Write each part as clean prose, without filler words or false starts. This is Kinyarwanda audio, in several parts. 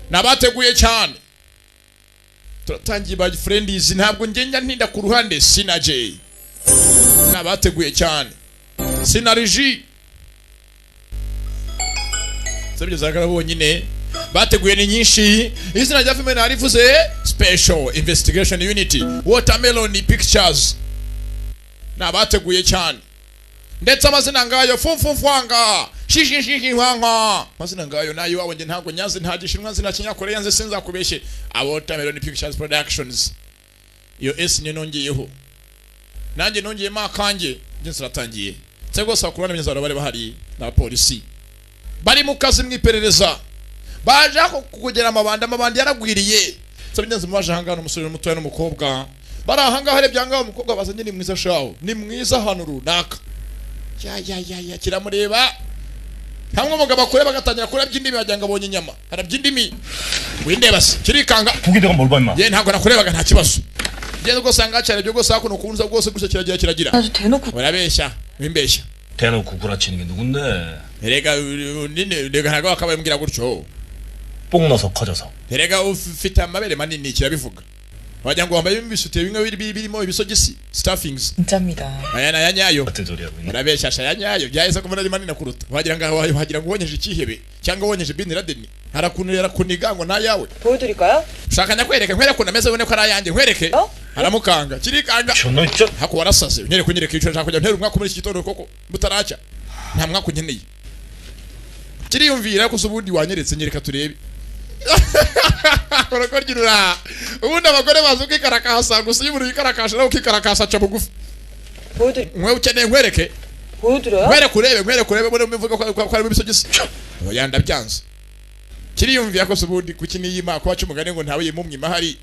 Nabateguye cyane, turatangiye. Ba friends, ntabwo ngenda ntinda ku ruhande. Sina J, nabateguye cyane, sinariji sabyo zagara bonyine bateguye ni nyinshi. Izina rya filime narivuze, Special Investigation Unit, Watermelon Pictures. Nabateguye cyane, ndetse amazina ngayo fumfumfwanga shishishishinkwanka, amazina ngayo nayo iwawe njye ntabwo nyazi, nta Gishinwa nzi, nta Kinyakoreya nzi, sinzakubeshye. Watermelon Pictures Productions, iyo S niyo nongeyeho, nanjye nongeyemo akanjye. Njye ziratangiye ndetse rwose. Abakuru n'imyizaro bari bahari n'abapolisi bari mu kazi mu iperereza, baje ako kugera amabandi, amabandi yaragwiriye. Nsabye mubaje ahangaha, umusore mutoya n'umukobwa bari ahangaha. Arebye ahangaha, umukobwa bazanye ni mwiza shawo, ni mwiza ahantu runaka. Ya ya ya ya, kiramureba hamwe. Umugabo akureba agatangira kurabya indimi, wagira ngo abonye inyama, arabya indimi. Windeba se, kirikanga. 보게 내가 뭘 봐, 임마. Ye, ntabwo nakurebaga, nta kibazo. Ngeze rwose ahangaha cyarebye rwose hakuno kunza rwose gusa, kiragira kiragira. 아주 대놓고 Urabeshya, wimbeshya. 대놓고 구라치는 게 누군데? Erega nini, rega ntabwo wakabaye umbwira gutyo. 뽕 넣어서 커져서. Erega ufite amabere manini, kirabivuga, wagira ngo wambaye ibisutiye bimwe birimo ibisogisi, stuffings. 진짜입니다. Aya ni aya nyayo. 같은 소리 하고 있네. Urabeshya aya nyayo byahise kubona ari manini kuruta, wagira ngo wonyeje ikihebe cyangwa wonyeje Bin Laden, harakuntu yarakuniga ngo nayawe. 보여드릴까요? Ushaka nyakwereke, nkwereke ukuntu ameze, ubone ko ari ayanjye, nkwereke? Oh? Aramukanga, kirikanga. 저너 진짜. Hako warasaze, unyereke, unyereke icyo nshaka kujya ntera umwaka muri iki gitondo koko butaracya? Nta mwaka unkeneye. Kiriyumvira ko se ubundi wanyeretse, nyereka turebe. Urakoryurura ubundi abagore bazi ukikarakasa gusa, iyo umuntu yikarakasha nawe ukikarakasa aca bugufi. 보여드릴 Mwe ukeneye nkwereke? 보여드려요? Nkwereke urebe, nkwereke urebe mbone mbivuga ko harimo ibisogisi. Oya, ndabyanze. Kiriyumvira ko se ubundi kuki niyima ko baca umugani ngo ntawe yimumwima, hari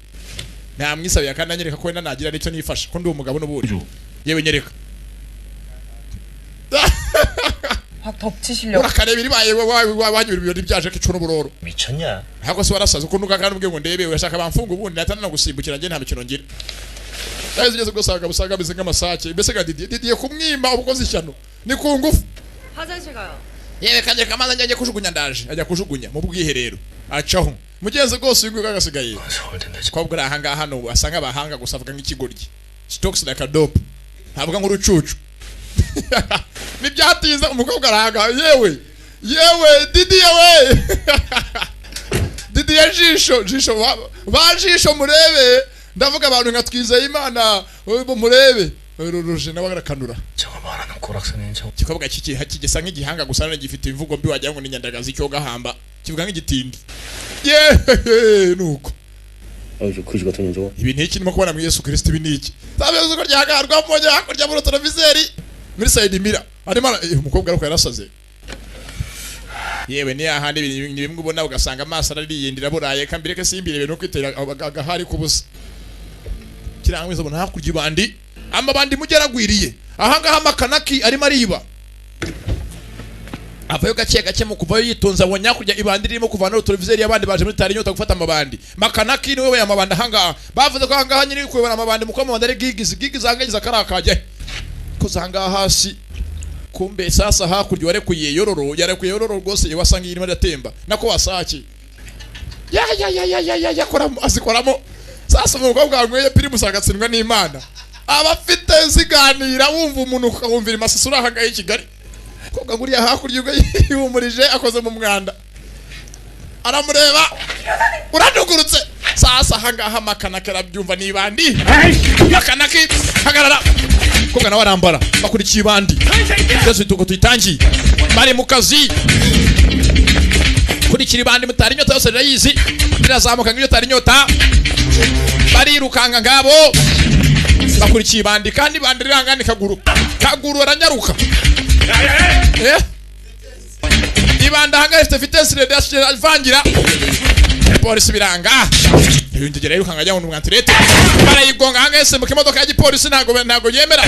ntamwisabiye kandi anyereka ko wenda nagira nicyo nifasha, ko ndi umugabo n'ubundi. Yewe, nyereka. 확 덮치시려고 Urakareba iribaye wanyura ibirori byaje ko icuna uburoro. 미쳤냐? Ntabwo se warasaze ukuntu kandi ubwe ngo ndebe, urashaka bamfunga ubundi natana no gusimbukira, njye nta mikino ngira. Nawe ugeze ubwo usanga ameze nk'amasake mbese nka Didier. Didier kumwima ubukoze ishyano ni ku ngufu. 화장실 가요. Yewe, kanjye kamaze, njye kujugunya, ndaje. Ajya kujugunya mu bwiherero, acaho mugenzi rwose. Uyu nguyu agasigaye 서울대인데. Kobwa uri ahangaha hano asa nk'abahanga gusa, avuga nk'ikigoryi. She talks like a dope, ntavuga nk'urucucu. Ntibyatinze umukobwa arahanga. Yewe yewe, Didier we, Didier jisho jisho ba jisho murebe, ndavuga abantu nka Twizeyimana murebe ruruje nawe arakanura. 저거 말하는 고락선인 저. Igikobwa kigisa nk'igihanga gusa none gifite imvugo mbi, wagira ngo ni nyandagazi cyo gahamba, kivuga nk'igitindi. Yeee, nuko. 아유, 저 거지 같은 년 저거. Ibi ni iki ndimo kubona mu Yesu Kristo? Ibi ni iki? Sabe ko ryagarwa mbonye hakurya muri televiseri muri side mirror arimo umukobwa ariko yarasaze. Yewe, ni ahandi ibintu ni bimwe ubona ugasanga amaso arariyindira buraye kambireke simbirebe no kwitera agahari kubusa kirangwiza. Ubona hakurya ibandi, amabandi mugeragwiriye ahangaha, amakanaki arimo ariba, avayo gake gake. Mu kuvayo yitonze, abonye hakurya ibandi ririmo kuvana televiseri y'abandi baje muri tari inyota gufata amabandi. Makanaki niwe we amabandi ahangaha, bavuze ko ahangaha nyiri kuyobora amabandi muko amabandi ari gigizi gigizi ahangaha kari akajya ko zangaha hasi. Kumbe sasa hakurya warekuye yororo, yarekuye yororo rwose, wasanga irimo iratemba nako wasaki ya ya ya ya ya ya yakoramo azikoramo. Sasa umukobwa wanyweye Primus agatsindwa n'Imana, aba afite ziganira, wumva umuntu ukawumvira imasisi uri ahangaha i Kigali. Kobwa nguriya hakurya ubwo yihumurije akoze mu mwanda, aramureba, uradugurutse. Sasa ahangaha makanaki arabyumva, nibandi makanaki hagarara. Kobwa nawe arambara, bakurikiye ibandi byose tuko tuyitangiye, bari mu kazi. Kurikira ibandi mutari inyota yose rirayizi, rirazamuka nk'iyo tari inyota, barirukanka ngabo bakurikiye ibandi, kandi ibandi rirangana kaguru kaguru, aranyaruka. Eh? Ibanda ahangaha ifite vitesse radiation, avangira polisi biranga, yongera yirukanka ajya mu mwantirete, barayigonga ahangaha, isimbuka imodoka ya gipolisi, ntabwo yemera.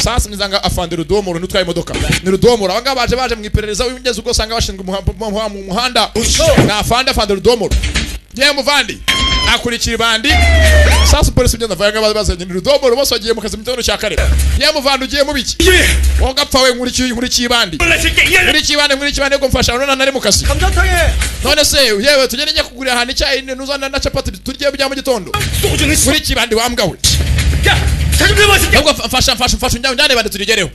Sasa mizanga afande Rudomoro n'utwaye imodoka ni Rudomoro. Abangaba baje mu iperereza, w'ingezi ubwo usanga bashinzwe mu muhanda, ni afande Rudomoro. Yewe muvandi, Akurikira ibandi. Sasa polisi ugenda avuga bazanye urudomoro, bose bagiye mu kazi mu gitondo cya kare. Yamuvana ugiye mu biki? Wowe gapfa we, nkurikiye ibandi, nkurikiye ibandi, nkurikiye ibandi, ngo mfasha none nari mu kazi. 감자탕에 None se yewe, tugende njye kugurira ahantu icyayi nuzana na capati turye bya mu gitondo. 소주 Nkurikiye ibandi wa mbwa we. 야! 자좀 내봐 이 새끼야! Ahubwo mfasha, mfasha, mfasha, unjyane bandi turigereho.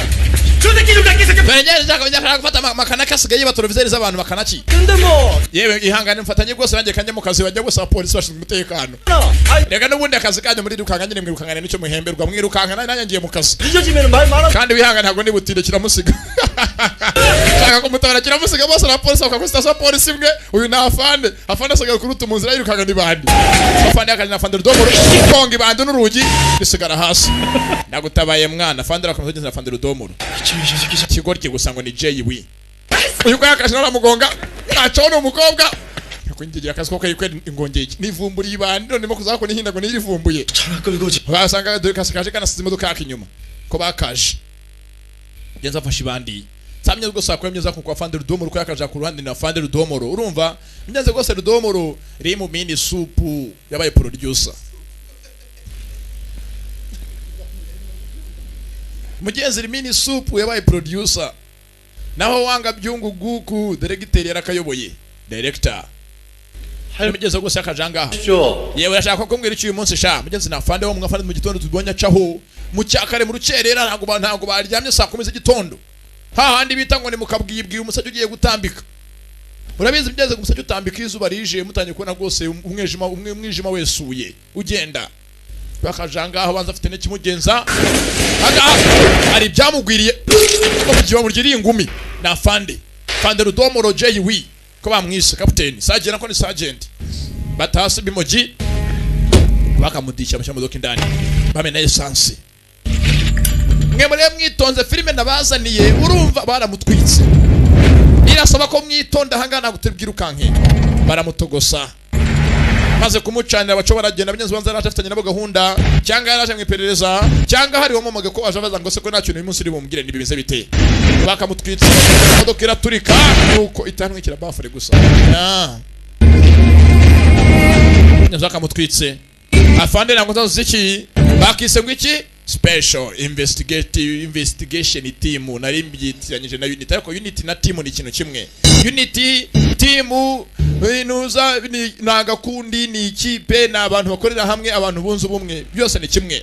저 새끼 좀 낚이 새끼! Dore njye nshaka gufata makanaki asigaye yiba televiseri z'abantu makanaki. 근데 뭐 Yewe, ihangane mfatanye rwose nanjye kanjye mu kazi. Bajya gusa abapolisi bashinzwe umutekano. 아이 Reka n'ubundi akazi kanyu muri rukanka nyine mwirukangane, nicyo muhemberwa, mwirukanka, nanjye ngiye mu kazi. 늦어지면 말 많아. Kandi wihangane, ntabwo nibutinde. Kiramusiga, shaka kumutabara, kiramusiga. Bose abapolisi bakora sitasiyo ya polisi imwe. Uyu ni afande, afande asigaye kuruta mu nzira yirukanka n'ibandi. Afande yakanye na afande Rudomoro konga ibandi n'urugi risigara hasi. Ndagutabaye mwana. Afande arakomeza ageze na afande Rudomoro. Ikigoryi gusa ngo ni Jay. Uyu ko yakashe naramugonga, ntacaho, ni umukobwa kwinjigira akazi ko kayikwe ingongeye nivumburiye ibandi, none ndimo kuzakora ihinda ngo nirivumbuye. 전화 끌고 Basanga dore kasakaje kanasize imodoka yaka inyuma ko bakaje genza afashe ibandi. Samye rwose akora imyeza kuko afande Rudomoro ko yakaje ku ruhande na afande Rudomoro. Urumva imyeze rwose, Rudomoro iri mu mini supu yabaye producer. Mugenzi, iri mini supu yabaye producer, naho wanga byungu guku directeur yarakayoboye, director hari mugenzi rwose yakaje angaha. Yewe, urashaka kumbwira icyo uyu munsi sha mugenzi? Na afande wo mwafande mu gitondo tubonye acaho mu cyakare mu rukerera, ntabwo baryamye, saa 10 z'igitondo, hahandi bita ngo ni mukabwibwi, umusajya ugiye gutambika. Urabizi bigeze umusajya utambika iyo izuba rije, mutangiye kubona rwose umwijima, umwijima wesuye ugenda bakajanga aho banza afite n'ikimugenza agaha hari ibyamugwiriye ko mu gihe ingumi na afande, afande Rudomoro Jay wi ko bamwise kapiteni sergeant, ko ni sergeant batasi bimogi bakamudisha bashyira mu modoka indani bamena essence. Mwe muri mwitonze, filime nabazaniye urumva baramutwitse, irasaba ko mwitonda ahangaha, ntabwo tubwirukanke. Baramutogosa, maze kumucanira baco baragenda. Abanyazi banza yaraje afitanye nabo gahunda, cyangwa yaraje mu iperereza, cyangwa hari uwamumaga ko aje abaza ngo se ko nta kintu uyu munsi uri bumubwire, ntibimeze bite? Bakamutwitse, imodoka iraturika, nuko itantwikira bafure gusa. Ah. Abanyazi bakamutwitse. Afande ntabwo nzazo ziki bakise ngo iki special investigative investigation team, nari mbyitiranyije na unit, ariko unit na team ni ikintu kimwe. Unit, team, inuza ni agakundi, ni ikipe, ni abantu bakorera hamwe, abantu bunze ubumwe, byose ni kimwe.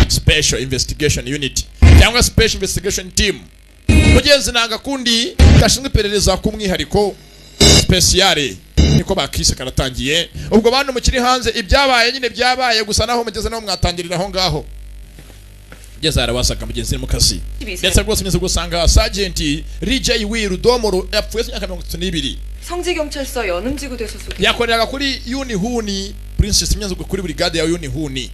Special investigation unit cyangwa special investigation team, mugenzi, ni agakundi gashinzwe iperereza ku mwihariko, speciale niko bakise. Karatangiye ubwo. Bantu mukiri hanze, ibyabaye nyine byabaye, gusa naho mugeze naho mwatangirira aho ngaho. Ngeze arabasaga mugenzi mu kazi, ndetse rwose meze gusanga sergeant Rijay Wi Rudomoro yapfuye imyaka 32. 성지경찰서 연음지구대 소속 Yakoreraga kuri Yunihuni Princess Myanzo, kuri brigade ya Yunihuni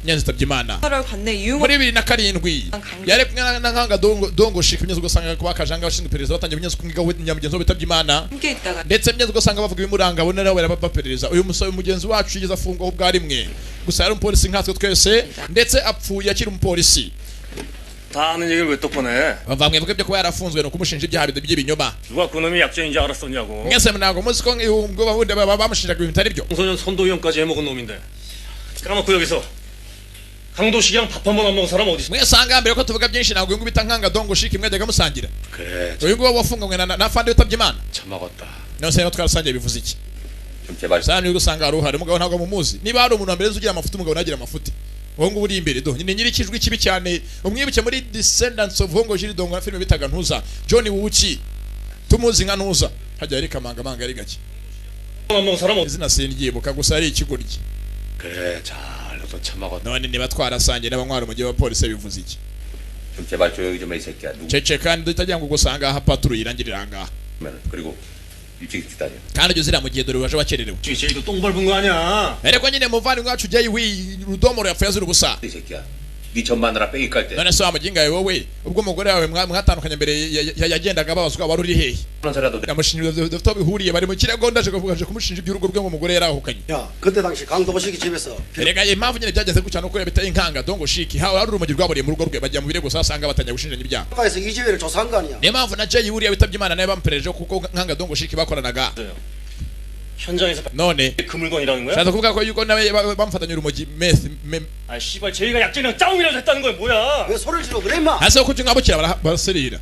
Nyanza, yitabye Imana 8월 관내 유흥 muri 2007. Yari kumwe na Nkanga Dongo, Dongo Shika Myanzo, ugasanga kuba kajanga abashinzwe iperereza batangiye Myanzo kumwiga we nyamugenzi we witabye Imana. 함께 있다가 Ndetse Myanzo ugasanga bavuga ibimuranga, abona nawe baperereza uyu musore mugenzi wacu yigeze afungwaho ubwa rimwe gusa, yari umupolisi nkatwe twese, ndetse apfuye akiri umupolisi. 다 아는 얘기를 왜 또 꺼내? Bavamwe bwe byo kuba yarafunzwe ni ukumushinja ibyaha by'ibinyoma. 누가 그놈이 약쟁인지 알았었냐고. Mwese ntabwo muzi ko ubwo bundi bamushinjaga ibintu bitari byo. 청소년 선도위원까지 해먹은 놈인데. 까놓고 여기서 강도식이랑 밥 한 번 안 먹은 사람 어디 있어? Mwese ahangaha, mbere ko tuvuga byinshi, ntabwo uyu nguyu bita Nkanga Dongo Shiki mwajyaga musangira? 그래 Uyu nguyu wafunganywe na fande witabye Imana. 처먹었다. None se niba twarasangiye bivuze iki? 좀 제발 Sasa niba usanga hari uhari umugabo ntabwo mumuzi. Niba hari umuntu wa mbere uzi ugira amafuti, umugabo ntagira amafuti, uwo nguwo uri imbere do ni nyiri ikijwi kibi cyane. Umwibuke muri Descendants of Hongo Jiri Dongo na filime bitaga Ntuza John Wuki, tumuzi nka Ntuza hajya ari kamanga manga ari gake. 안 먹은 사람 어디 Izina sindyibuka, gusa ari ikigoryi. 그래 잘 얻어 처먹었다. None niba twarasangiye n'abanywa umujyi wa polisi bivuze iki? 좀 제발 조용히 좀 해 이 새끼야. 누구 Cece kandi tutagira ngo gusanga aha paturu irangirira ahangaha. 면 그리고 일찍 일찍 다녀. Kandi ujye uzira mu gihe, dore waje wakererewe. 제이도 똥 밟은 거 아니야? Ariko nyine muvandimwe wacu Jay wi Rudomoro yapfuye azira ubusa. 이 새끼야. 네 전 마누라 뺑이 깔 때. None se wa muginga yawe wowe, ubwo umugore wawe mwatandukanye mbere yagendaga babazwa, wari uri hehe? 그런 소리라도 Yamushinja dufite aho bihuriye, bari mu kirego, ndaje kuvuga, aje kumushinja iby'urugo rwe ngo umugore yarahukanye. 야, 그때 당시 강도식이 집에서 Erega impamvu nyine byagenze gutya nuko yabita inkanga Dongo Shiki hawe hari urumogi rwaburiye mu rugo rwe, bajya mu birego, sasa batangiye gushinjanya ibyaha. 가에서 이지배를 조사한 거 아니야? Niyo mpamvu na Jay buriya witabye Imana nawe bamupereje kuko Nkanga Dongo Shiki bakoranaga. 현장에서 None 그 물건이라는 거야? shaza kuvuga ko yuko nawe bamufatanye urumogi meth 아 씨발 제이가 약쟁이랑 짜웅이라도 했다는 거야 뭐야? 왜 소리를 질러 그래 임마? Hasi ko ngabukira baraserera.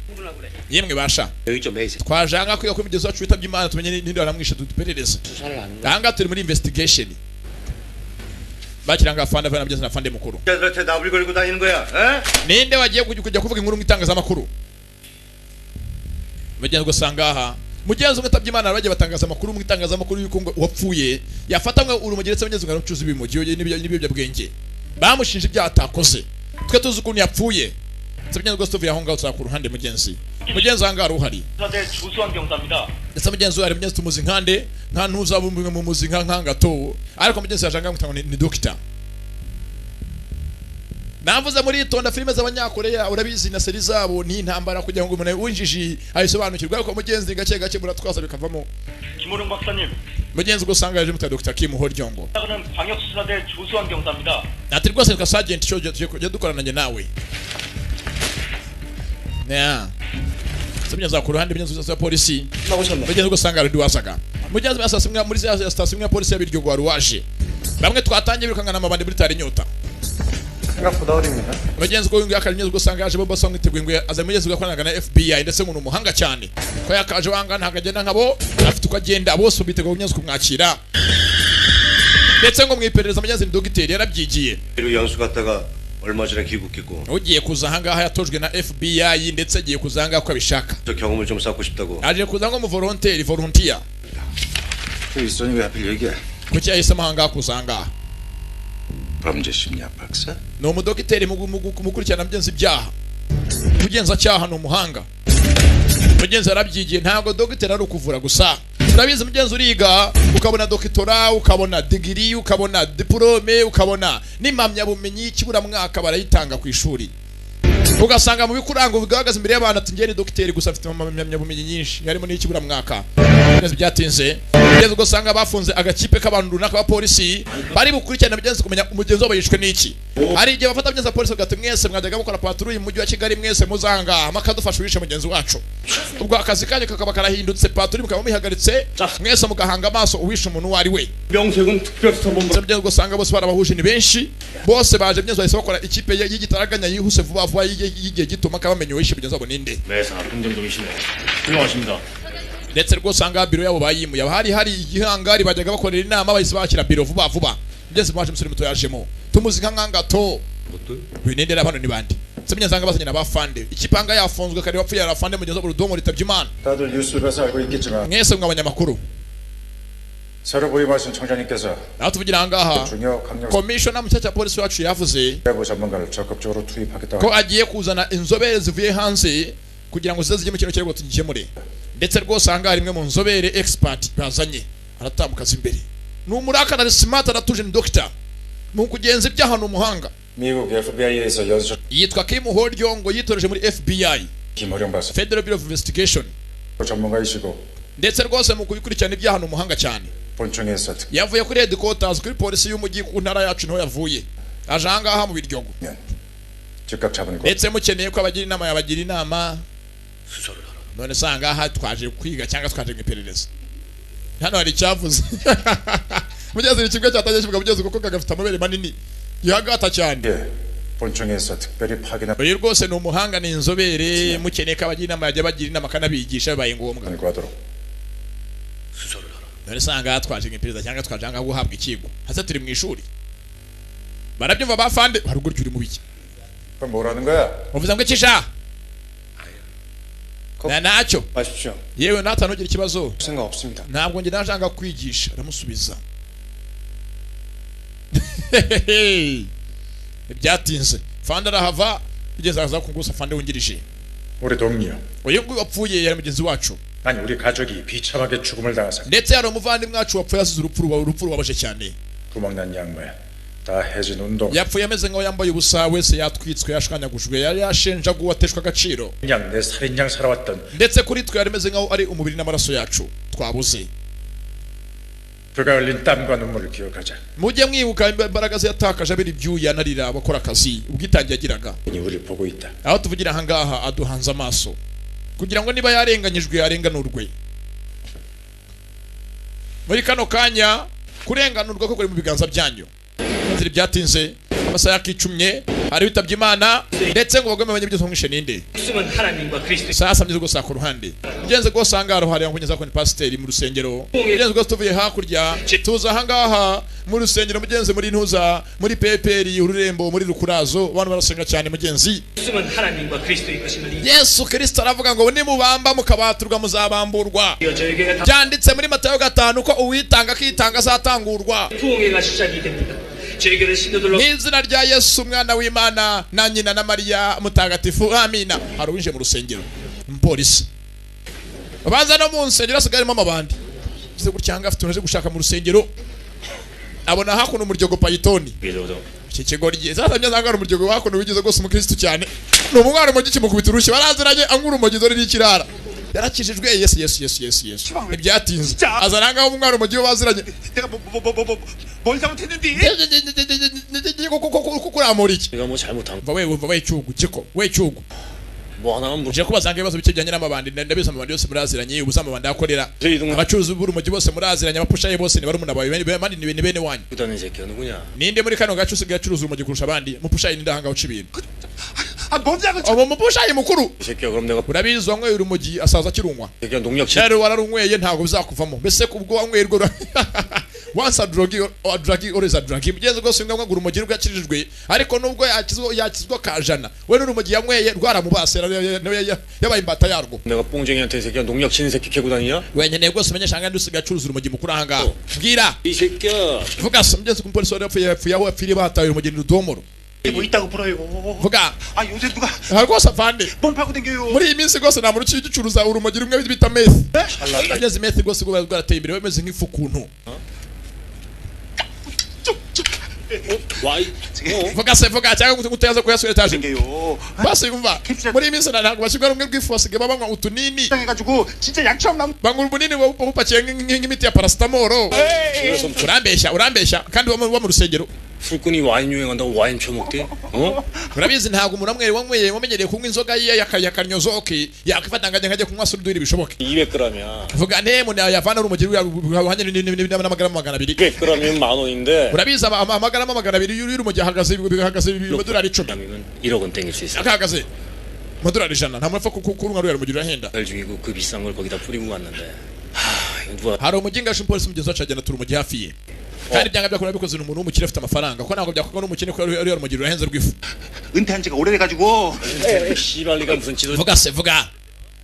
Yemwe basha, 조용히 좀 해, 이 새끼. twaje ahangaha kwiga ko mugenzi wacu witabye Imana, tumenye ninde waramwishe, duperereze. 수사를 아는 거야. Ahangaha turi muri investigation. Bakiranga afande avana mugenzi na afande mukuru. 자들한테 나불거리고 다니는 거야, 에? Ninde wagiye kujya kuvuga inkuru mu itangazamakuru? Mugenzi ugasanga aha mugenzi umwe atabye Imana, bagiye batangaza amakuru mu itangazamakuru yuko ngo wapfuye yafatanywe urumogi, ndetse mugenzi ngo aracuruza ibimogi n'ibiyobyabwenge, bamushinja ibyaha atakoze. Twe tuzi ukuntu yapfuye. Ndetse mugenzi rwose tuvuye aho ngaho tuzakura ku ruhande mugenzi. Mugenzi aha ngaha aruhari. 수사대 조수환 경사입니다. Ndetse mugenzi we ari mugenzi tumuzi nkande nka ntuzabumwe mu muzi nka nkangato, ariko mugenzi yaje ahangaha ngo ni doctor. Navuze muritonda, filime z'abanyakoreya urabizi na seri zabo ni intambara kugira ngo umuntu winjiji ayisobanukirwe, ariko mugenzi gake gake muratwaza bikavamo. 김호령 박사님, Mugenzi ugasanga yaje muta Dr. Kim Horyongo. 는 광역수사대 조수환 경사입니다. Ati rwose twa sergeant cyo tugiye kujya dukorana njye nawe. Yeah. Mugenzi ku ruhande mugenzi wa polisi. 나오셨네. Mugenzi ugasanga ari wasaga. Mugenzi basasa imwe muri za sitasiyo imwe ya polisi y'Abiryogo wari waje. Bamwe twatangiye birukangana amabandi muri tari inyota. 생각보다 어립니다. Mugenzi ko yungu akari ugasanga yaje bo basanga iteguye ngo aza mugenzi ugakoranaga na FBI, ndetse ngo ni umuhanga cyane ko yakaje wanga ntabwo agenda nkabo, afite uko agenda, bose biteguye mugenzi kumwakira, ndetse ngo mu iperereza mugenzi ni dogiteri yarabyigiye. 그리고 연수 갔다가 얼마 전에 귀국했고 Ugiye kuza ahangaha yatojwe na FBI, ndetse agiye kuza ahangaha ko abishaka. 저 경험을 좀 쌓고 싶다고. Aje kuza ngo mu volontaire, volunteer. 그 있으니 왜 하필 얘기야? Kuki yahisemo ahangaha kuza ahangaha? 범죄 심리학 박사? Ni umudogiteri mu gukurikirana mugenzi ibyaha, ubugenzacyaha, ni umuhanga mugenzi, yarabyigiye. Ntabwo dogiteri ari ukuvura gusa, urabizi mugenzi, uriga ukabona dokitora, ukabona degree, ukabona diplôme, ukabona n'impamyabumenyi y'ikiburamwaka barayitanga ku ishuri, ugasanga mu bikuranga ugaragaza imbere y'abantu ati njye ni dogiteri gusa afite impamyabumenyi nyinshi harimo n'ikiburamwaka. Mugenzi byatinze, mugenzi ugasanga bafunze agakipe k'abantu runaka b'abapolisi bari bukurikirana mugenzi kumenya umugenzi wabo yishwe n'iki. Hari igihe bafata mugenzi wa polisi bagati mwese mwajyaga mukora patrouille mu mujyi wa Kigali, mwese muzanga makadufasha wishe mugenzi wacu. Ubwo akazi kanyu kakaba karahindutse, patrouille mukaba muyihagaritse, mwese mugahanga amaso uwishe umuntu uwo ari we. 명색은 특별수사본부 Ndetse mugenzi ugasanga bose barabahuje ni benshi, bose baje mugenzi bahise bakora ikipe y'igitaraganya yihuse vuba vuba y'igihe gito mpaka bamenye uwishe mugenzi wabo ninde. 매사 긍정적이시네. 훌륭하십니다. Ndetse rwose ahangaha biro yabo bayimuye, hari igihangari bajyaga bakorera inama, bahise bakira biro vuba vuba. Mugenzi waje umusore muto yajemo tumuzi nka nkangato uyu ninde rero? Hano ni bande? Ndetse mugenzi ahangaha bazanye na bafande, ikipe ahangaha yafunzwe kare wapfuye yari afande mugenzi wabo urudomo ritabye Imana. 다들 뉴스를 봐서 알고 있겠지만 Mwese mwe abanyamakuru, 새로 부임하신 청장님께서 naho tuvugira ahangaha 중요 강력 komishona mushyashya polisi wacu yavuze 외부 전문가를 적극적으로 투입하겠다고 ko agiye kuzana inzobere zivuye hanze kugira ngo zize zijye mu kintu kirego tugikemure. Ndetse rwose ahangaha rimwe mu nzobere expert bazanye aratambuka aza imbere, ni umurakara, ari smart, aratuje, ni doctor mu kugenza ibyaha, ni umuhanga. 미국 FBI에서 연수 Yitwa Kim Horyongo, yitoreje muri FBI, 김호령 박사 Federal Bureau of Investigation. 전문가이시고 Ndetse rwose mu kubikurikirana ibyaha ni umuhanga cyane. 본청에서 특 Yavuye kuri headquarters, kuri polisi y'umujyi ku ntara yacu niho yavuye, aje ahangaha mu Biryogo. 즉각 잡은 것 Ndetse mukeneye ko abagira inama yabagira inama. None se ahangaha twaje kwiga cyangwa twaje mu iperereza? Hano hari icyavuze mugenzi, ni kimwe cyatangiye kivuga mugenzi kuko kagafite amabere manini gihagata cyane. 예, 본청에서 특별히 파견한 Uyu rwose ni umuhanga, ni inzobere, mukeneye ko abagira inama yajya bagira inama akanabigisha bibaye ngombwa. 과도로 None se ahangaha twaje mu iperereza cyangwa twaje ahangaha guhabwa ikigo? Hase turi mu ishuri? Barabyumva bafande haruguru uri mu biki? 그럼 뭐라는 거야? Uvuze ngo iki sha? Na ntacyo. 마십시오. Yewe natwe ntugire ikibazo. 생각 없습니다. Ntabwo njye najanga kwigisha, aramusubiza. Ntibyatinze fande arahava bigeze aza kungusa fande wungirije. 우리 동료 Uyu nguyu wapfuye yari mugenzi wacu. 아니 우리 가족이 비참하게 죽음을 당한 Ndetse hari umuvandimwe wacu wapfuye azize urupfu urupfu rubabaje cyane. 구멍난 양말 다 해진 운동 Yapfuye ameze nk'aho yambaye ubusa wese, yatwitswe, yashwanyagujwe, yari yashenjaguwe, ateshwa agaciro. 그냥 내 살인양 살아왔던 Ndetse kuri twe yari ameze nk'aho ari umubiri n'amaraso yacu twabuze. 그가 흘린 땀과 눈물을 기억하자. Mujye mwibuka imbaraga ze yatakaje abira ibyuya anarira abakora akazi, ubwitange yagiraga. 우리를 보고 있다. Aho tuvugira ahangaha aduhanze amaso kugira ngo niba yarenganyijwe yarenganurwe. Muri kano kanya kurenganurwa ko kuri mu biganza byanyu. Nzira byatinze, amasaha yakicumye, hari witabye Imana ndetse ngo bagome bamenye byose mwishe ninde. 목숨은 하나님과 그리스도 Sasa myiza rwose ku ruhande ugenze rwose ahangaha hari ngo ko ni pasiteri mu rusengero. Ugenze rwose tuvuye hakurya tuza ahangaha mu rusengero, mugenzi muri ntuza muri peperi ururembo muri rukurazo, abantu barasenga cyane mugenzi. 목숨은 하나님과 그리스도의 것임을 Yesu Kristo aravuga ngo nimubamba mukabaturwa muzabamburwa. 이어 저에게 Byanditse muri Matayo 5 ko uwitanga akitanga azatangurwa. 부흥회가 시작이 됩니다. 저에게는 신도들로 Mu izina rya Yesu umwana w'Imana na nyina na Mariya mutagatifu, amina. Hari uwinjiye mu rusengero, umupolisi baza no mu nsengero hasigaye harimo amabandi. Uze gutya afite umuntu aje gushaka mu rusengero, abona hakuno umuryogo payitoni. Iki kigoryi sasa myaza ngo umuryogo hakuno wigeze rwose umukristo cyane ni umwana umugi kimukubita urushyi baraziranye angura umugi dore n'ikirara yarakijijwe. Yesu Yesu Yesu Yesu Yesu. Ntibyatinze azana ngaho umwana umugi baziranye. 내가 뭘 잘못했는데? Kukuramura iki? 내가 뭐 잘못한 Va we va we cyugu kiko we cyugu 뭐 하나만 물어 uje kubazanga ibibazo bike bijyanye n'amabandi. Ndabizi amabandi yose muraziranye, ubuze amabandi akorera abacuruzi b'urumogi bose muraziranye, abapushaye bose ni barumuna bawe bandi ni bene wanyu. 다는 새끼가 누구냐? Ninde muri kano gace usigaye acuruza urumogi kurusha abandi? Mupushaye ninde ahanga uca ibintu? 아, 뭔지 Ubu mupushaye mukuru 이 새끼야 그럼 내가 urabizi wanyweye urumogi asaza akirunywa. 새끼야 농약 치 Rero wararunyweye ntabwo bizakuvamo mbese kubwo wanyweye urwo once a drug or drug always a drug. Mugenzi rwose ngo ngo urumogi rwakirijwe ariko nubwo yakizwa yakizwa kajana we n'urumogi yanyweye rwaramubase nawe yabaye imbata yarwo. 내가 뽕쟁이한테 이 새끼야 농약 치는 새끼 캐고 다니냐? Wenyine rwose umenyesha ngo usigaye acuruza urumogi mukuru ahangaha mbwira 이 새끼야 vuga se mugenzi ko umupolisi wari yapfuye yapfuye aho yapfiriye bahataye urumogi ni rudomoro. 뭐 있다고 불어요. Vuga 아, 요새 누가 aha rwose afande 뽕 파고 댕겨요. muri iyi minsi rwose nta muntu ukigicuruza urumogi rumwe bita meth. Mugenzi meth rwose rwo rwarateye imbere bameze nk'ifu kuntu. 와이 Vuga se vuga cyangwa ngo utaza kuyasubira etaje 댕겨요. basi umva muri iyi minsi ntabwo basigaye rumwe rw'ifu basigaye banywa utunini 해가지고 진짜 약처럼 나온. banywa ubunini bupakiye nk'imiti ya paracetamol. Urambeshya urambeshya kandi uba mu rusengero. 술꾼이 와인 유행한다고 와인 처먹대? 어? Urabizi ntabwo umuntu amwe wanyweye wamenyereye kunywa inzoga ye yakanyozoke yakwifata ngo ajye kunywa suruduri bishoboke. 200g이야 Vuga nemu yavana urumogi ruhanye n'amagarama 200. 200g이면 만 원인데 Urabizi amagarama 200 y'urumogi ahagaze bihagaze amadolari 10. g이면 1억 원 땡길 수 있어 Akahagaze amadolari 100 nta muntu apfa kurunywa ruriya rumogi rurahenda. 달 중이고 그 비싼 걸 거기다 뿌리고 갔는데 하 이거 누가 Hari umuginga umupolisi mugenzi wacu agenda atura umugi hafi ye kandi byanga byakora bikoze umuntu w'umukire ufite amafaranga kuko ntabwo byakorwa n'umukene kuko ruriya rumogi rurahenze rw'ifu. 은퇴한 지가 오래돼가지고 씨발리가 무슨 지도 Vuga se vuga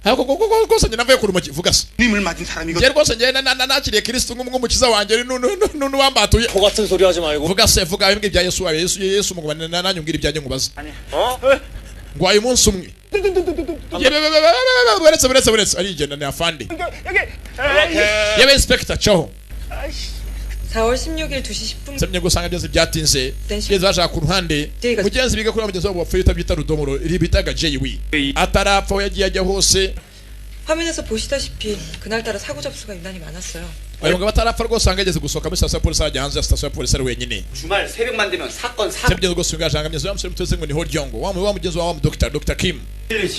ariko rwose njye navuye ku rumogi vuga se 님을 맞은 사람이거. njye rwose njye nakiriye Kristo nk'umukiza wanjye n'uwambatuye. 포 같은 소리 하지 말고 Vuga se vuga wimbwira ibya Yesu wawe Yesu Yesu mugumane nanjye umbwira ibyanjye nkubaze ngwaye umunsi umwe buretse buretse buretse arigenda ni afande yewe inspector caho. 4월 16일 2시 10분 Nsabye gusanga byose byatinze byose bashaka ku ruhande mugenzi biga kuri mugenzi wabo wapfuye utabyita rudomoro iri bitaga JW atarapfa aho yagiye ajya hose. 화면에서 보시다시피 그날따라 사고 접수가 유난히 많았어요. Uyu mugabo atarapfa rwose usanga yageze gusohoka muri sitasiyo ya polisi ajya hanze ya sitasiyo ya polisi ari wenyine. 주말 새벽만 되면 사건 사고 Nsabye rwose usanga mugenzi wa musore mutoze ngo ni Horyongo wa mugenzi wa Dr. Kim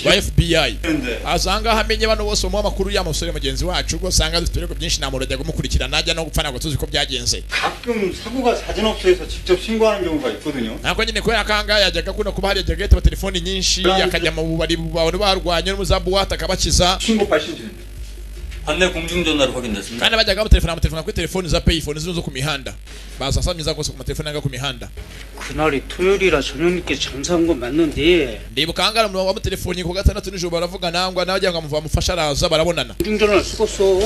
wa FBI azanga amenye bano bose bamuha amakuru ya musore mugenzi wacu rwose usanga dufite ibirego byinshi nta muntu ajya kumukurikirana najya no gupfa ntabwo tuzi ko byagenze. 가끔 사고가 사진업소에서 직접 신고하는 경우가 있거든요. Ntabwo nyine kubera ko ahangaha yajyaga akunda kuba hari yajyaga yitaba telefoni nyinshi akajya mu bubari abantu barwanye no mu za buwate akabakiza. 신고 발신지는요? 관내 공중전화로 확인됐습니다. Kandi bajyaga bamutelefona bamutelefona kuri telefoni za payphone zino zo ku mihanda baza asabye rwose ku matelefoni yanga ku mihanda. 그날이 토요일이라 저녁 늦게 장사한 건 맞는데 Ndibuka ahangaha umuntu wamutelefoni ku gatandatu nijoro baravugana ngo nawe agira ngo amufashe araza barabonana. 공중전화를 쓰겠어.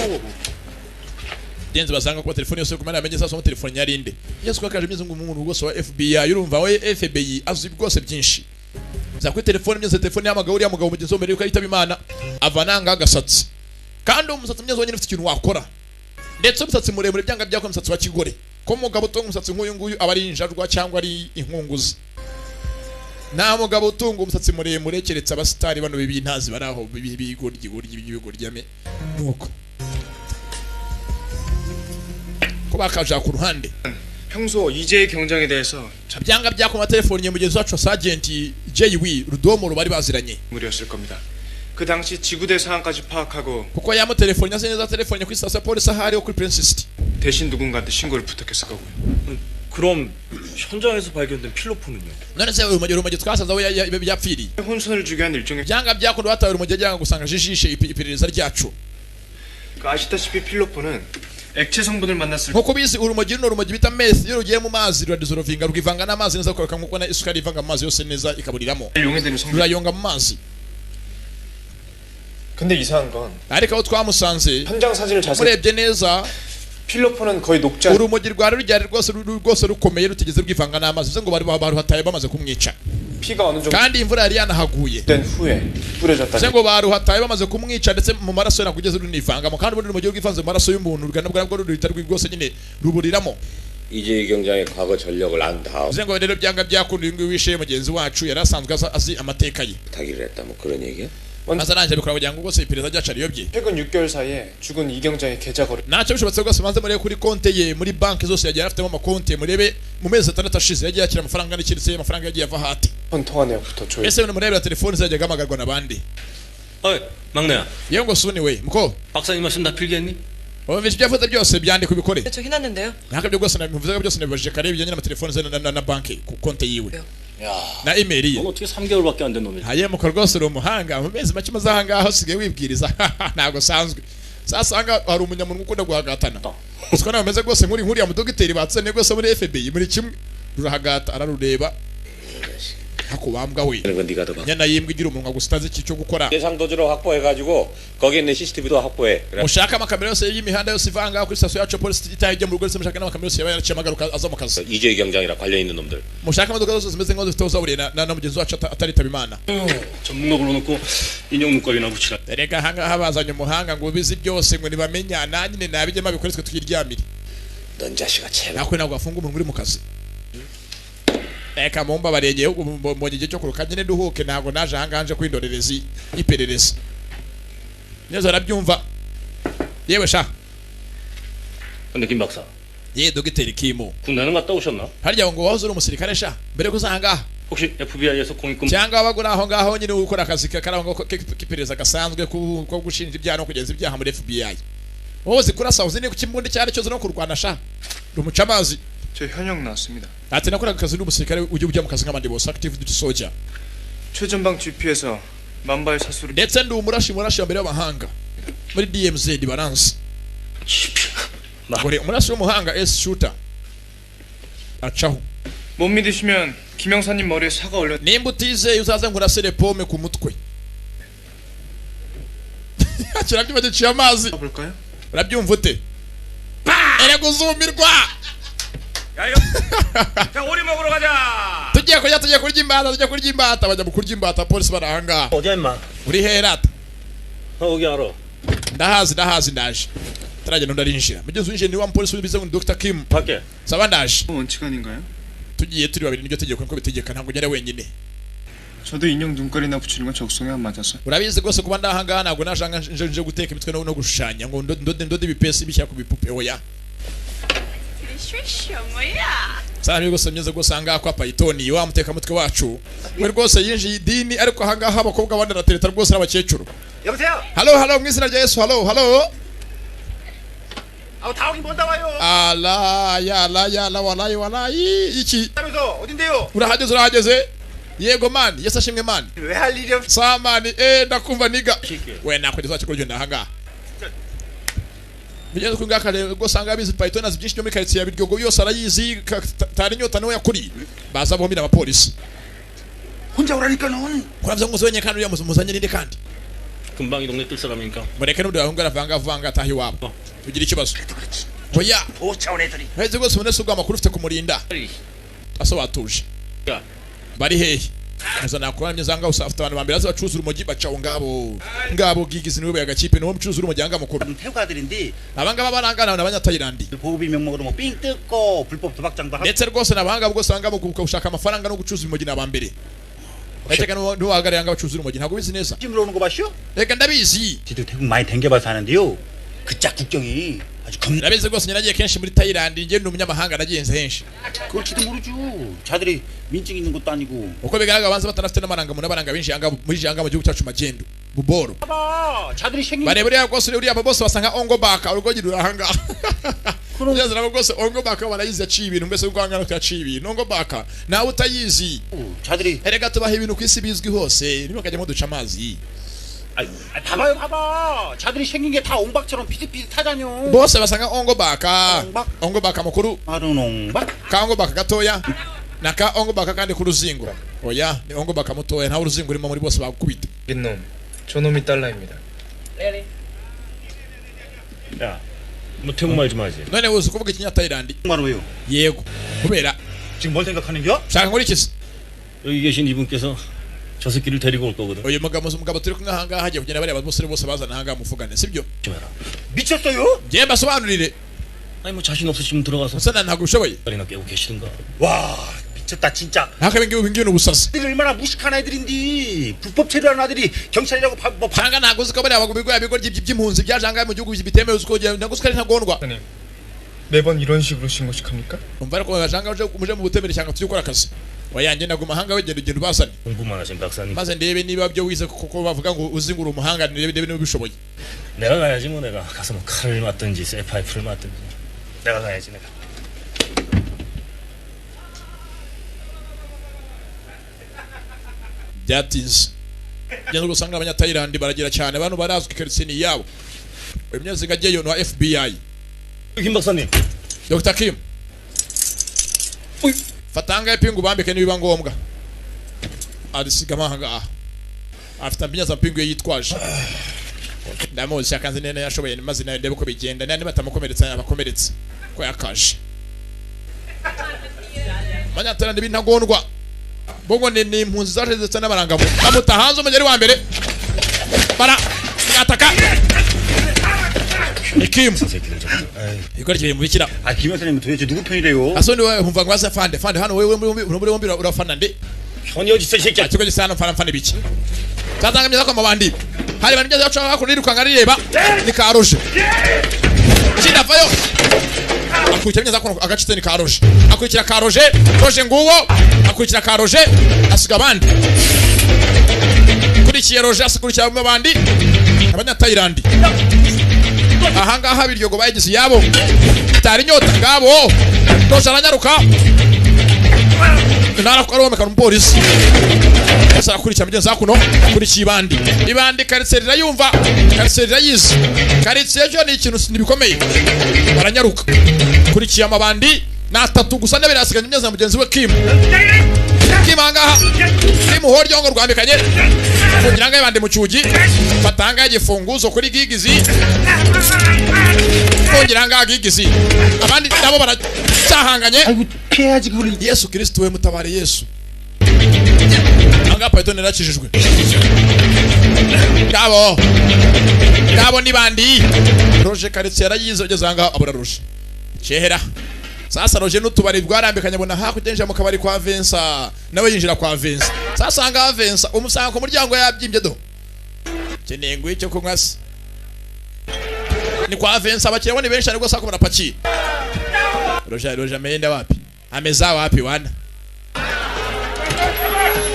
Genzi basanga kuba telefoni yose kumana amenye sasa telefoni yari inde. Yesu kwakaje imeze nk'umuntu rwose wa FBI urumva we FBI azi rwose byinshi. Za kuri telefoni myose telefoni y'amagabo uriya mugabo mugenzi wo mbere yuko yitaba Imana avananga agasatsi. Kandi umusatsi mwiza wonyine ufite ikintu wakora. Ndetse umusatsi muremure byanga byakora umusatsi wa kigore. Ko umugabo utunga umusatsi nk'uyu nguyu aba ari injarwa cyangwa ari inkunguzi. Nta mugabo utunga umusatsi muremure keretse abasitari bano b'ibintazi bari aho b'ibigoryi goryi b'ibigoryi nuko. Ko bakaja ku ruhande. 평소 이재의 경장에 대해서 Byanga byakoma telefoni ya mugenzi wacu Sergeant JW Rudomoro bari baziranye. 무리였을 겁니다. 그 당시 지구대 상황까지 파악하고 Kuko yamutelefonnye, azi neza telefone kuri sitasiyo ya polisi ahari ho kuri Prince City. 대신 누군가한테 신고를 부탁했을 거고요. 그럼 현장에서 발견된 필로폰은요? None se urumogi twasanze aho yapfiriye? 혼선을 주기 위한 일종의 Byanga byakunda batawe urumogi byanga gusanga jijishe iperereza ryacu. 그 아시다시피 필로폰은 액체 성분을 만났을 Nkuko ubizi, urumogi, runo rumogi bita meth, iyo rugiye mu mazi ruradissolvinga, rwivanga n'amazi neza kuko nkuko na isukari ivanga mu mazi yose neza ikaburiramo. 때 용해되는 성분. Rurayonga mu mazi. 근데 이상한 건 Ariko aho twamusanze, 현장 사진을 자세히 murebye neza, 필로폰은 거의 녹지 않 urumogi rwari rugihari rwose, rwose rukomeye, rutigeze rwivanga n'amazi, bivuze ngo bari baruhataye bamaze kumwica. 피가 어느 정도 Kandi imvura yari yanahaguye. 된 후에 Bivuze 뿌려졌다니 ngo baruhataye bamaze kumwica, ndetse mu maraso ye ntabwo ugeze runivangamo, kandi ubundi urumogi rwivanze mu maraso y'umuntu rugana bwo ruhita rwose nyine ruburiramo. 이재희 경장의 과거 전력을 안 다음 Bivuze ngo rero byanga byakunda uyu nguyu wishe mugenzi wacu yari asanzwe azi amateka ye, 부탁을 했다 뭐 그런 얘기야? maze arangije abikora kugira ngo rwose iperereza ryacu ariyobye. 최근 6개월 사이에 죽은 이 경장의 계좌 거래 Ntacyo bishobotse rwose, banze murebe kuri konte ye muri banki zose yagiye afitemo amakonte, murebe mu mezi 6 ashize yagiye yakira amafaranga angana iki, ndetse amafaranga yagiye ava hati. 폰 통화 내역부터 조회 Ese murebera telefoni zajyaga ahamagarwa n'abandi? 어이 막내야. Yewe ngo suni we muko. 박사님 말씀 다 필기했니? Wumvise ibyo yavuze byose, byandika ubikore. 저 해놨는데요. Ntabwo ibyo rwose nabivuze byose, nabibajije kare bijyanye n'amatelefoni ze na banki ku konte yiwe 야, na email ye. 넌 어떻게 3개월밖에 안 된 놈이 Hayemuka rwose uri umuhanga, mu mezi make umaze aha ngaha usigaye wibwiriza ntabwo usanzwe. Sasa aha ngaha hari umunyamunwa ukunda guhagatana, siko nawe umeze rwose nk'uri nk'uriya mudogiteri batsaniye rwose muri FBI, muri kimwe rurahagata ararureba hakubambwa we. 하는 건 네가 더 봐. Nyana yimbwa igira umunwa gusa utazi iki cyo gukora. 예상 도주로 확보해가지고 거기 있는 CCTV도 확보해. 그래. Mushake amakamera yose y'imihanda yose ivanga kuri sitasiyo yacu ya polisi itaha ijya mu rugo, ndetse mushake n'amakamera yose yaba yaraciye amagaruka aza mu kazi. 이재희 경장이랑 관련 있는 놈들. Mushake imodoka zose zimeze nk'aho zifite aho zahuriye na mugenzi wacu ataritaba Imana. 전문가 불러놓고 인형 눈깔이나 붙이라. Erega ahangaha bazanye umuhanga ngo ubizi byose, ngo nibamenya nanyine nabijyemo abikore twe twiryamire. 넌 자식아 제발. Nakwe ntabwo wafunga umuntu uri mu kazi. Reka mumbabarire, igihugu mbonye igihe cyo kuruka nyine nduhuke, ntabwo naje ahangaha nje kwindorerezi y'iperereza neza, arabyumva yewe sha. 근데 김 박사 Ye dogiteri Kimu, 군대는 갔다 오셨나? harya ngo wahoze uri umusirikare sha mbere ko uza ahangaha? 혹시 FBI에서 공익금 Cyangwa wabaga uri aho ngaho nyine ukora akazi kari aho ngaho k'iperereza gasanzwe ko gushinja ibyaha no kugenza ibyaha muri FBI? Wowe uzi kurasa, uzi ni ku kimbunda icyo ari cyo, uzi no kurwana sha, rumuca amazi. 저 현역 나왔습니다. Ati nakoraga akazi n'umusirikare ujya ujya mu kazi nk'abandi bose, active duty soldier. 최전방 GP에서 만발 사수를 Ndetse ndi umurashi, murashi wa mbere w'abahanga muri DMZ baransi gore, umurashi w'umuhanga, S shooter acaho. 못 믿으시면 김영사님 머리에 사과 올려 Nimba utizeye uzaze nkurasire pome ku mutwe. Kirabyumva giciye amazi. 볼까요? Urabyumva ute? Erega uzumirwa. 야 이거 자 오리 먹으러 가자. Tugiye kurya, tugiye kurya imbata, tugiye kurya imbata. Bajya mu kurya imbata, polisi bari ahangaha. 어디야 임마? Uri herata? 어 여기 알아. Ndahazi, ndahazi, ndaje. Taragenda undi arinjira, mugezi winjiye ni wa mupolisi w'ibize ngo ni Dr Kim. 밖에 Saba ndaje. 원칙 아닌가요? Tugiye turi babiri, niryo tegeko niko bitegeka, ntabwo ngera wenyine. 저도 인형 눈깔이나 붙이는 건 적성에 안 맞아서 Urabizi rwose kuba ndahangaha ntabwo naje ahangaha nje guteka imitwe no gushushanya ngo ndode ibipesi bishyira ku bipupe, oya. Sana rwose myiza rwose ahangaha kwa Payitoni wa mutekamutwe wacu we rwose yinjiye idini, ariko ahangaha abakobwa abandi aratereta rwose n'abakecuru. 여보세요. Halo, halo, mu izina rya Yesu, halo, halo. 아우 다 오긴 뭔다 와요. Ala ya la ya la walayi walayi iki. 하면서 어딘데요? Urahageze, urahageze? Yego man, Yesu ashimwe man. 왜 할 일이 없? Sa man, ndakumva niga we nakugeza wacu kurugenda ahangaha bigeze kuri ngaka rero rwose ahangaha abizi Python, azi byinshi byo muri karitsiye ya Biryogo yose arayizi, tari inyota niwe yakuriye, baza bombi n'abapolisi. 혼자 오라니까 넌. Kuravuze ngo uzi kandi uriya muzanye ninde kandi? 금방 이 동네 뜰 사람이니까. Mureke n'undi wahungu aravanga vanga ataha iwabo ugira ikibazo, oya. 보호 차원 애들이. Heze rwose ubone se ubwo amakuru ufite kumurinda asa watuje. 야 Bari hehe? Muza nakora myiza ngaho afite abantu bambere azi bacuruza urumogi, bacaho ngabo ngabo gigizi niwe agakipe niwo mucuruza urumogi anga mukuru. 태국 아들인데 Aba ngaba barangana n'abanyatayilandi. 보호비 명목으로 뭐 삥 뜯고 불법 도박장도 하고 Ndetse rwose n'abahanga bwose abangaba mu gushaka amafaranga no gucuruza urumogi ni abambere. Ndakeka n'uwahagarariye anga bacuruza urumogi ntabwo ubizi neza. 찜으로 오는 거 봤슈? Reka ndabizi. 지들 태국 많이 댕겨봐서 하는데요. 그 짝 국경이 아주 겁 Urabizi rwose njye nagiye kenshi muri Thailand, njye ndi umunyamahanga, nagenze henshi. 그럴지도 모르죠. 자들이 민증 있는 것도 아니고. Uko bigaragara banza batanafite n'amarangamuntu, n'abaranga binjiye ahangaha muri janga mu gihugu cyacu magendu buboro. 봐봐. 자들이 생긴 Bareba uriya rwose, uriya bose basa nka Ongobaka, urugogi ruri ahangaha. Ugeze nabo rwose Ongobaka barayizi, yaciye ibintu mbese, ubwo ahangaha yaciye ibintu Ongobaka nawe utayizi. 자들이 Erega tubaha ibintu ku isi bizwi hose, ntibakajya muduca amazi. 아, 아, 봐봐요, 봐봐. 자들이 생긴 게 다 옹박처럼 비슷비슷하잖요. Bose basa nka Ongobaka, Ongobaka mukuru 마른 옹박? ka Ongobaka gatoya na ka Ongobaka kandi k'uruzingo. Oya, ni Ongobaka mutoya, ntawe uruzingo urimo muri bose bagukubita. 놈, 저놈이 달러입니다. 야, 너 태국말 좀 하지. None uzi kuvuga ikinyatayilandi? 정말 왜요? Yego, kubera 지금 뭘 생각하는겨? Shaka nkora iki se? 여기 계신 이분께서 저 새끼를 데리고 올 거거든. Uyu mugabo, umugabo turi kumwe ahangaha, hagiye kugenda bariya basore bose bazana ahangaha muvugane, sibyo? 미쳤어요? Njye mbasobanurire. 아니 뭐 자신 없으시면 들어가서 Musa ntabwo ubishoboye. 다리나 깨고 계시든가. 와, 미쳤다 진짜. Ntakabe ngibi ngibi ni ubusazi. 애들이 얼마나 무식한 애들인데 불법 체류하는 아들이 경찰이라고 바, 뭐 바... Cyangwa ntabwo uzi ko bariya bigo bigo by'impunzi byaje ahangaha mu gihugu bitemewe, uzi ko ntabwo uzi ko ari ntagondwa. 사장님, 매번 이런 식으로 신고식합니까? Umva ariko bajanga uje muje mu butemere cyangwa tujye gukora akazi. Oya, njye naguma ahanga, wegenda ugenda ubazane. 공부만 하신 박사님. Maze ndebe niba byo wize kuko bavuga ngo uzi ngo uri umuhanga, ndebe niba ubishoboye. 내가 가야지 뭐. 내가 가서 뭐 칼을 맞든지 쇠파이프를 맞든지 내가 가야지 내가. Byatinze ngenda usanga abanyatayilandi baragira cyane, abantu barazwi, karitsiye ni iyabo. Uyu munyaziga agiyeyo ni wa FBI. 김 박사님. Dr. Kim, fata ahangaha ipingu bambike nibiba ngombwa. Arisigamo ahangaha, afite ambinya mpingu ye yitwaje, ndamuzi akanze neza yashoboye, maze nawe ndebe uko bigenda niba batamukomeretsa abakomeretse ko yakaje. Abanyatayilandi b'intagondwa bongo ni impunzi zaje ndetse n'abarangamuntu bamuta hanze. Umugeri wa mbere bara mwataka ni Kim ikora ikintu mubikira. 아, 김 여사님은 도대체 누구 편이래요? Asoni wewe humva ngo asa fande fande hano wewe muri muri urafana nde? 편이 어디 있어 이 새끼야. Ikigo gisa hano mfana mfana ibiki cyatanga myiza kwa mabandi hari abantu byaza baca bakuru yirukanka rireba ni karoje kinavayo akurikira myiza ko agacitse ni karoje akurikira karoje roje nguwo akurikira karoje asiga abandi kurikiye roje asikurikira abandi abanyatayilandi ahangaha biryogo bayigize iyabo tari inyota ngabo roje aranyaruka narakoromeka umupolisi gusa arakurikira mugenzi hakuno akurikiye ibandi ibandi karitsiye rirayumva, karitsiye rirayizi, karitsiye ejo ni ikintu ntibikomeye baranyaruka kurikiye amabandi ni atatu gusa ndabera asigaye mugenzi na mugenzi we Kim. Kim ahangaha Kim horyo ngo rwambikanye kugira ngo ibandi mu cyugi fata ahangaha igifunguzo kuri gigizi kugira ngo gigizi abandi nabo baracyahanganye. 피해야지 그걸. Yesu Kristo we mutabare Yesu. Ahangaha Python yarakijijwe ngabo ngabo ni bandi Roger karitsiye yarayize ugeze ahangaha abura Roger kera. Sasa Roger n'utubari bwarambikanye abona hakurya yinjira mu kabari kwa Vincent, nawe yinjira kwa Vincent. Sasa ahangaha Vincent umusanga ku muryango yabyimbye do keneye ngo icyo kunywa se ni kwa Vincent, abakiriya bo ni benshi ariko sako barapakiye. Roger Roger ameenda wapi, ameza wapi wana?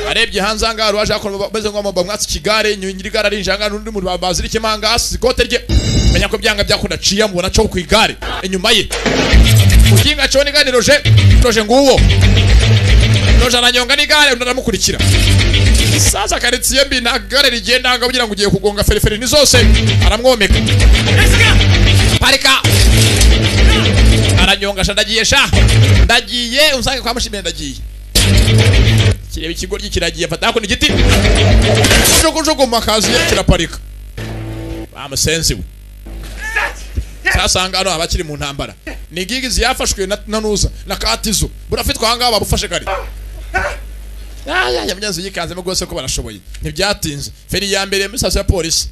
Arebye hanze ahangaha ruwaje hakuno bameze nk'aho bamwatse ikigare, nyir'igare arinjira ahangaha n'undi muntu bazirikemo ahangaha asize ikote rye, menya ko byanga byakunda aciye amubona cyo ku igare inyuma ye ukinga cyo n'igare Roger Roger nguwo Roger aranyonga n'igare undi aramukurikira. Sasa karitsiye mbi nta gare rigenda ahangaha kugira ngo ugiye kugonga feriferi ni zose aramwomeka parika aranyonga sha ndagiye sha ndagiye unsange kwa mushimire ndagiye kireba ikigoryi kiragiye afata hakuno igiti jugujugu mu makazi ye kiraparika bamusenzi we. Sasa hano abakiri mu ntambara ni gigizi yafashwe na nuza na katizo burafitwa ahangaha babufashe kare. Aya mugenzi yikanzemo rwose ko barashoboye ntibyatinze feri ya mbere muri sitasiyo ya polisi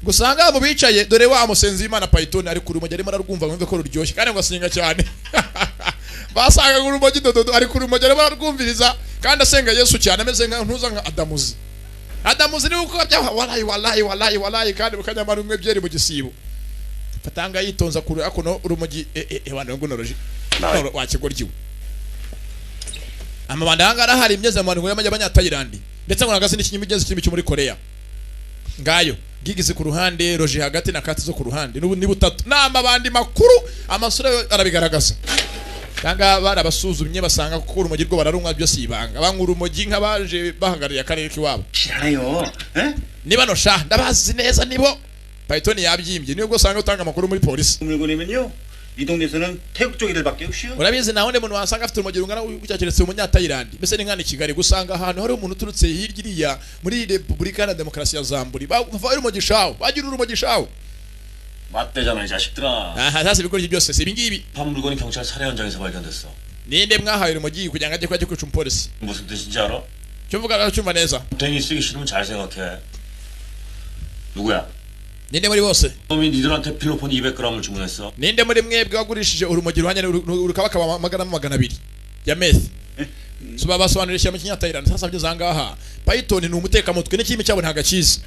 gusa ahangaha mu bicaye dore wa musenzi w'Imana Python ari kuri urumogi arimo ararwumva ngo yumve ko ruryoshye kandi ngo asenga cyane basangaga urumogi dododo ari kuri urumogi arimo ararwumviriza kandi asenga Yesu cyane ameze nka ntuza nka Adamuzi Adamuzi ni uko bya walayi walayi walayi walayi kandi mukanyamara umwe byeri mu gisibo. Fatanga yitonza kure akono urumogi wana ngo noroji wakigoryiwe. Amabanda hanga arahari imyeze amabanda y'abanyatayilandi ndetse ngo nagase n'ikinyimigezi kirimo cyo muri Korea. Ngayo gigize ku ruhande roje hagati na kati zo ku ruhande n'ubu ni butatu n'amabandi makuru amasura arabigaragaza. Kanga barabasuzumye basanga kuko urumogi rwo bararunwa byose ibanga banywa urumogi nk'abaje bahagarariye akarere kiwabo. Niba no sha ndabazi neza nibo Python yabyimbye niyo usanga utanga amakuru muri polisi. 이 동네에서는 태국 쪽 애들밖에 없이요. Urabizi naho muntu wasanga afite urumogi rungana gutya umunyatayilandi mbese ni nkana i Kigali gusanga ahantu hari umuntu uturutse hirya iriya muri Repubulika ya Demokarasi ya Zamburi bava urumogi shawo bagira urumogi shawo. 맞대잖아 이 자식들아. Aha sasa ibikoresho byose si ibingibi. 밥 물건이 경찰 살해 현장에서 발견됐어. Ninde mwahaye urumogi kugira ngo ajye kujya kwica umupolisi? 무슨 뜻인지 알아? Cyumvuga cyumva neza. 댕이 쓰기 싫으면 잘 생각해. 누구야? Ninde muri bose? 놈이 니들한테 필로폰 200g을 주문했어. Ninde muri mwebwe wagurishije urumogi ruhanye rukabakaba 200 ya meth? So basobanurishye mu kinyatayirana sasa byo zangaha. Python ni umutekamutwe n'ikimi cyabo ntagakizi.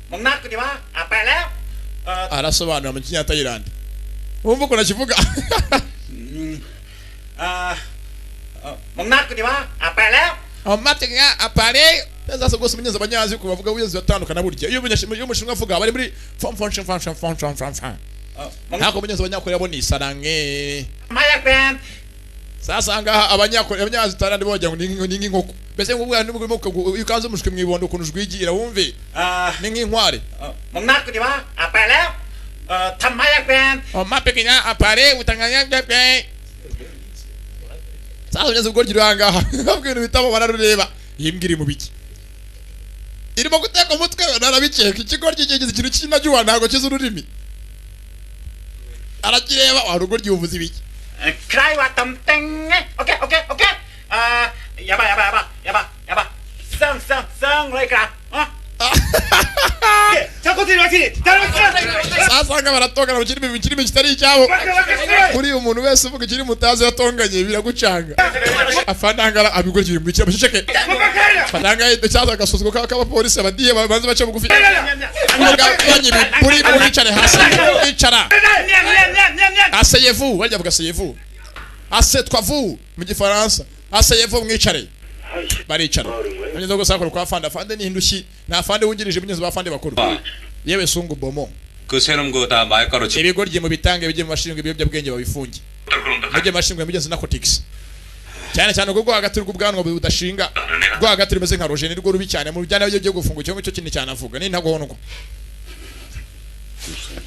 먹나끄리와 아빨라. Arasobanura mu kinyatayiranda. Wumva uko nakivuga? 먹나끄리와 아빨라. Amateka apare sasa rwose umunyenzi abanyazi ko bavuga ubuyenzi batandukana burya iyo umushinwa avuga bari muri fon fon fon fon fon fon fon fon ntako umunyenzi abanyakorea bo ni sarange sasa ngaha abanyakorea abanyazi tarandi bogira ngo ni nk'inkoko mbese ngo ubwana n'ubwo ukanze umushwi mwibondo ukuntu jwigira wumve ni nk'inkware 먹나끄리와 아빨라 탐마약벤 omapekenya apare utanganya bwe sasa umunyenzi ubwo ryo ngaha babwo ibintu bitabo bararureba yimbwira mu biki irimo guteka umutwe narabikeka ikigo ryigeze ikintu cy'inajuwa ntago kiza ururimi arakireba wa rugo ryuvuze ibiki 크라이 왔던 땡 오케이 오케이 오케이 아 야바 야바 야바 야바 야바 쌍쌍쌍 라이크라 어 sasanga baratongana mu kirimi kitari icyabo kuri umuntu wese uvuga ikiri mutazi yatonganye biragucanga afanangara abigurikira mu kirimi ceceke fananga cyaza agasuzgo k'abapolisi abadiye babanze bace bugufi muri mwicare hasi icara asseyez-vous barya vuga asseyez-vous assieds-toi-vous mu gifaransa asseyez-vous mwicare baricara ngenzi go sakora kwa fanda fande ni hindushyi na fande wungirije munyenzi ba fande bakuru yewe sungu bomo 그 세놈 그다 마약가루 ibigoryi mu bitange bijye mu mashinga ibiyobyabwenge babifunge mujye mashinga mugenzi narcotics cyane cyane ubwo hagati rw'ubwanwa budashinga rwo hagati rumeze nka rojeni rwo rubi cyane mu bijyana byo gufunga cyo cyo kintu cyane avuga ni ntagondwa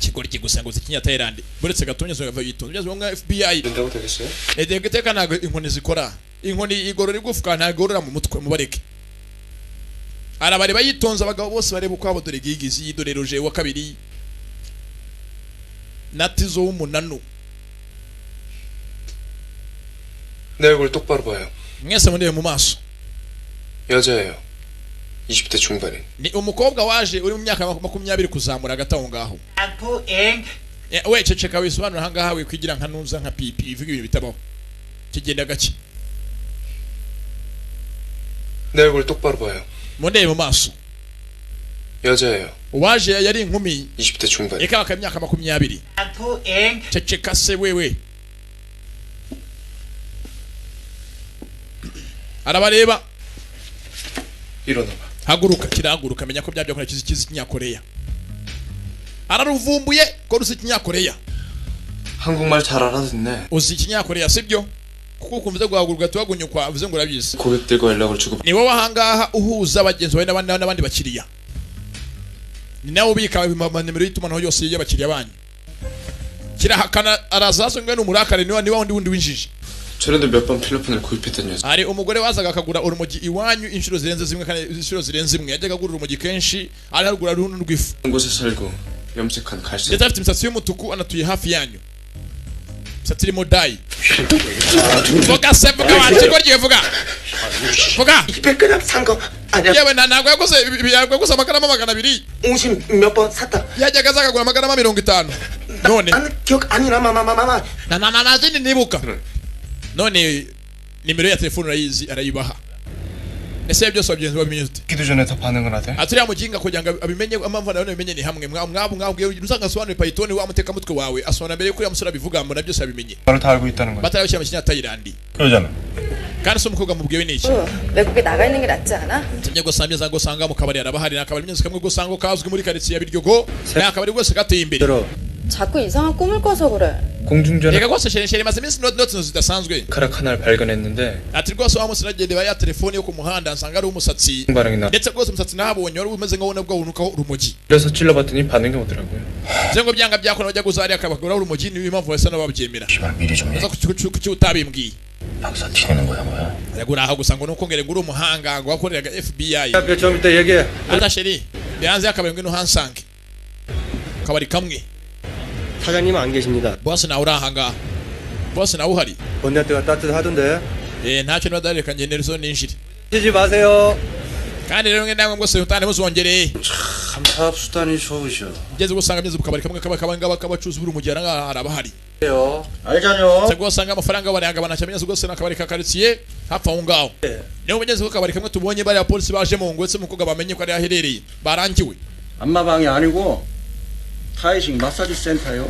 kigoryi gusa ngo zikinyatayirandi buretse gatonye zo yitonze byazo nka FBI edegiteka ntago inkoni zikora inkoni igorora igufwa ntagorora mu mutwe mubareke arabareba yitonze abagabo bose bareba uko abo dore gigizi dore roje wa kabiri natizo w'umunanu 내 얼굴 똑바로 봐요. mwese mundebe mu maso 여자예요. 20대 중반인. Ni umukobwa waje uri mu myaka 20 kuzamura hagati aho ngaho. We ceceka wisobanura aha ngaha wikwigira nka ntuza nka pipi ivuga ibintu bitabaho kigenda gake. 내 얼굴 똑바로 봐요. Mundebe mu maso. 여자예요. Uwaje yari inkumi 20대 중반. ikabaka imyaka 20. Ceceka se wewe. Arabareba. 일어나봐. Haguruka kirahaguruka menya ko byabyo kizi kizi kinyakoreya. Araruvumbuye ko rusi kinyakoreya. 한국말 잘 알아듣네. Uzi kinyakoreya sibyo? Kuko ukumva guhaguruka tuhagunyukwa uvuze ngo urabizi. 고객들과 연락을 주고 Ni wowe ahangaha uhuza abagenzi bawe n'abandi n'abandi bakiriya. Ni nawe ubika nimero y'itumanaho yose y'abakiriya banyu. Kirahakana araza asongwe n'umurakare niwa niwa wundi wundi winjije. 전에도 몇 번 필로폰을 구입했던 여자. Hari umugore wazaga akagura urumogi iwanyu inshuro zirenze zimwe kandi inshuro zirenze imwe yajyaga agura urumogi kenshi ararugura runo rw'ifu. 한 곳에 살고 염색한 갈색. Ndetse afite imisatsi y'umutuku anatuye hafi yanyu. Imisatsi irimo dayi. Vuga se vuga wakigoryi vuga. Vuga. 200g 산 거 아니야. Yewe ntabwo yaguze yaguze amagarama 200. 50 몇 번 샀다. Yajyaga aza akagura amagarama 50. None. 나는 기억 아니나 마마마마마. Na na na zindi nibuka. None nimero ya telefone urayizi arayibaha. Ese byose wabigenza, wabimenye ute? 기도 전에 더 반응을 하대. Aturiya muginga kugira ngo abimenye, impamvu nawe abimenye ni hamwe mwabo mwabwiye uzanga asobanure Python wa mutekamutwe wawe asobanura mbere yuko uriya musore abivuga, mbona byose abimenye. 말을 다 알고 있다는 거야. Batarabishyira mu kinyatayilandi. 그러잖아. Kandi se umukobwa mubwiwe ni iki? 외국에 나가 있는 게 낫지 않아? Tumye gusa myiza ngo usanga mu kabari arabahari, ni akabari myiza kamwe gusa ngo kazwi muri karitsiye ya Biryogo, ni akabari rwose gateye imbere. 자꾸 이상한 꿈을 꿔서 그래. 공중전화 Reka rwose chérie, chérie, maze iminsi noti zidasanzwe. 카락 하나를 발견했는데 Ati rwose wa munsi nagende ya telefone yo ku muhanda nsanga ari umusatsi, 반응이 나. ndetse rwose umusatsi nahabonye wari umeze nk'aho nabwo wunukaho urumogi. 그래서 찔러봤더니 반응이 오더라고요. Nze ngo byanga byakora bajya guza hariya akabagura urumogi, niyo mpamvu basa n'ababyemera. 미리 좀 Uza kuki utabimbwiye? 박사 티내는 거야 뭐야? Aragura aho gusa ngo nuko ngere ngo uri umuhanga ngo wakoreraga FBI. 앞에 좀 이따 얘기해. Ata chérie, byanze akabari, ngwino hansange akabari kamwe. 사장님 안 계십니다. Boss nawe uri ahangaha? Boss nawe uhari? 언니한테가 따뜻하던데. Eh, ntacyo niba dareka ngende zo ninjire. 쉬지 마세요. Kandi rero mwe namwe mwose mutane muzongereye. 참 사업 수단이 좋으셔. Ngeze gusanga mbyeze mu kabari kamwe kaba kaba ngaba kabacuruza urumogi ahangaha harabahari. 알잖요. Cyangwa usanga amafaranga barayagabana cyane rwose n'akabari ka karitsiye hafi aho ngaho. Niyo mugeze ku kabari kamwe tubonye bariya polisi baje mu ngo, ndetse umukobwa bamenye ko ari aherereye barangiwe. 안마방이 아니고 타이식 마사지 센터요.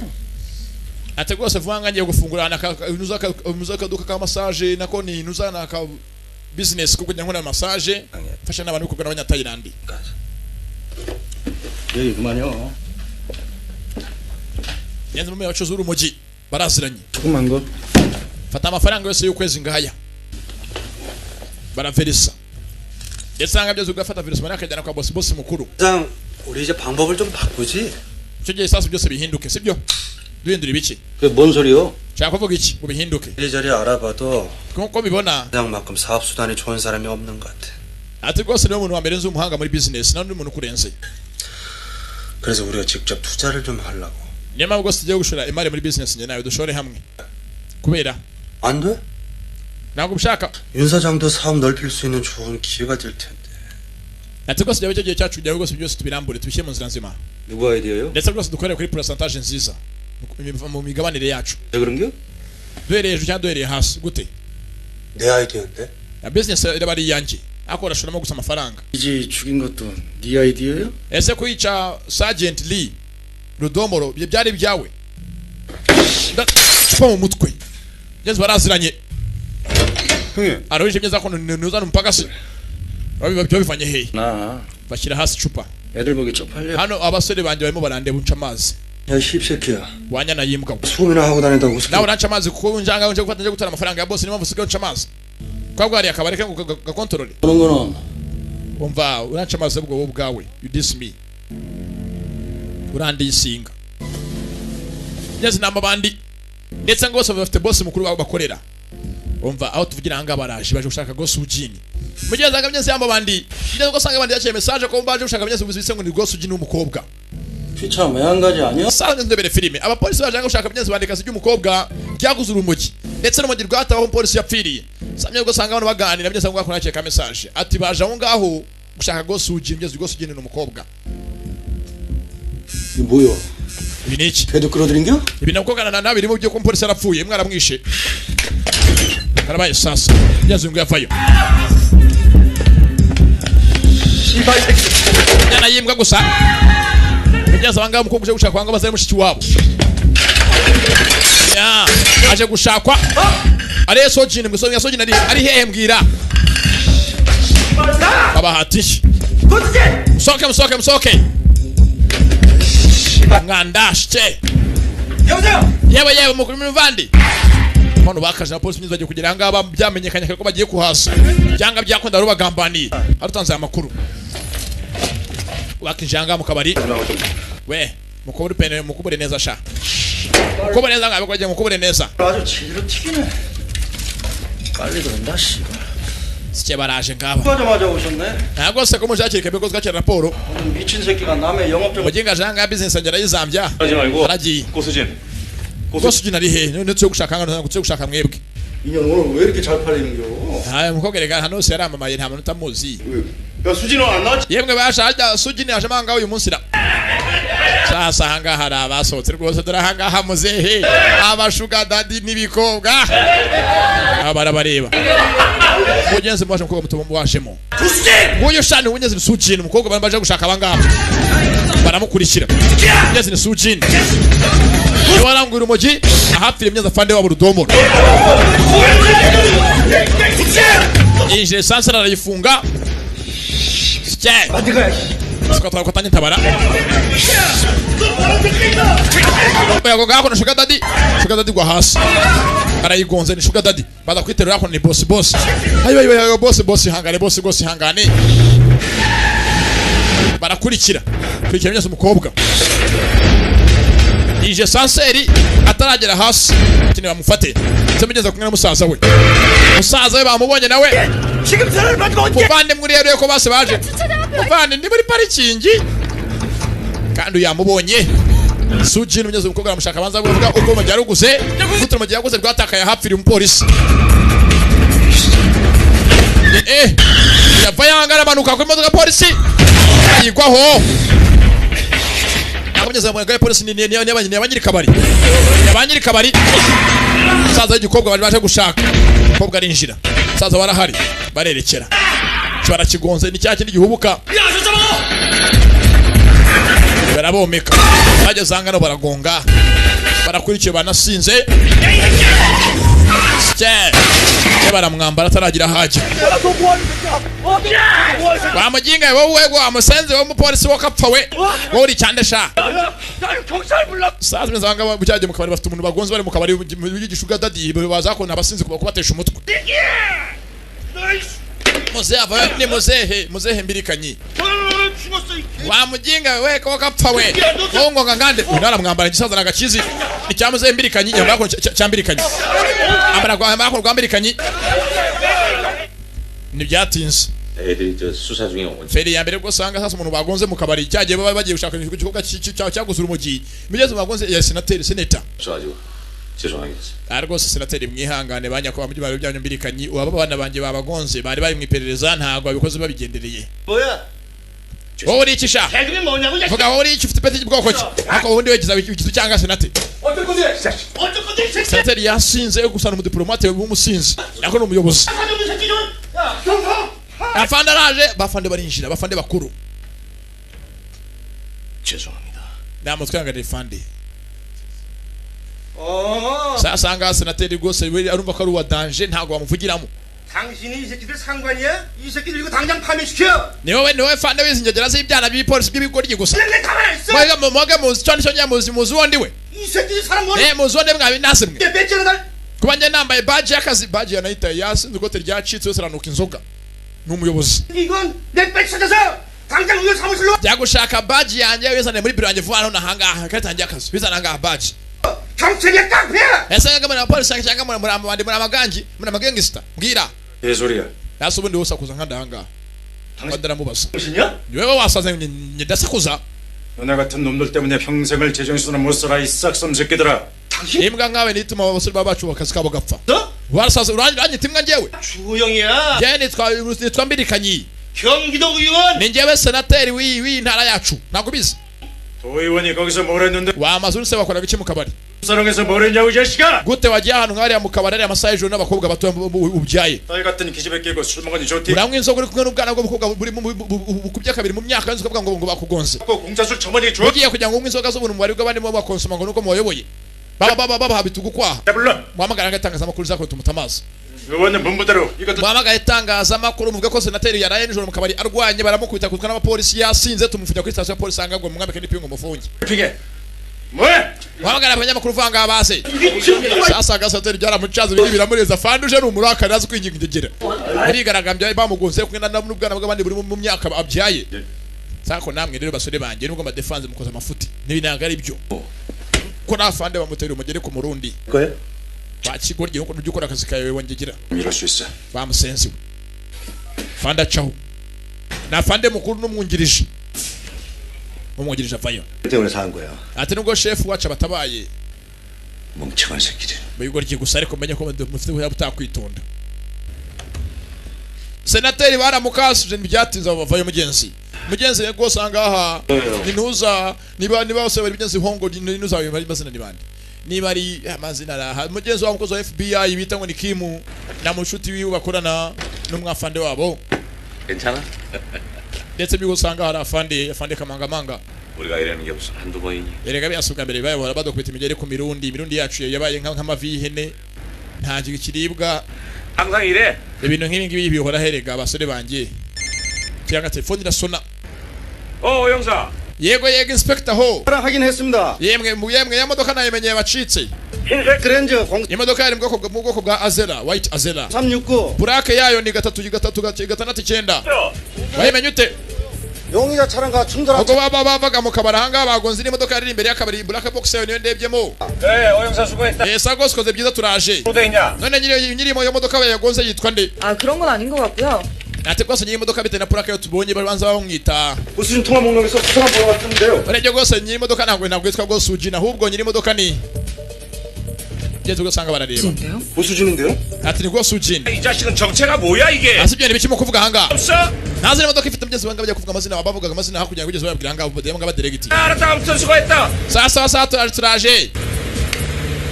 Ati rwose vuba nga ngiye gufungura nuza akaduka ka massage, nako ni nuza na ka business ko kugira ngo na massage mfasha n'abantu bikorwa n'abanyatayilandi. 여기 그만요. Nyanza mu bacuruza urumogi baraziranye. 조금만 거. Fata amafaranga yose y'ukwezi ngaya baraverisa, ndetse nanga byose ugafata verisa akajyana kwa boss, boss mukuru. 사장 우리 이제 방법을 좀 바꾸지. Icyo gihe isasu byose bihinduke, sibyo? Duhindura ibiki? 그게 뭔 소리요? Nshaka kuvuga iki ngo bihinduke? 이리저리 알아봐도 Nkuko mbibona, 사장만큼 사업 수단이 좋은 사람이 없는 것 같아. ati rwose niwe muntu wa mbere nzi umuhanga muri business, nta n'undi muntu ukurenze. 그래서 우리가 직접 투자를 좀 하려고. Niyo mpamvu rwose tugiye gushora imari muri business, njye nawe dushore hamwe kubera 안 돼? Ntabwo ubishaka? 윤 사장도 사업 넓힐 수 있는 좋은 기회가 될 텐데. Ati rwose byaba icyo gihe cyacu kugira ngo rwose byose tubirambure, tubishyire mu nzira nzima, 누구 아이디어요? ndetse rwose dukorere kuri pourcentage nziza mu migabanire yacu. 왜 그런겨? Duhereye hejuru cyangwa duhereye hasi gute? 내 아이디어인데. Ya business iraba ari iyanjye, ariko urashoramo gusa amafaranga. 이지 죽인 것도 네 아이디어요? Ese kwica Sergeant Lee Rudomoro ibyo byari ibyawe? Ndacupa mu mutwe ngeze baraziranye. 형님. Arabije neza ko nuzana umupaka se babiba bivanye hehe? 나 Bashyira hasi icupa. 애들 보기 쪽팔려. Hano abasore banjye barimo barandeba unca amazi. 야 씹새끼야. Wanyana yimbwa we. 소문이나 하고 다닌다고. Nawe uranca amazi kuko njanga nje gufata nje gutara amafaranga ya boss, niyo mpamvu usigaye unca amazi kwa bwariye akabari ke ngo gakontorore. 그런 거는 Umva, uranca amazi ubwo wowe ubwawe, you diss me, urandisinga ngeze inama abandi, ndetse ngo bose bafite boss mukuru wabo bakorera. Umva, aho tuvugira ahangaha baraje, baje gushaka Gosujini. Mugenzi anga myenzi yamba bandi ngeze ugasanga abandi yaciye message ko baje gushaka myenzi bise ngo ni Gosujini w'umukobwa. 피차 매한가지 아니야? Sasa ndebere filime, abapolisi baje gushaka myenzi bandika ry'umukobwa ryaguze urumogi, ndetse n'urumogi rwataho umupolisi yapfiriye. Samye ugasanga abantu baganira myenzi ngo akora ka message ati baje aho ngaho gushaka Gosujini, myenzi Gosujini ni umukobwa. 이게 뭐야? Ibi ni iki? 걔도 끌어들인겨? Ibi nabwo ganana nabi birimo byo ko umupolisi yarapfuye mwaramwishe. Karabaye sasa myenzi ngo yavayo nyana yimbwa gusa. Mugeze abangaba umukobwa uje gushakwa ngo bazare mushiki wabo ya aje gushakwa ari Sojini ngo ya Sojini ari hehe mbwira babahati musohoke musohoke musohoke mwandashye. Yewe yewe mukuru muvandi hano bakaje na polisi bagiye kugira ngaba byamenyekanye ko bagiye kuhasa byanga byakunda rubagambaniye arutanze amakuru wakinjanga mu kabari we mukubure pene mukubure neza sha mukubure neza ngabe kwaje mukubure neza. 아주 제대로 튀기네. 빨리 들어온다 씨발. Sike baraje ngaba. 하자마자 오셨네. Ntabwo se ko mujakirika biko twakira raporo. 오늘 미친 새끼가 남의 영업점 Muginga janga business angera yizambya. 하지 말고. Aragiye. 고수진. Gosujin ari he? None cyo gushaka ngano cyo gushaka mwebwe. 인연 오늘 왜 이렇게 잘 팔리는겨? Aya mukobwa rega hano hose yaramamaye nta muntu utamuzi. 야 수진아 안 나왔지? Yemwe basha hajya Sujin yaje manga uyu munsi ra. Sasa ahangaha hari abasohotse rwose, dore ahangaha muzehe abashuga daddy n'ibikobwa aba barabareba. Mugenzi mwaje, umukobwa muto wajemo nguyu shani. Mugenzi ni Sujin, umukobwa bari baje gushaka. Abangaba baramukurikira. Mugenzi ni Sujin, warangura urumogi ahapfira imyenda afande wabo rudomoro. Yinjiye sansara arayifunga. Sike tabara yago ngako na sugar daddy. Sugar daddy gwa hasi arayigonze, ni sugar daddy. Baza kwiterura ko ni boss. Boss, ayo ayo ayo, boss, boss, hangane boss, boss, hangane. Barakurikira kurikira byose. Umukobwa yije sanseri ataragera hasi kine bamufate. Ndetse mugeze kumwe na musaza we, musaza we bamubonye nawe. Muvandimwe uriya ko bose baje, muvandi ndi muri parikingi kandi yamubonye Sujin. Umunyezi umukobwa aramushaka, abanza kuvuga uko mu yaruguze gute, mu yaguze rwatakaye hapfira umupolisi. Yava yanga aramanuka ku modoka polisi ayigwaho. Akomeza mu gare polisi ni abanyiri kabari, abanyiri kabari. Musaza w'igikobwa bari baje gushaka, umukobwa arinjira, musaza warahari, barerekera barakigonze. Ni cya kindi gihubuka, barabomeka. Bageze ahangano baragonga, barakurikiye, banasinze. Baramwambara ataragira ahajya. Wamuginga wowe, wamusenze wowe, umupolisi wo kapfa we, wowe uri cyande sha. Sasa meza banga bucyagiye mu kabari, bafite umuntu bagonze, bari mu kabari y'igishuga daddy, baza kona abasinzi kubatesha umutwe. Muzehe ava ni muzehe, muzehe mbirikanyi. Wamuginga we ko kapfa we, wowe ngo ngande naramwambara. Igisaza nagakizi ni cya muzehe mbirikanyi, yambara ko cya mbirikanyi, ambara kwa ko rwa mbirikanyi. Ntibyatinze. 애들이 저 수사 중에 온 Feri ya mbere rwose ahanga. Sasa umuntu bagonze mu kabari cyagiye baba bagiye gushaka igikorwa cyaguze urumogi, mugeze bagonze ya senateri, seneta. 없어가지고 죄송하게 됐어요. Ah, rwose senateri mwihangane, banyakubahwa mu byubahiro byanyu mbirikanyi, ubu abana banjye babagonze bari bari mu iperereza, ntabwo babikoze babigendereye. 뭐야? Wowe uri iki sha? 계급이 뭐냐고 이 Vuga, wowe uri iki? Ufite ipeti ry'ubwoko ki? Ariko ubundi wegiza ikizu cyangwa senateri? 어쩔 건데? 어쩔 건데 이 새끼? Senateri yasinze gusa, ni umudiplomate w'umusinzi, nako ni umuyobozi. 사정도 새끼 좀! 야, 경성! Afande araje, bafande barinjira, bafande bakuru. 죄송합니다. Namutwihanganire fande. 어. Sasa ngaha senateri rwose we arumva ko ari uwa danger, ntabwo bamuvugiramo. 당신이 이 새끼들 상관이야? 이 새끼들 이거 당장 파면시켜! Ni wowe fande wizi ingegera z'ibyana by'ipolisi by'ibigoryi gusa. 내 가만 안 있어! Mwega mwega, muzi cyo nicyo muzi, muzi uwo ndiwe. 이 새끼들 사람 머리 Muzi uwo ndiwe mwabi nase mwe. 내 배째로 날 Kuba njye nambaye badge y'akazi, badge yanayitaye, yasinze, ikote ryacitse yose aranuka inzoga, ni umuyobozi. 이건 내 배지 찾아서 당장 의원 사무실로 Jya gushaka badge yanjye wizane muri biro yanjye vuba hano ahangaha, ikarita yanjye y'akazi bizane ahangaha badge. 경찰이야 깡패야! Ese ngaga muri abapolisi cyangwa muri amabandi, muri amagangi, muri amagangsta, mbwira. 개소리야. Nase ubundi wowe usakuza nkanda ahangaha? Kandi aramubaza. 당신이야? Ni wewe wasaze ndasakuza? 너네 같은 놈들 때문에 평생을 제정신으로 못 살아 이 싹섬 새끼들아. Imbwa nkawe nituma abasore baba bacu akazi kabo gapfa. 너? Warasaze uranyita imbwa njyewe? 주호영이야. Njyewe nitwa mbirikanyi. 경기도 의원. Ni njyewe senateri w'iyi ntara yacu, ntabwo ubizi? 도의원이 거기서 뭘 했는데? Wamaze uri se wakoraga iki mu kabari? 사랑해서 뭘 했냐고 이 자식아! Gute wagiye ahantu nk'hariya mu kabari ariya amasaha y'ijoro n'abakobwa bato ubyaye? 딸 같은 기집애 끼고 술 먹으니 좋디? Uranywa inzoga uri kumwe n'ubwana bw'umukobwa buri bukubye kabiri mu myaka, inzoga ukavuga ngo bakugonze. 고 공짜 술 처머니 줘? Ugiye kugira ngo unywe inzoga z'ubuntu mu bari bw'abandi bakonsoma ngo nuko mubayoboye, baba baba babaha bitugukwaha. 불러. Muhamagara agatangazamakuru zakwe tumutamaza. 의원은 본부대로 이것도 Muhamagara itangazamakuru muvuge ko senateri yaraye nijoro mu kabari arwanye, baramukubita kutwa n'abapolisi, yasinze, tumufungira kuri sitasiyo ya polisi ahangagwe, mumwambike n'ipingu mufunge. 핑계. 뭐해? Muhamagara abanyamakuru vanga base. Sasa gasenateri byaramucaze, ibindi biramureza. Fande uje ni umurakari, azi kwinginga ingegera, arigaragambya bamugonze kumwe n'ubwana bw'abandi buri mu myaka abyaye. Sako namwe rero basore banjye, nubwo amadefanze mukoze amafuti n'ibi ntabwo ari byo ko nafande bamutera umugeri ku murundi. 거야? Bakigoryi nkuko ujya ukora akazi kawe wongegera. 이럴 수 있어. Bamusenzi we fande acaho na fande mukuru n'umwungirije, umwungirije avayo. 때문에 사는 거야. Ati nubwo shefu wacu abatabaye. 멍청한 새끼들. Bigoryi gusa, ariko menye ko mufite ubuya butakwitonda. Senateri baramukasuje, ntibyatinze abo bavayo. Mugenzi Mugenzi rwose ahangaha ni ntuza niba bose bari mugenzi hongo ni ntuza bari mazina ni bande niba ari amazina araha mugenzi wa mukozi wa FBI bita ngo ni Kimu na mushuti wiwe bakorana n'umwafande wabo. 괜찮아? Ndetse by'uko usanga hari afande kamangamanga. 우리가 이러는 게 무슨 한두 번이니? Erega byasubwa mbere bayobora badukubita imigeri ku mirundi yacu yabaye nk'amavi y'ihene nta kiribwa. 항상 이래. Ibintu nk'ibi ngibi bihora herega abasore banjye. Cyangwa telefone irasona. 어, 형사. Yego yego inspector ho. 확인했습니다. Yemwe ya modoka nayimenyeye bacitse. 흰색 그랜저 0 Imodoka yari mu bwoko bwa Azera, white Azera. 369 Plaque yayo ni 3 3 6 9. Wayimenye ute? 용의자 차량과 충돌한 Ubwo baba bavaga mu kabari ahangaha bagonze n'imodoka yari imbere y'akabari black box yayo niyo ndebyemo. 네, 어 형사 수고했다. Esa rwose ukoze byiza turaje. 또 있냐? None nyiri iyo modoka yagonze yitwa nde? 아 그런 건 아닌 것 같고요. Ati rwose nyiri imodoka bitewe na plaque yo tubonye babanza bamwita. 우수진 통화 목록에서 수상한 번호가 뜨는데요. Urebye rwose nyiri imodoka ntabwo yitwa rwose Ujina ahubwo nyiri imodoka ni ngeze ugasanga barareba. 진짜요? 우수진인데요? Ati ni rwose Ujina. 이 자식은 정체가 뭐야 이게? Asi ibyo ntibikimo kuvuga ahangaha. 없어? Ntazi imodoka ifite mugenzi wanjye bajya kuvuga amazina bavugaga amazina hakurya kugeza bababwira ahangaha bademanga baderegiti. 알았다. 아무튼 수고했다. Sasa sasa turaje.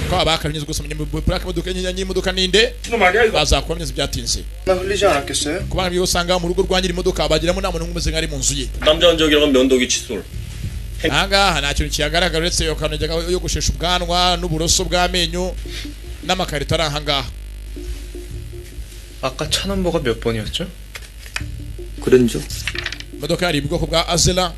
Kwa bakamye gusa menye plaque imodoka nyiri imodoka ninde? 놈 아니야 이거? Bazakora mugenzi byatinze. 나 흘리지 않았겠어요? Kubana byo usanga mu rugo rwa nyiri imodoka bagiramo nta muntu umwe umeze nk'ari mu nzu ye. 남자 흔적이랑은 면도기 칫솔. Ahangaha nta kintu kihagaragara uretse iyo kantu yogoshesha ubwanwa n'uburoso bw'amenyo n'amakarito ari ahangaha. 아까 차 넘버가 몇 번이었죠? 그랜저? Imodoka yari ubwoko bwa Azela.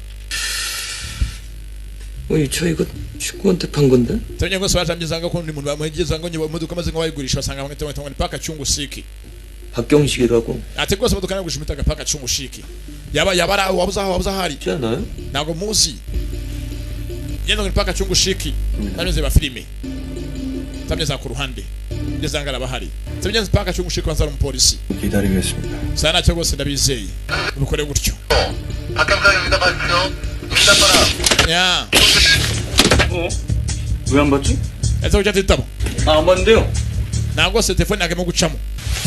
어이 저 이거 친구한테 판 건데? Tumenye rwose bacambye ngo kundi muntu bamuhegeza ngo nyiba imodoka maze ngo bayigurisha basanga bamwe ngo ni paka cyungu siki. 박경식이라고 Ati rwose imodoka nagurisha imitaga paka cyungu shiki. Yaba yabara wabuze aho wabuze ahari. 있지 않아요? Ntabwo muzi. Yenda ngo ni paka cyungu shiki. Tameze ba filime. Tameze ku ruhande. Ngeze ngara bahari. Tameze paka cyungu shiki banza ari umupolisi. 기다리겠습니다. Sana cyo rwose ndabizeye. Ubikore gutyo. Ya. 왜 안 받지? Ese kuki atitaba? 아, 안 봤는데요. Ntabwo se telefone nagemo gucamo.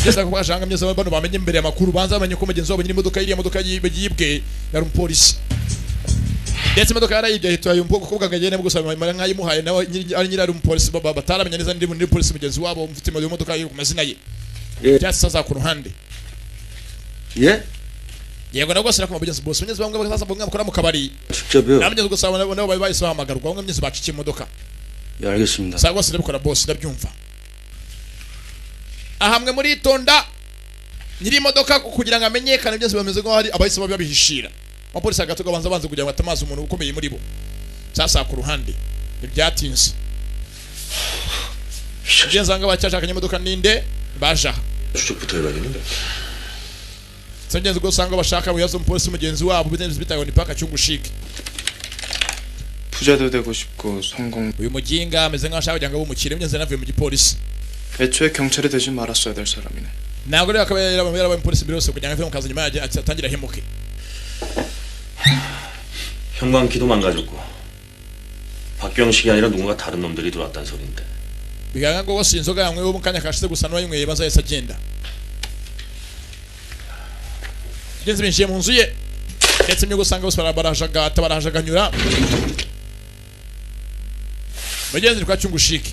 Ngeze ko bashanga myese bano bamenye imbere amakuru banza bamenye ko mugenzi wabo nyiri imodoka iriya modoka yibwe yari umupolisi. Ndetse imodoka yarayibye ahita yumva ko kubwa ngagene gusa mara nkayimuhaye nawe ari nyiri ari umupolisi bataramenya neza ndi muri polisi mugenzi wabo mfite imodoka yo ku mazina ye. Byatsi ku ruhande. 예? Yego nabwo sira ku mugenzi boss mugenzi bamwe bakaza bamwe bakora mu kabari. 직접요? Namenye gusa nabo bari bahise bahamagarwa bamwe mugenzi baciye imodoka. 예, 알겠습니다. Sa rwose ndabikora boss ndabyumva. Ahamwe muritonda nyiri imodoka kugira ngo amenyekane byose bameze nkaho hari abahise babihishira. Abapolisi agatoka banza kugira ngo atamaze umuntu ukomeye muri bo. Sasa ku ruhande ntibyatinze. Mugenzi wanjye bacyashakanye imodoka ninde baja. 추적부터 해봐야겠는데. Mugenzi ubwo usanga bashaka buyazo umupolisi mugenzi wabo bitenze bitago ni paka cyungushike. 부자도 되고 싶고 성공. Uyu muginga ameze nkaho ashaka kugira ngo abe umukire mugenzi navuye mu gipolisi. 애초에 경찰이 되지 말았어야 될 사람이네. Ntabwo rero akaba yarabaye umupolisi mbere yose kugira ngo ave mu kazi nyuma atangire ahemuke. 현관키도 망가졌고 박경식이 아니라 누군가 다른 놈들이 들어왔다는 소린데. Bigaragara ngo rwose inzoga yanywewe mu kanya kashize gusa n'uwayinyweye maze yahise agenda. Mugenzi binjiye mu nzu ye ndetse imyuga usanga bose barajagata barajaganyura. Mugenzi ni kwa cyungushike.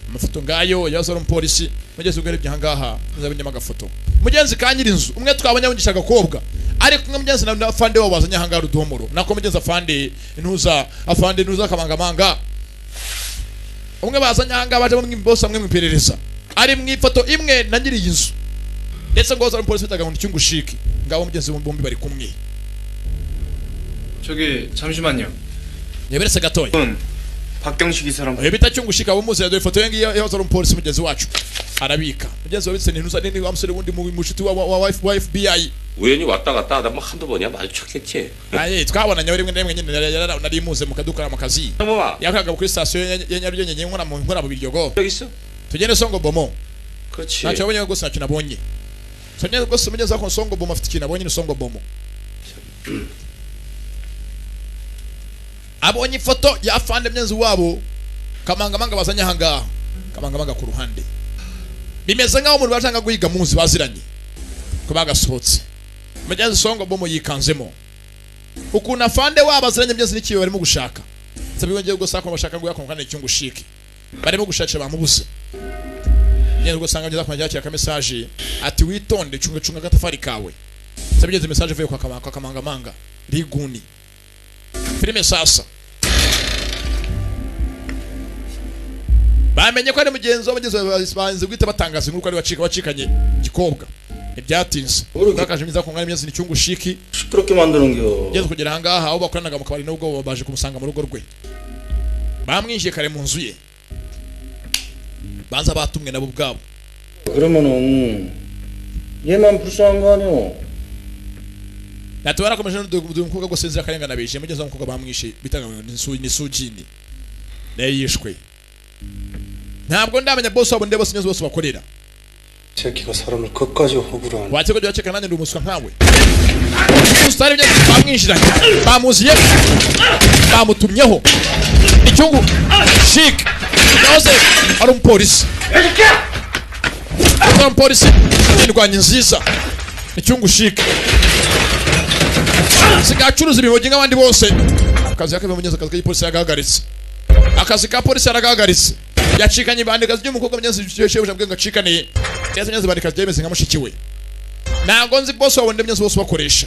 Amafoto ngayo yaza ari umupolisi. Mugenzi ugarebye ahangaha uzabonyemo agafoto. Mugenzi ka nyiri inzu umwe twabonye avugisha agakobwa ari kumwe mugenzi na afande wabo bazanye ahangaha rudomoro nako mugenzi afande ntuza kamangamanga umwe bazanye ahangaha baje bamwe bose amwe mu iperereza ari mu ifoto imwe na nyiri iyi nzu ndetse ngo ari umupolisi bitaga ngo cyungushike ngabo mugenzi bombi bari kumwe. 저기 잠시만요. Yaberetse gatoya. 박경식 이 사람. Bita cyungushika abo muzi yaduye ifoto ye ngiyo yahoze ari umupolisi mugenzi wacu arabika. Mugenzi wabitse ntuza nini wa musore wundi mu mushuti wa FBI. 우연히 왔다 갔다 하다 뭐 한두 번이야 마주쳤겠지. Aye twabonanye rimwe na rimwe nyine nari muze mu kaduka mu kazi. Yakoraga kuri station ya Nyarugenge nkora mu Biryogo. 여기 있어? Tugende Songo Bomo. 그렇지. Ntacyo nabonye rwose ntacyo nabonye. Sonye rwose mugenzi wako Songo Bomo afite ikintu abonye ni Songo Bomo. Abonye ifoto ya afande myenzi wabo kamangamanga bazanye ahangaha kamangamanga ku ruhande. Bimeze nkaho umuntu bashaka guhiga munsi baziranye ko bagasohotse. Mugenzi Songo Bomo yikanzemo. Ukuntu afande wabo aziranye byose n'ikiyo barimo gushaka. Sabi wongeye gusa ko bashaka ngo yakonka n'icyungushiki. Barimo gushakira bamubuse. Ngeze gusanga ngeza kumajya yakira message ati witonde cunga cunga gatafari kawe. Sabigeze message ivuye kwa kamanga kamanga manga riguni. Filime sasa. Bamenye ko ari mugenzi w'abageze banze guhita batangaza inkuru ko ari bacika bacikanye gikobwa. Ibyatinze. Bakaje miza kongana imyezi n'icyungushiki. 시끄럽게 만드는겨. Ngeze kugera ahangaha aho bakoranaga mu kabari nubwo baje kumusanga mu rugo rwe. Bamwishiye kare mu nzu ye. Banza batumwe nabo ubwabo. 그러면은 얘만 불쌍한 거 아니오? Ati barakomeje n'umukobwa gose nzira karengana bije mugeze umukobwa bamwishe bitanga ni Sujini. Naye yishwe. Ntabwo ndamenya boss wabo ndebo sinzi bose bakorera. 새끼가 사람을 끝까지 호구로 하네. Watse ko byaceka nanjye ndi umuswa nkawe. Usitari bye bamwinjiranye. Bamuziye. Bamutumyeho. Icyungu shik. Yahoze ari umupolisi. Ari umupolisi. Indwanyi nziza. Icyungu shik. Sigacuruza ibimogi nk'abandi bose. Akazi yake bimunyeza akazi k'ipolisi yagahagaritse. Akazi ka polisi yaragahagaritse. Yacikanye ibandikazi ry'umukobwa munyazi shebuja mbwe ngo acikaniye. Ndetse munyazi bandikazi byemeze nka mushiki we. Ntabwo nzi boss wabo ndemye bose bakoresha.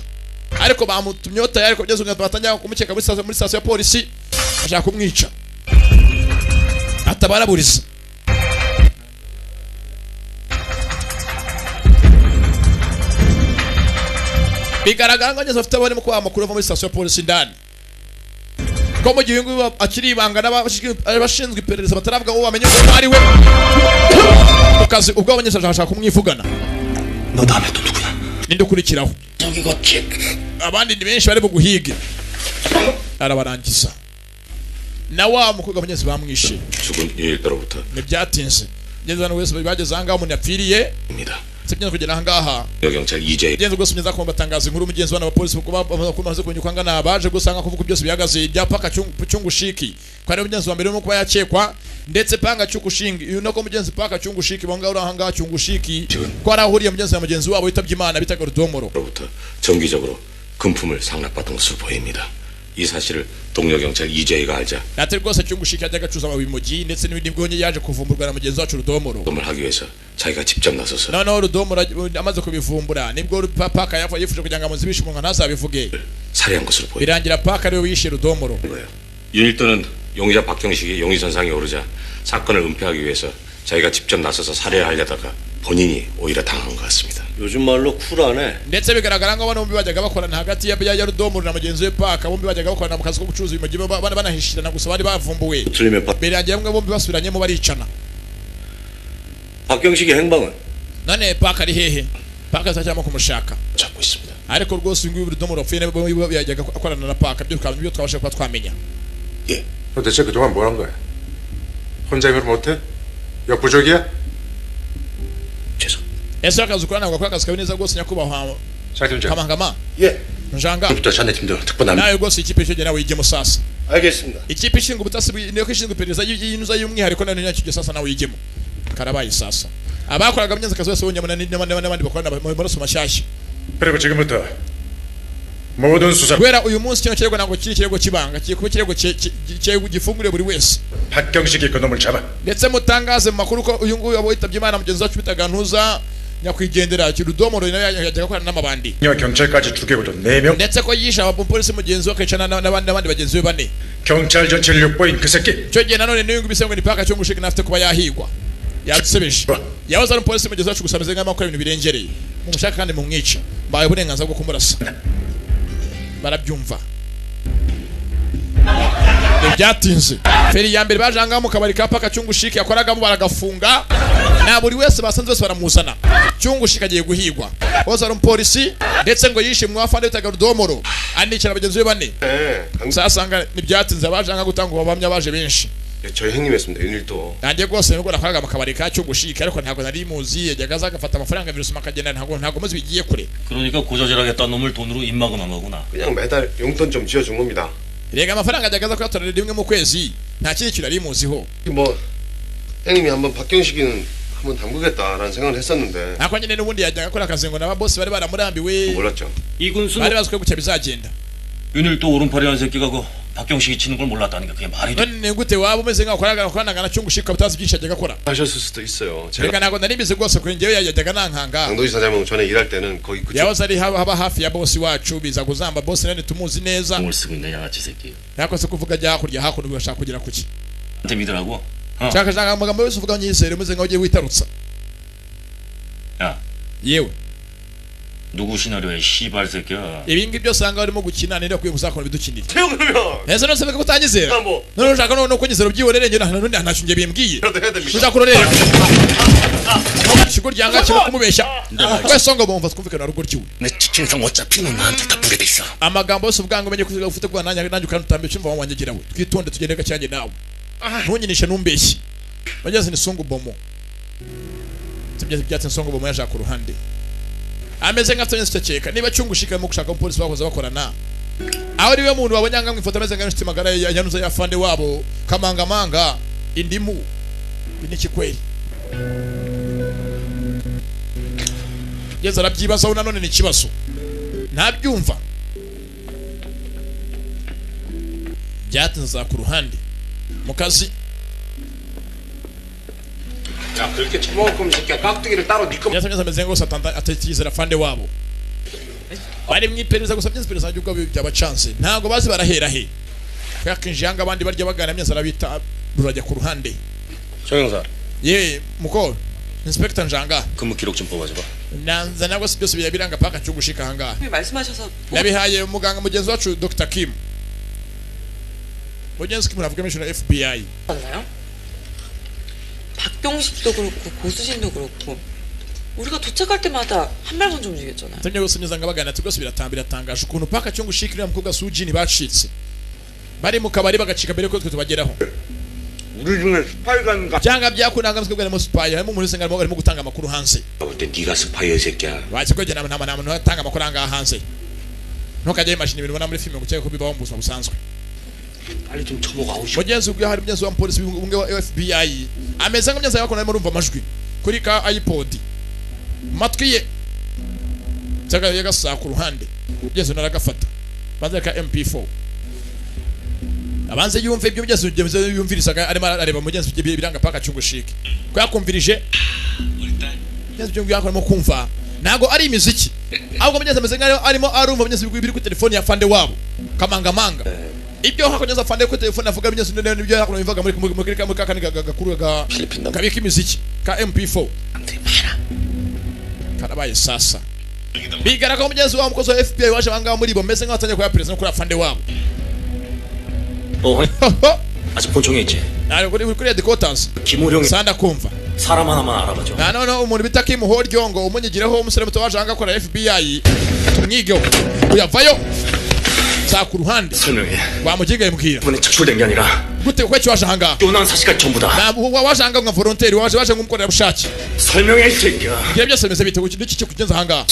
Ariko bamutumye tayari ko byeze batangira kumukeka muri station ya polisi ashaka kumwica. Atabaraburiza. Bigaragara ngo ngeze afite abarimo kuba amakuru ava muri station ya polisi ndani. Ko mu gihe ngo akiri ibanga n'abashinzwe iperereza bataravuga ngo bamenye ko ari we. Mukazi ubwo abanyesha bashaka kumwivugana. 너 다음에 또 누구야? Ninde ukurikiraho? Abandi ni benshi bari buguhige. Arabarangiza. Na wa mukobwa abanyesi bamwishe. 죽은 일대로부터 Ntibyatinze. Ngeze hano wese bageze ahangaha umuntu yapfiriye. Sibyo kugera ahangaha. 경찰 이재 Genzo rwose mugeza kumbatangaza inkuru mugenzi wana abapolisi kuba bamaze kumenya uko angana baje gusanga kuvuga byose bihagaze ibya paka cyungushiki ko ari mugenzi wa mbere urimo kuba yakekwa ndetse panga cyungushingi uyu nako mugenzi paka cyungushiki bonga uri ahangaha cyungushiki ko arahuriye mugenzi na mugenzi wabo witabye Imana bitaga Rudomoro. 로부터 정기적으로 금품을 상납받은 것으로 보입니다. 이 사실을 동료 경찰 이재희가 알자 Ati rwose cyungushiki yajyaga acuza amabimogi ndetse n'ibindi bwonye yaje kuvumburwa na mugenzi wacu Rudomoro. 도움을 하기 위해서 자기가 직접 나서서 Noneho Rudomoro amaze kubivumbura nibwo paka yifuje kugira ngo amuzibishe umunwa ntazabivuge. 살해한 것으로 보입니다. Birangira paka ariwe wishe Rudomoro. 윤일도는 용의자 박경식이 용의선상에 오르자 사건을 은폐하기 위해서 자기가 직접 나서서 살해를 하려다가 본인이 오히려 당한 것 같습니다. 요즘 말로 쿨하네. Ndetse bigaragara ngo bombi bajyaga bakorana hagati ya Rudomoro na mugenzi we Paka bombi bajyaga bakorana mu kazi ko gucuruza ibimogi banahishirana gusa bari bavumbuwe. 틀리면 Birangira bamwe bombi basubiranyemo baricana. 박경식의 행방은 None Paka ari hehe? Paka azacyamo kumushaka. 찾고 있습니다. Ariko rwose uyu nguyu Rudomoro wapfuye nawe yajyaga akorana na Paka byo twabasha kuba twamenya. 예. 너 대체 그동안 뭘 한 거야? 혼자 힘으로 못해? 역부족이야? 죄송. Ese akazi ukora ntabwo akora akazi kawe neza rwose nyakubahwa 장 팀장. Kamangama. 예. Njanga. 부터 자네 팀도 특보 남. Nawe rwose ikipe icyo gihe nawe yigemo sasa. 알겠습니다. Ikipe ishinzwe ubutasi niyo ishinzwe iperereza y'inuza y'umwihariko nayo nicyo gihe sasa nawe yigemo. Karabaye sasa. Abakoraga munyenzi akazi bose bonyemo n'abandi bakorana mu maraso mashyashya. 그리고 지금부터 모든 수사 Guhera uyu munsi kino kirego ntabwo kiri ikirego cy'ibanga kigiye kuba ikirego gifunguriye buri wese. 박경식이 그놈을 잡아. Ndetse mutangaze mu makuru ko uyu nguyu witabye Imana mugenzi wacu bitaga Ntuza nyakwigendera Rudomoro nawe yajyaga akorana n'amabandi. 경찰까지 죽이고도 4명. Ndetse ko yishe abapolisi mugenzi we akicana n'abandi bagenzi be bane. 경찰 전체 6보인 그 새끼. Icyo gihe nanone n'uyu nguyu bisengwe ni paka cyungushiki nafite kuba yahigwa. Yadusebeje. Yahoze ari umupolisi mugenzi wacu gusa ameze nk'aho akora ibintu birengereye. Mumushaka kandi mumwice. Mbaye uburenganzira bwo kumurasa. Barabyumva. Ntibyatinze. Feri ya mbere baje ahangaha mu kabari ka paka cyungushiki yakoragamo baragafunga. Na buri wese basanze bose baramuzana. Cyungushiki agiye guhigwa. Bose ari umupolisi ndetse ngo yishe mwafande bitaga Rudomoro. Anicara bagenzi be bane. Sasanga ntibyatinze abaje ahangaha gutanga ubuhamya baje benshi. 저희 형님이었습니다. 윤일도. Nanjye rwose nubwo nakoraga mu kabari ka cyungushiki ariko ntabwo nari muzi yajyaga aza agafata amafaranga virusuma akagenda ntabwo muzi bigiye kure. 그러니까 고자질하겠다는 놈을 돈으로 입막음한 거구나. 그냥 매달 용돈 좀 쥐어준 겁니다. Rega amafaranga ajyaga aza kuyatorera rimwe mu kwezi nta kindi kintu nari muziho. 뭐 형님이 한번 박경식이는 한번 담그겠다라는 생각을 했었는데 Ariko nyine n'ubundi yajyaga akora akazi ngo n'ababosi bari baramurambiwe 몰랐죠. 이 군수는 bari bazi ko gutya bizagenda. 윤일도 오른팔이라는 새끼가 그 박경식이 치는 걸 몰랐다니까 그게 말이 돼? None gute waba umeze nkaho ukoranaga na Cyungushika utazi byinshi yajyaga akora? 하셨을 수도 있어요. 제가 Reka ntabwo nari mbizi rwose kuri njyewe yajyaga nankanga. 강도희 사장님 전에 일할 때는 거기 그쪽 Yahoze ari haba hafi ya bosi wacu biza kuzamba bosi nani tumuzi neza. 공을 쓰고 있네 양아치 새끼. Ntabwo se kuvuga ajya hakurya hakuno bashaka kugera kuki? 한테 믿으라고? Shaka shaka amagambo yose uvuga nyizere umeze nkaho ugiye witarutsa. 야 yewe 누구 시나리오야 씨발 새끼야. Ibi ngibi byose usanga barimo gukina ninde akwiye kuzakora ibidukinira. 그러면 Ese none se ko utanyizera? None ushaka none ko nyizera ubyihorere njye nta ntacyo njye bimbwiye. Ushaka kurorera. Ikigo ryanga kirimo kumubeshya. Wese ngo bumva twumvikana rugo ryiwe. 내 직진상 어차피 넌 나한테 다 부게 돼 있어. Amagambo yose uvuga ngo umenye ko ufite kuba nanjye nanjye ukanutambira cyumva wanjye we. Twitonde tugende gacyanjye nawe. Ntunyinishe numbeshye. Bageze ni songo bomo. Tibye byatse songo bomo yaje ku ruhande. Ameze nka afite instekeka niba cyungushika mu gushaka umupolisi bakoze bakorana. Aho ariwe muntu babonye anga mwifoto ameze nka inshuti magara yanuza ya fande wabo kamangamanga indimu biniki kweli. Yeza arabyibazaho nanone ni ikibazo. Ntabyumva. Byatinze ku ruhande. Mu kazi 야 그렇게 처먹을 거면 새끼야 깍두기를 따로 네 거. Yasamye ameze ngo satanda atetizera fande wabo. Bari mwiperereza gusa byinshi by'ubwo byabacanse. Ntago bazi barahera he. Yakinjanga abandi barya bagana myeza arabita rurajya ku ruhande. 정형사. Ye muko Inspector Njanga. 근무 기록 좀 뽑아줘 봐. Nanza nabwo si byose biranga paka cyugushika ahangaha. 말씀하셔서 Nabihaye muganga mugenzi wacu Dr. Kim. Mugenzi Kim uravuga mission FBI. 맞나요? 박경식도 그렇고 고수진도 그렇고 우리가 도착할 때마다 한 발 먼저 움직였잖아요. Tumye gusa nyuzanga bagana ati rwose biratangaje ukuntu paka cyungushika uriya mukobwa Sujini bacitse. Bari mu kabari bagacika mbere ko twe tubageraho. 우리 중에 스파이가 Byanga byakunanga mutwe bwa spy harimo umuntu usenga arimo gutanga amakuru hanze. 볼 때 네가 스파이야 이 새끼야. Bakiko jye nta muntu atanga amakuru anga hanze. Ntukajye imashini ibintu ubona muri filime ngo ukeke ko bibaho mu buzima busanzwe. 빨리 좀 처먹어 아우. Mugenzi ubwe hari mugenzi wa polisi umwe wa FBI ameze nka mugenzi yakona arimo urumva amajwi kuri ka iPod matwi ye cyangwa yagasa ku ruhande mugenzi naragafata banze ka MP4 abanze yumve ibyo mugenzi yumvirisaga arimo areba mugenzi biranga paka cyungushike ko yakumvirije mugenzi byo yakora arimo kumva ntago ari imiziki ahubwo mugenzi ameze nkaho arimo arumva mugenzi biri ku telefone ya fande wabo kamangamanga ibyo hakonyeza fande ku telefone avuga mugenzi nibyo yakora bivaga muri muri kakani gakuru ga kabika imiziki ka MP4 karabaye sasa bigaragara ko mugenzi wa mukozi wa FBI waje banga muri bo meze nkaho atangiye kuya perezida kuri afande wabo. 아직 본청에 있지. Nari kuri kuri headquarters. 김호령이 sanda kumva. 사람 하나만 알아봐줘. Na none umuntu bita Kim Horyongo umunyigireho umusore muto waje anga akora FBI tumwigeho uyavayo za ku ruhande. 설명해. Wamugigaye mbwira. 이번에 착출된 게 아니라 gute ko waje ahangaha? 또 난 사실까지 전부 다. Ntabwo waje ahangaha nka volontaire waje nk'umukorerabushake. 설명해 이 새끼야. Ibyo byose bimeze bite n'iki cyo kugenza ahangaha?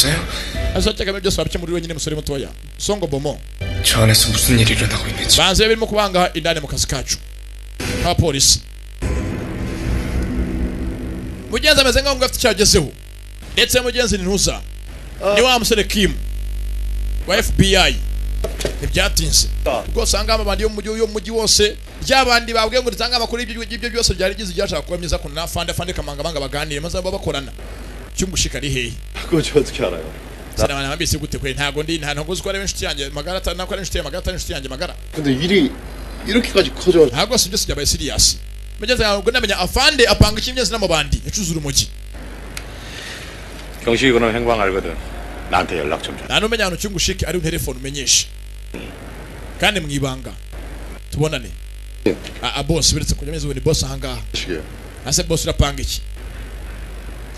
Azateka byose wabikemura wenyine musore mutoya. Songo bomo. 저 안에서 무슨 일이 일어나고 있는지. Banze birimo kubanga indani mu kazi kacu. Abapolisi. Mugenzi ameze nkaho ngo afite icyagezeho. Ndetse mugenzi ni ntuza. Ni wa musore Kim wa FBI. Ntibyatinze. Rwose ahangaha abandi yo mu mujyi wose ryabandi babwiye ngo ritanga amakuru y'ibyo byose byari gize ibyashaka kuba myiza ko na fande fande kamangamanga baganire maze babakorana. Cyungushika ari hehe? 그거 저 어떻게 알아요? Sinabana bambise gute kwe ntago ndi nta ntago uziko ari inshuti yanjye magara nako ari inshuti yanjye magara inshuti yanjye magara. 근데 일이 이렇게까지 커져. Ntago si byose byabaye serious. Mugenzi ntabwo ndamenya afande apanga ikimyezi n'amabandi yacuzura umugi. 경식이 그놈 행방 알거든. 나한테 연락 좀 줘. Nta numenya ahantu cyungushike ari telefone umenyeshe. Kandi mwibanga. Tubonane. A boss biretse kujya meze ni boss ahangaha. Ase boss urapanga iki?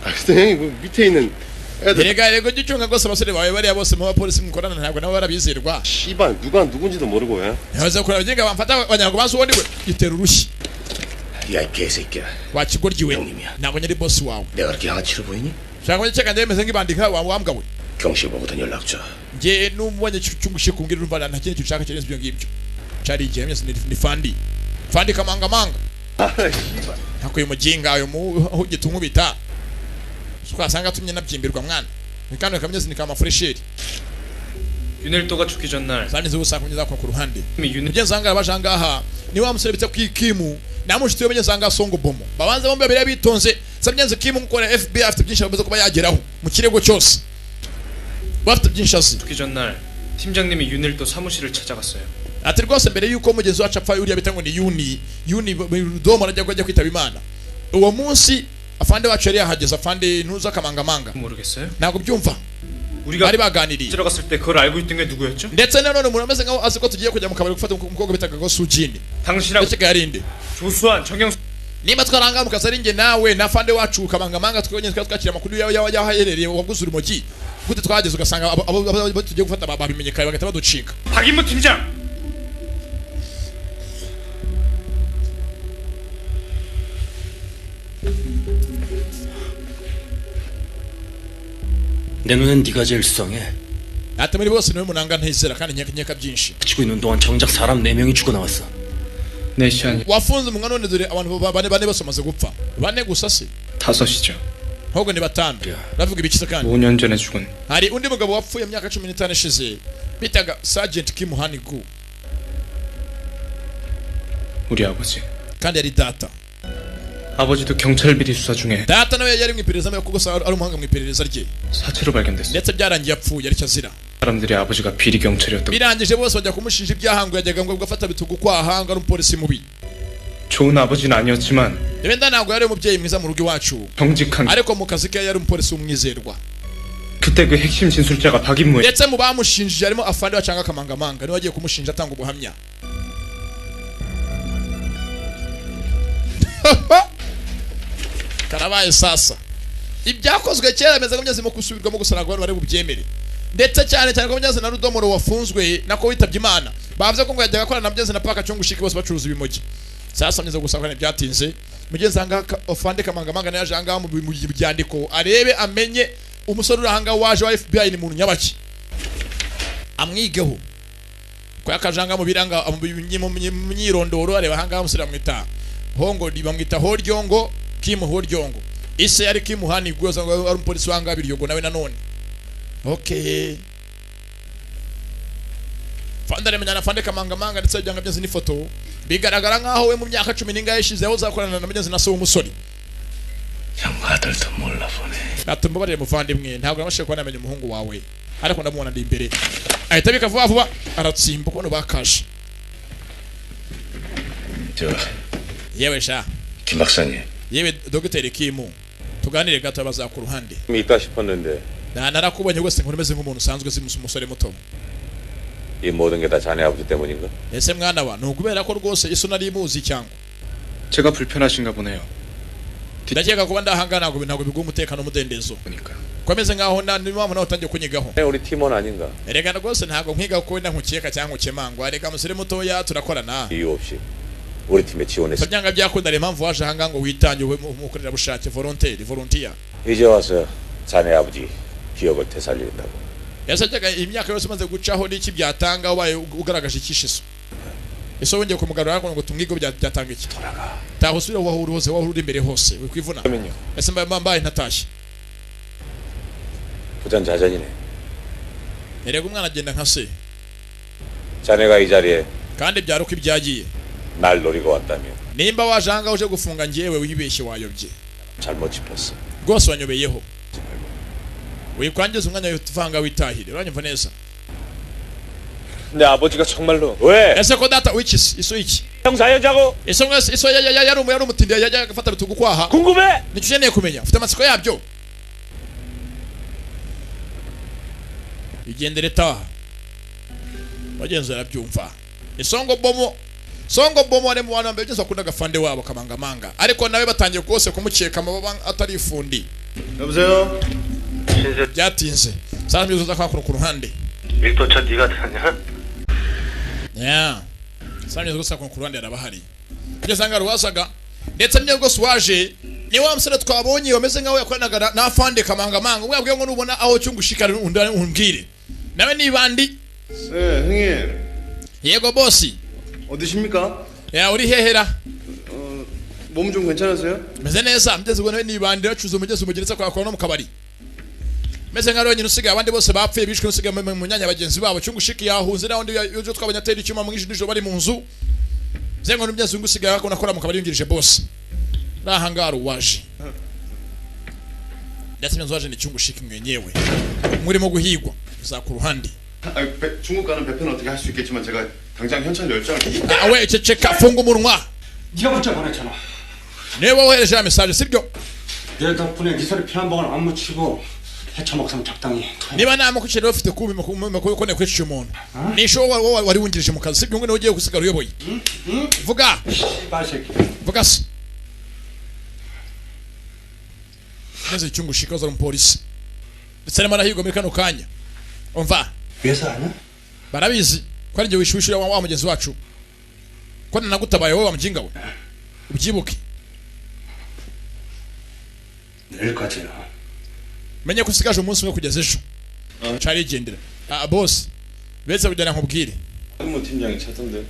아 근데 형님 그 밑에 있는 Erega rego gicunga rwose abasore bawe bariya bose mu bapolisi mukorana ntabwo nabo barabizirwa. 씨발 누가 누군지도 모르고 예. Yaza kuraba jinga bamfata abanyago bazi uwo ndiwe gitera urushyi. 야 이 개새끼야. Wa kigoryi we. Ntabwo nyari boss wawe. 내가 그렇게 양아치로 보이니? Shaka cyeka ndemeze nk'ibandika wa wambwa we. 경식 보고든 연락 줘. Nge numubonye cyungushye kumbwira urumva nta kintu ushaka kirenze ibyo ngibyo. Cari igihe myese ni fandi. Fandi kamangamanga. Nako uyu mujinga uyu muhugita unkubita. Twasanga tumye nabyimbirwa mwana. Nikano kamyezi nikama fresheri. 윤일도가 죽기 전날 Sangize gusa kunyuza ku ruhande. 윤 Mugenzi wange abaje ahangaha ni wa musore bita Kimu na mushiti we mugenzi wange Songo Bomo babanza bombi babiri bitonze. Sabyenze Kimu gukora FBI afite byinshi abaza kuba yageraho mu kirego cyose, bafite byinshi azi. 죽기 전날 팀장님이 윤일도 사무실을 찾아갔어요. Ati rwose mbere yuko mugenzi wacu apfa uriya bita ngo ni Yuni Domo arajya kujya kwitaba Imana, uwo munsi afande wacu yari yahageze, afande ntuza kamangamanga. 모르겠어요? Ntabwo byumva. 우리가 Bari baganiriye. 들어갔을 때 그걸 알고 있던 게 누구였죠? Ndetse nanone umuntu ameze nkaho azi ko tugiye kujya mu kabari gufata umukobwa bitaga ngo Sujini. 당신하고 Ndetse yarinde 조수한 정영수 niba twaranga mu kazi ari njye nawe na fande wacu kamangamanga twonyine twari twakira amakuru y'ahaherereye waguze urumogi, gute twahageze ugasanga abo tugiye gufata babimenye kare bagahita baducika. 박인무 팀장! 내 눈엔 네가 제일 수상해. Ati muri bose niwe munanga ntizera kandi nkeka byinshi. 치고 있는 동안 정작 사람 네 명이 죽어 나왔어. 넷이 아니 Wafunze umunwa none dore abantu bane bose bamaze gupfa. Bane gusa se? 다섯이죠. Ahubwo ni batanu. Bavuga ibiki se kandi? 5년 전에 죽은 Hari undi mugabo wapfuye mu myaka 15 ishize bitaga Sergeant Kim Hanigu 우리 아버지. kandi yari data. 아버지도 경찰 비리 수사 중에 Data nawe yari mu iperereza kuko gusa ari umuhanga mu iperereza rye, 사체로 발견됐어. ndetse byarangiye apfuye aricyo azira. 사람들이 아버지가 비리 경찰이었다고. Birangije bose bajya kumushinja ibyaha ngo yajyaga ngo gafata bitugu kwaha ngo ari umupolisi mubi. 좋은 아버지는 아니었지만 Wenda ntabwo yari umubyeyi mwiza mu rugo iwacu, 정직한 ariko mu kazi ke yari umupolisi w'umwizerwa. 그때 그 핵심 진술자가 박인무의 Ndetse mu bamushinjije harimo afande bacanga akamangamanga niwe wagiye kumushinja atanga ubuhamya. Karabaye sasa ibyakozwe kera bimeze nk'imyezi gusubirwamo gusa ntabwo abantu bari bubyemere, ndetse cyane cyane ko Mugenzi na Rudomoro wafunzwe nako witabye Imana bavuze ko ngo yajyaga akorana na Mugenzi na Paka Cyungushiki bose bacuruza ibimogi. Sasa mugeze gusa kandi byatinze Mugenzi ahangaha afande kamangamanga naye aje ahangaha mu byandiko arebe amenye umusore uri ahangaha waje wa FBI ni muntu nyabaki amwigeho ko yakajanga mu biranga mu myirondoro areba ahangaha umusore amwita Hongo bamwita Horyongo Kim Horyongo ise yari Kim Hanigwe ari umupolisi wanga Biryogo nawe nanone. Okay, Fanda remenya fande kamangamanga ndetse byanga byose n'ifoto bigaragara nkaho we mu myaka 10 n'ingahe ishize aho uzakorana na Mugenzi na so w'umusore. 아들도 몰라 보네. Natumbabarire muvandimwe ntabwo nabashije kuba namenya umuhungu wawe ariko ndamubona ndi imbere ahita abika vuba vuba aratsimba kubona bakaje. 저 Yewe sha 김 박사님 yewe Dr. Kimu tuganire gato abaza ku ruhande. 있다 싶었는데 Na narakubonye rwose nkuru meze nk'umuntu usanzwe si umusore muto. 이 모든 게 다 자네 아버지 때문인가? Ese mwana wa ni ukubera ko rwose iso nari imuzi cyangwa? 제가 불편하신가 보네요. Ndakeka kuba ndahangana ntabwo biguha umutekano n'umudendezo. Ko ameze nkaho nta n'impamvu nawe utangiye kunyigaho. 우리 팀원 아닌가? Erega rwose ntabwo nkwiga ko wenda nkukeka cyangwa nkukemangwa, reka musore mutoya turakorana. 이유 없이 우리 팀에 지원했어. Byanga byakunda hari impamvu waje ahangaha ngo witange ube umukorerabushake volontaire volunteer. 이제 와서 자네 아버지 기억을 되살린다고. Yasajyaga imyaka yose umaze gucaho n'iki byatanga ubaye ugaragaje ikishiso. Ese wongeye kumugarura ngo tumwige byatanga iki? Taha usubire aho uri hose, aho uri imbere hose wikwivuna. Ese mbaye ntatashye. 부전자전이네. Erega umwana agenda nka se. 자네가 이 자리에 Kandi byari uko ibyagiye. 날 노리고 왔다며. Nimba waje ahangaha uje gufunga njyewe wibeshye wayobye. 잘못 짚었어. Rwose wanyobeyeho. Wikwangiza umwanya uvanga witahire. Uranyumva neza? 내 아버지가 정말로 왜? Ese ko data wikisi iso iki? 형사여자고 Iso mwese iso yari umutindi yajyaga gufata bitugu kwaha. 궁금해? Nicyo ukeneye kumenya. Ufite amatsiko yabyo? Igendere taha. Bagenzi arabyumva. Isongo bomo Songo bomo ari mu bantu mbere byose bakundaga fande wabo kamangamanga, ariko nawe batangiye kose kumukeka amababa atari ifundi. 여보세요. Byatinze sasa mbyuzuza kwa ku ruhande. 일도차 네가 타냐? Yeah. Sasa mbyuzuza kwa ku ruhande arabahari. Kugeza ngaro wasaga ndetse mye rwose waje ni wa musore twabonye wameze nkaho yakoranaga na fande kamangamanga, umwe yabwiye ngo nubona aho cyungushikara umbwire. Nawe nibandi? 네, 형님. Yego bosi. 어디십니까? Ya uri hehera? 몸 좀 괜찮으세요? Meze neza mugeze ubwo nawe nibandi bacuza umugezi umugeretse kwa kwa no mu kabari. Meze nka wenyine usigaye, abandi bose bapfuye bishwe, usigaye mu myanya bagenzi babo. Cyungushiki yahunze, naho ndi yo twabonye atera icyuma mu nijoro bari mu nzu. Zengo n'umbyazungu usigaye akona akora mu kabari yungirije boss. Rahangara waje. Ndetse nzo ni Cyungushiki mwenyewe. Murimo guhigwa za ku ruhande. 중국 가는 배표는 어떻게 할 수 있겠지만 제가 당장 현찰 10장을 Awe ceceka, funga umunwa. 네가 문자 보냈잖아. Niba wohereje ya message sibyo? 내 덕분에 네 손에 피 한 방울 안 묻히고 헤쳐먹으면 적당히. Niba nta makuru rero ufite kubi makuru ko nekwicisha umuntu. Nisho wari wungirije mu kazi sibyo, ngo ugiye gusigara uyoboye. Vuga. Vuga se. Neze Cyungushiki azara umupolisi. Ndetse arimo arahigwa muri kano kanya. Umva. 회사 아니야? Barabizi ko ari njye wishyushira wa mugenzi wacu. Ko nagutabaye wowe wa mujinga we. Ubyibuke. 내일까지나. Menye ko usigaje umunsi umwe kugeza ejo. Carigendera. Ah boss. Betse kujyana nkubwire. 뭐 팀장이 찾던데.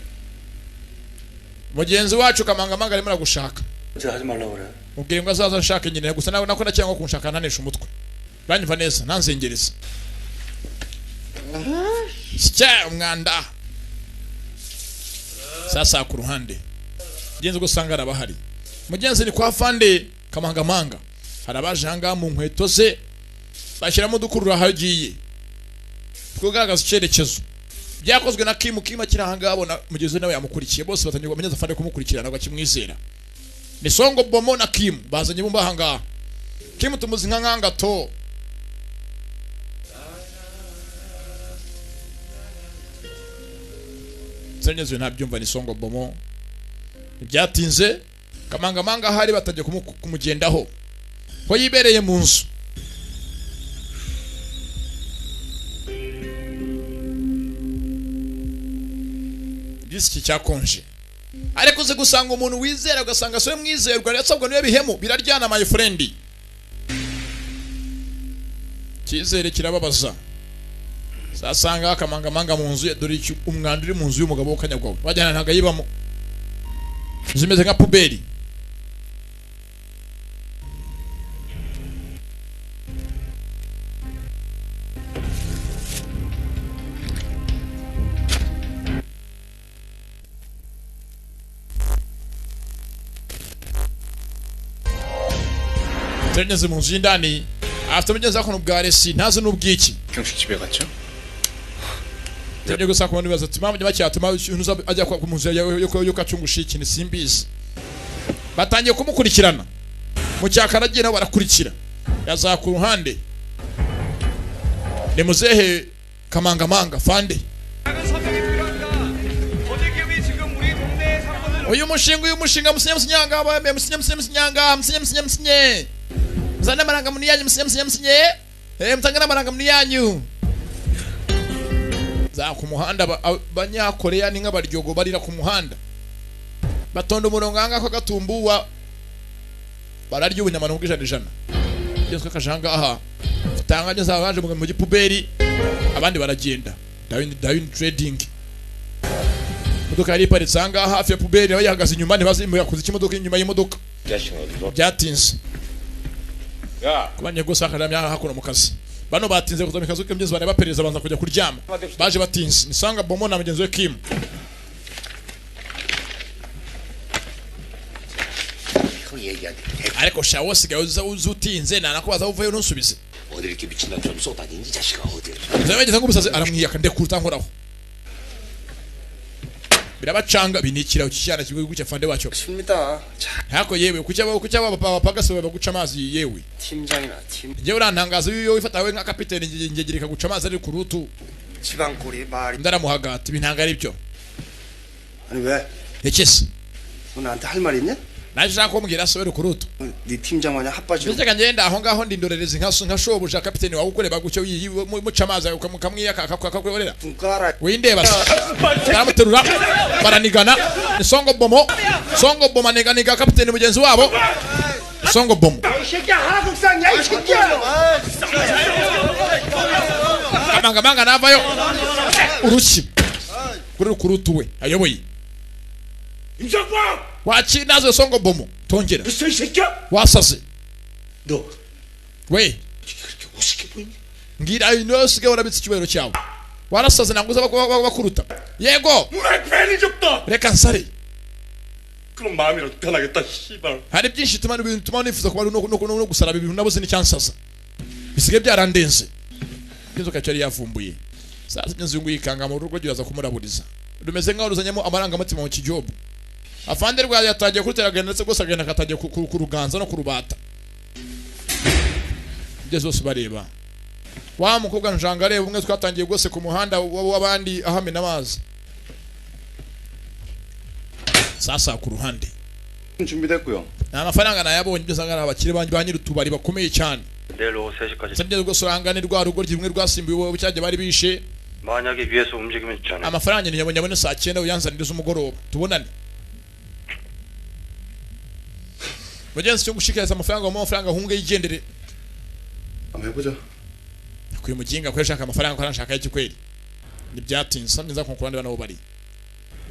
Mugenzi wacu Kamangamanga arimo aragushaka. 어제 하지 말라고 그래. Mubwire ngo azaza nshaka nyine gusa nawe nako nacyangwa kunshaka ntanesha umutwe. Banyumva neza ntanzengereza. Sya umwanda. Sasa ku ruhande. Mugenzi gusanga arabahari. Mugenzi ni kwa fande Kamangamanga. Harabaje hanga mu nkweto ze bashyiramo dukurura hagiye. Kugaragaza icyerekezo. Byakozwe na Kim. Kim akiri hanga abona mugenzi nawe yamukurikiye, bose batangiye kumenya afande kumukurikirana bakimwizera. Ni Songo Bomo na Kim bazanye bumba hanga. Kim tumuzi nka nkanga to. Senyezwe ntabyumva ni Songo Bomo. Ibyatinze Kamangamanga hari batangiye kumugendaho. Ko yibereye mu nzu. Disiki cyakonje. Ariko uze gusanga umuntu wizera ugasanga so mwizerwa yasabwa niwe bihemu biraryana my friend. Cyizere kirababaza. Sasanga Kamangamanga mu nzu dore umwanda uri mu nzu y'umugabo w'akanyagwa. Bajyana ntaga yibamo. Zimeze nka puberi. Tugeze mu nzu y'indani afite mugenzi wako n'ubwa resi ntazi n'ubwiki. 경식 집에 갔죠? Tujye gusa kubona ibibazo ati mpamvu bacyatuma ajya ku nzu yo kacungushiki ni simbizi. Batangiye kumukurikirana. Mu cyakaragiye nabo barakurikira. Yaza ku ruhande. Ni muzehe Kamangamanga fande. Uyu mushinga musinye musinyanga abaye musinye musinye musinyanga musinye musinye musinye. Muzane amarangamuntu yanyu musinye musinye musinye. Mutangane amarangamuntu yanyu. Za ku muhanda abanyakoreya ni nk'abaryogo barira ku muhanda. Batonda umurongo anga ko gatumbuwa bararya ubunyamano bw'ijana ijana. Byose kajanga aha. Tanganye zabaje mu gipuberi abandi baragenda. Dawin trading. Imodoka yari iparitse aha hafi ya puberi nawe yahagaze inyuma ntibazi yakoze ikimodoka inyuma y'imodoka. Byatinze. Kubanye gusa akaramya hakuno mu kazi. Bano batinze kuza mu kazi k'imbyezi bane bapereza banza kujya kuryama. Baje batinze. Nisanga Bomo na mugenzi we Kim. Ariko shawo sigaye uzutinze nanakubaza uvuye ntusubize. 어디 이렇게 미친 남처럼 쏘다니니 자식아 어디. Nzabageza nk'umusazi aramwiyaka ndekuruta nkoraho. Birabacanga binikira cyana kimwe gucya fande wacyo. Ntako yewe kucya bapagase baguca amazi yewe. 팀장이나 팀. Nje urantangaza iyo wifata we nka kapiteni ngegirika guca amazi ari ku rutu. 지방꼬리 말이. Ndaramuhagata ibintanga ari byo. 아니 왜? Ekese. 너 나한테 할 말 있냐? Naje nshaka kumbwira so ku rutu. 네 팀장 마냥 핫바지로. Ndetse ngenda aho ngaho ndindorereza nka shobuja kapiteni wawe ukureba gucyo muca amazi ukamwiyaka akakwerera. Windeba. Baramuterura baranigana. Songo Bomo. Songo Bomo aniganiga kapiteni mugenzi wabo. Songo Bomo. 이 새끼야 하라국상이야 이 새끼야. Kamangamanga navayo. Urushyi. Kuri kurutu we ayoboye. 임석봉! Wachi nazo Songo Bomo. Tongera. 무슨 새끼야? Wasaze. 너 We. 그렇게 우습게 보이니? Mbwira niwe usigaye warabitse icyubahiro cyawe. Warasaze ntabwo uza bakuruta. Yego. 괜히 줬다. Reka nsare. 그럼 마음이라도 편하겠다. 씨발. Hari byinshi bituma ibintu bituma nifuza kuba no gusaraba ibintu nabuze n'icyansaza. Bisigaye byarandenze. Inzoka yari yavumbuye. Sasa inzu yikanga mu rugo ryaza kumuraburiza. Rumeze nkaho ruzanyemo amarangamutima mu kijobu. Afande rwa yatangiye kurutera agenda ndetse rwose agenda akatangiye kuruganza no kurubata. Ibyo zose bareba. Wa mukobwa njanga areba umwe twatangiye rwose ku muhanda w'abandi ahamena amazi. Sasa ku ruhande. 준비됐고요. Amafaranga nayabonye ibyo sanga abakire banyu ba nyir'utubari bakomeye cyane. 내일 오후 3시까지. Sabye rwose urangane rwa rugo rumwe rwasimbuye ubu cyagiye bari bishe. 만약에 위에서 움직이면 있잖아요. Amafaranga nyabonye abone saa 9 uyanzanire z'umugoroba. Tubonane. Mugenzi cyo gushikiriza amafaranga mu mafaranga hunge yigendere. Ameboja. Kuyu mujinga ko yashaka amafaranga ko arashaka iki kweli. Ni byatinze samye nza konkurande bana bo bari.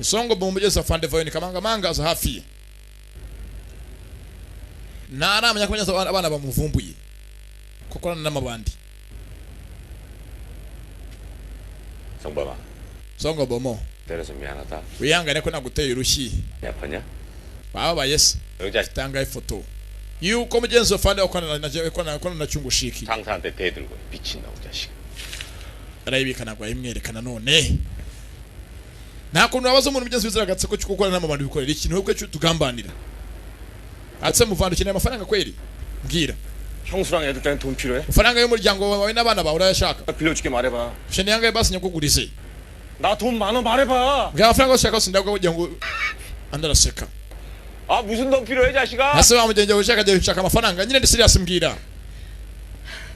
Isongo bomugeza afande voyoni kamanga manga za hafi. Naramenya ko abana bamuvumbuye. Kokorana n'amabandi. 성범아. Songo bomo. 때려서 미안하다. Wihangane ko naguteye urushyi. 아파냐? Bababaye se. Tanga ifoto. Yuko mugenzi afande akorana na cyungushiki. 상사한테 대들고 미친놈 자식. Arayibika ntabwo ayimwerekana none. Nta kuntu wabaza umuntu mugenzi wizera agatsiko cyo gukorana n'amabandi bikorera ikintu webwe cyo tugambanira. Atse muvando ukeneye amafaranga kweli? Mbwira. 형수랑 애들 때문에 돈 필요해? Amafaranga y'umuryango wawe n'abana bawe urayashaka? 빌려줄게 말해봐. Ukeneye angahe basi nyakugurize? 나 돈 많아 말해봐. Mbwira amafaranga yose ushaka yose ndaguha kugira ngo andaraseka. 아 무슨 돈 필요해 자식아? Ese wa mugenzi wawe ushaka agiye gushaka amafaranga nyine ndi serious mbwira.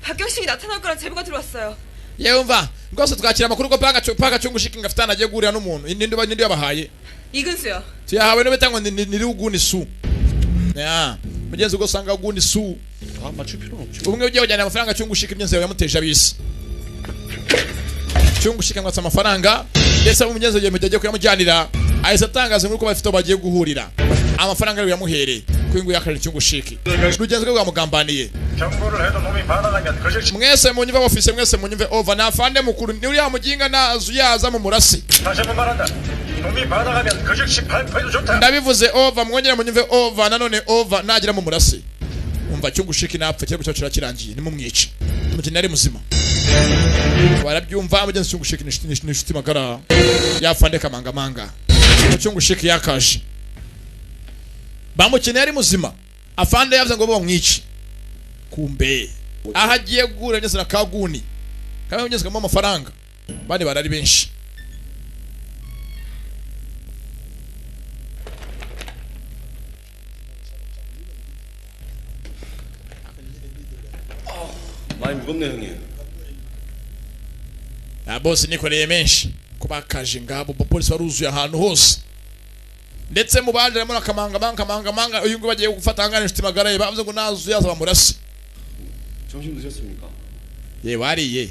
박경식이 나타날 거란 제보가 들어왔어요. Yewe mva rwose twakira amakuru ko paka cyungushiki ngafite agiye guhurira n'umuntu ninde yabahaye. 이근수요. Tuyahawe n'ubita ngo ni Ruguni su. Ya mugenzi ubwo usanga Ruguni su. 아 맞출 필요는 없죠. Umwe ugiye kujyana amafaranga cyungushika imyenzi yawe yamuteje abisi. Cyungushika ngo atse amafaranga ndetse umugenzi ugiye mujye kuyamujyanira ahise atangaza inkuru ko bafite bagiye guhurira. Amafaranga yawe yamuhereye kwingu yakarira cyungushiki. Rugenzi rwe rwamugambaniye. 경고를 해도 놈이 반항하면 그 즉시 Mwese munyumve office mwese munyumve over na afande mukuru ni uriya muginga nazu yaza mu murasi. 다시 한번 말한다. 놈이 반항하면 그 즉시 발포해도 좋다. Ndabivuze over mwongera munyumve over nanone over nagira mu murasi. Umva cyungushiki napfa kirego cyacu kirangiye nimumwice. Umukino ari muzima. Barabyumva mugenzi cyungushiki ni inshuti magara yafande kamanga manga. Cyungushiki yakaje. Bamukene ari muzima. Afande yavuze ngo bamwice. Kumbe aho agiye guhura neza na kaguni. Kamwe mugenzi kamo amafaranga. Bandi barari benshi. 많이 무겁네 형님. Na boss nikoreye menshi kubakaje ngabo polisi baruzuye ahantu hose. Ndetse mu baje harimo nakamanga manga manga manga uyu ngo bagiye gufata ngana inshuti magara bavuze ngo nazu yaza bamurase. 점심 드셨습니까? Ye wariye.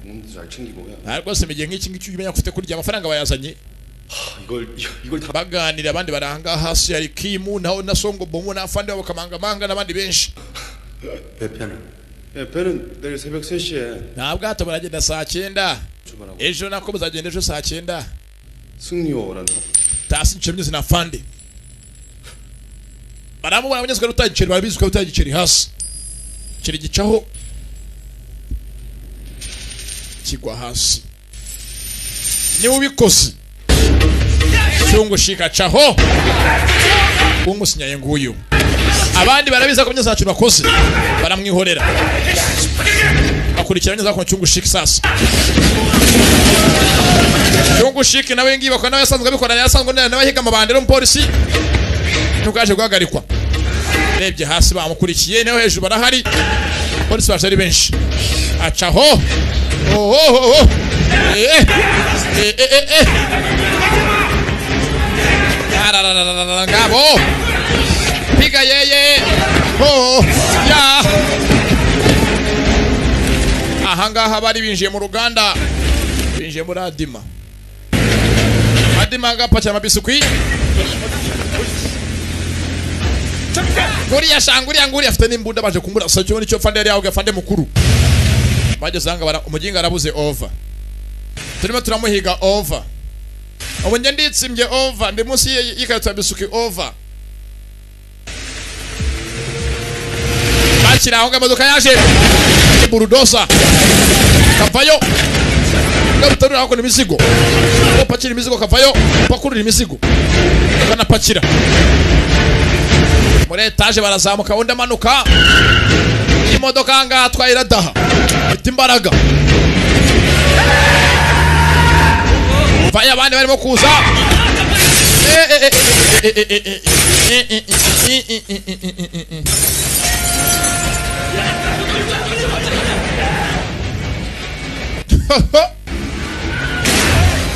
몸도 잘 챙기고요. Nta rwose mugihe nk'iki ngiki umenya kufite kurya amafaranga bayazanye. 이걸 다 baganira abandi baranga hasi hari Kimu naho na Songo Bomo na afande wabo kamanga manga n'abandi benshi. 배편은? 예, 배는 내일 새벽 3시에 Nta bwato baragenda saa 9. 출발하고 Ejo nako bazagenda ejo saa 9. 승리호라는 Tasi nchemye na afande. Baramubona abanyazwe rutagiceri barabizi ko rutagiceri hasi. Kiri gicaho kigwa hasi. Ni ubikoze. Cyungushika caho. Umusinyaye nguyu. Abandi barabiza ko nyaza bakoze. Baramwihorera. Akurikira nyaza ko cyungushika sasa. Cyungushiki nawe ngiye bakora nawe yasanzwe abikora yasanzwe nawe ahiga amabandero umupolisi. Ntukaje guhagarikwa. Rebye hasi bamukurikiye nawe hejuru barahari. Polisi baje ari benshi. Acaho. Oh oh oh. Eh eh eh eh. Ngabo. Piga yeye. Oh ya. Ahangaha bari binjiye mu ruganda. Binjiye muri Adima. Adima ngapakira amabisukwi. Nguriya shanguriya nguriya afite n'imbunda baje kumurasa cyo nicyo fande yari yawe afande mukuru. Bageze ahangaha umuginga arabuze over. Turimo turamuhiga over. Ubu njye nditsimbye over, ndi munsi y'ikarito ya bisuki over. Bakiri aho ngaho imodoka yaje. Bulldozer. Kavayo. Gabutarura hako imizigo. Upakira imizigo kavayo, upakurura imizigo. Kanapakira. Muri etaje barazamuka undi amanuka. Imodoka ngaha atwaye iradaha. Ifite imbaraga. Vaya abandi barimo kuza.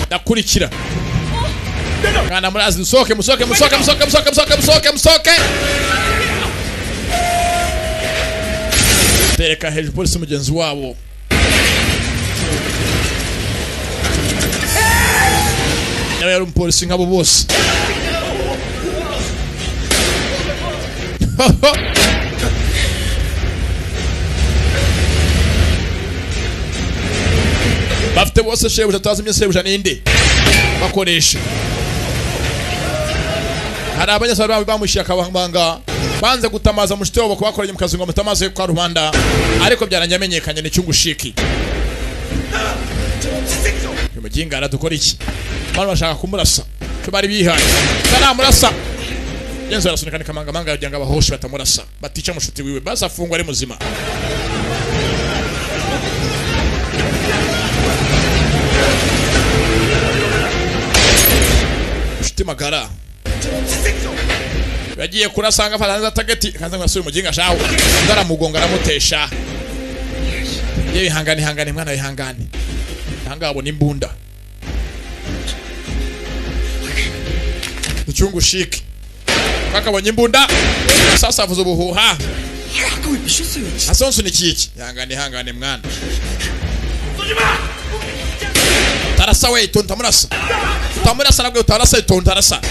Ndakurikira. Kana murazi musoke musoke musoke musoke musoke musoke musoke musoke. Tereka hejuru polisi mugenzi wabo. Nawe yari umupolisi nk'abo bose. Bafite bose shebuja tazimye shebuja ninde bakoresha. Hari abanyasabari bamushyira akabanga banze gutamaza mushite wabo kubakoranye mu kazi ngo mutamaze kwa rubanda, ariko byarangiye amenyekanye ni cyungushiki. Uyu muginga aradukora iki? Bano bashaka kumurasa cyo bari bihaye taramurasa. Yenzo arasunika ni kamanga kugira ngo abahoshe batamurasa batica mushuti wiwe basa afungwa ari muzima. Mushuti magara yagiye kurasanga afata tageti kanza ngo asubire umuginga shawo ndaramugonga aramutesha. Yewe ihangane ihangane mwana ihangane. Hanga abona imbunda. Icyungu shiki. Kakabonye imbunda. Sasa avuze ubuhuha. Asonsu ni kiki? Ihangane ihangane mwana. Tarasa we itonta murasa. Utamurasa nabwo utarasa itonta arasa.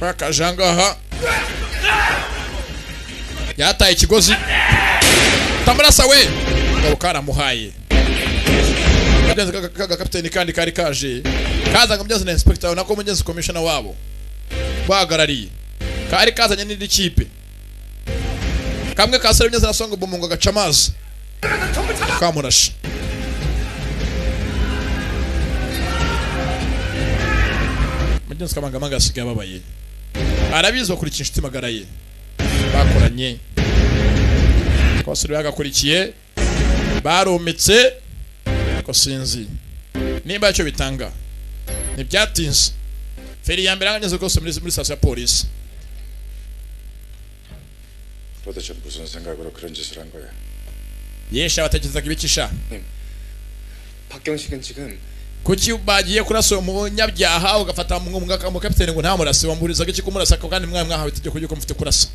Bakajangaha. Yataye ikigozi. Tamurasa we. Ngabo karamuhaye. Mugenzi kaga kapiteni kandi kari kaje. Kaza ngo mugenzi na inspector nako mugenzi commissioner wabo. Bahagarariye. Kari kazanye n'indi kipe. Kamwe kasare mugenzi na songo bumungo gaca amazi. Kamurashe. Mugenzi kamangamanga asigaye ababaye. Arabizi bakurikira inshuti magara ye. Bakoranye. Abasore bagakurikiye barometse ko sinzi nimba icyo bitanga ntibyatinze. Feri ya mbere angeze rwose muri station ya polisi. 도대체 무슨 생각으로 그런 짓을 한 거야? Yesha batekerezaga ibikisha. 박경식은 지금 Kuki bagiye kurasa umunyabyaha ugafata mu kapiteni ngo ntamurase wamurizaga iki kumurasa kandi mwa mwahawe itegeko ry'uko mufite kurasa.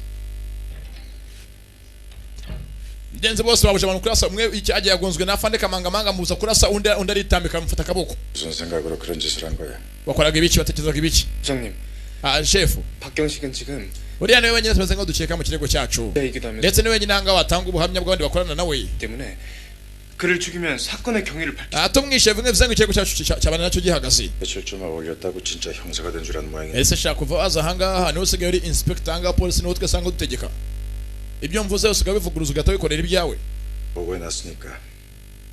Ndenze bose babuje abantu kurasa umwe iki agiye yagonzwe na afande kamangamanga muza kurasa undi aritambika amufata akaboko. 무슨 생각으로 그런 짓을 한 거야? Bakoraga ibiki batekerezaga ibiki? 부장님. Ah chef. 박경식은 지금 uriya niwe wenyine tumeze ngo dukeka mu kirego cyacu. Ndetse niwe wenyine hanga watanga ubuhamya bw'abandi bakorana nawe. 때문에 그를 죽이면 사건의 경위를 밝히. Ah tumwishe bimwe bivuze ngo ikirego cyacu cyabana nacyo gihagaze. 며칠쯤 올렸다고 진짜 형사가 된 줄 아는 모양이네. Ese shaka kuva aza hanga niwe usigaye uri inspector hanga polisi niwe twese ngo dutegeka. Ibyo mvuze usigaye bivuguruza ugahita wikorera ibyawe. 보고해 놨으니까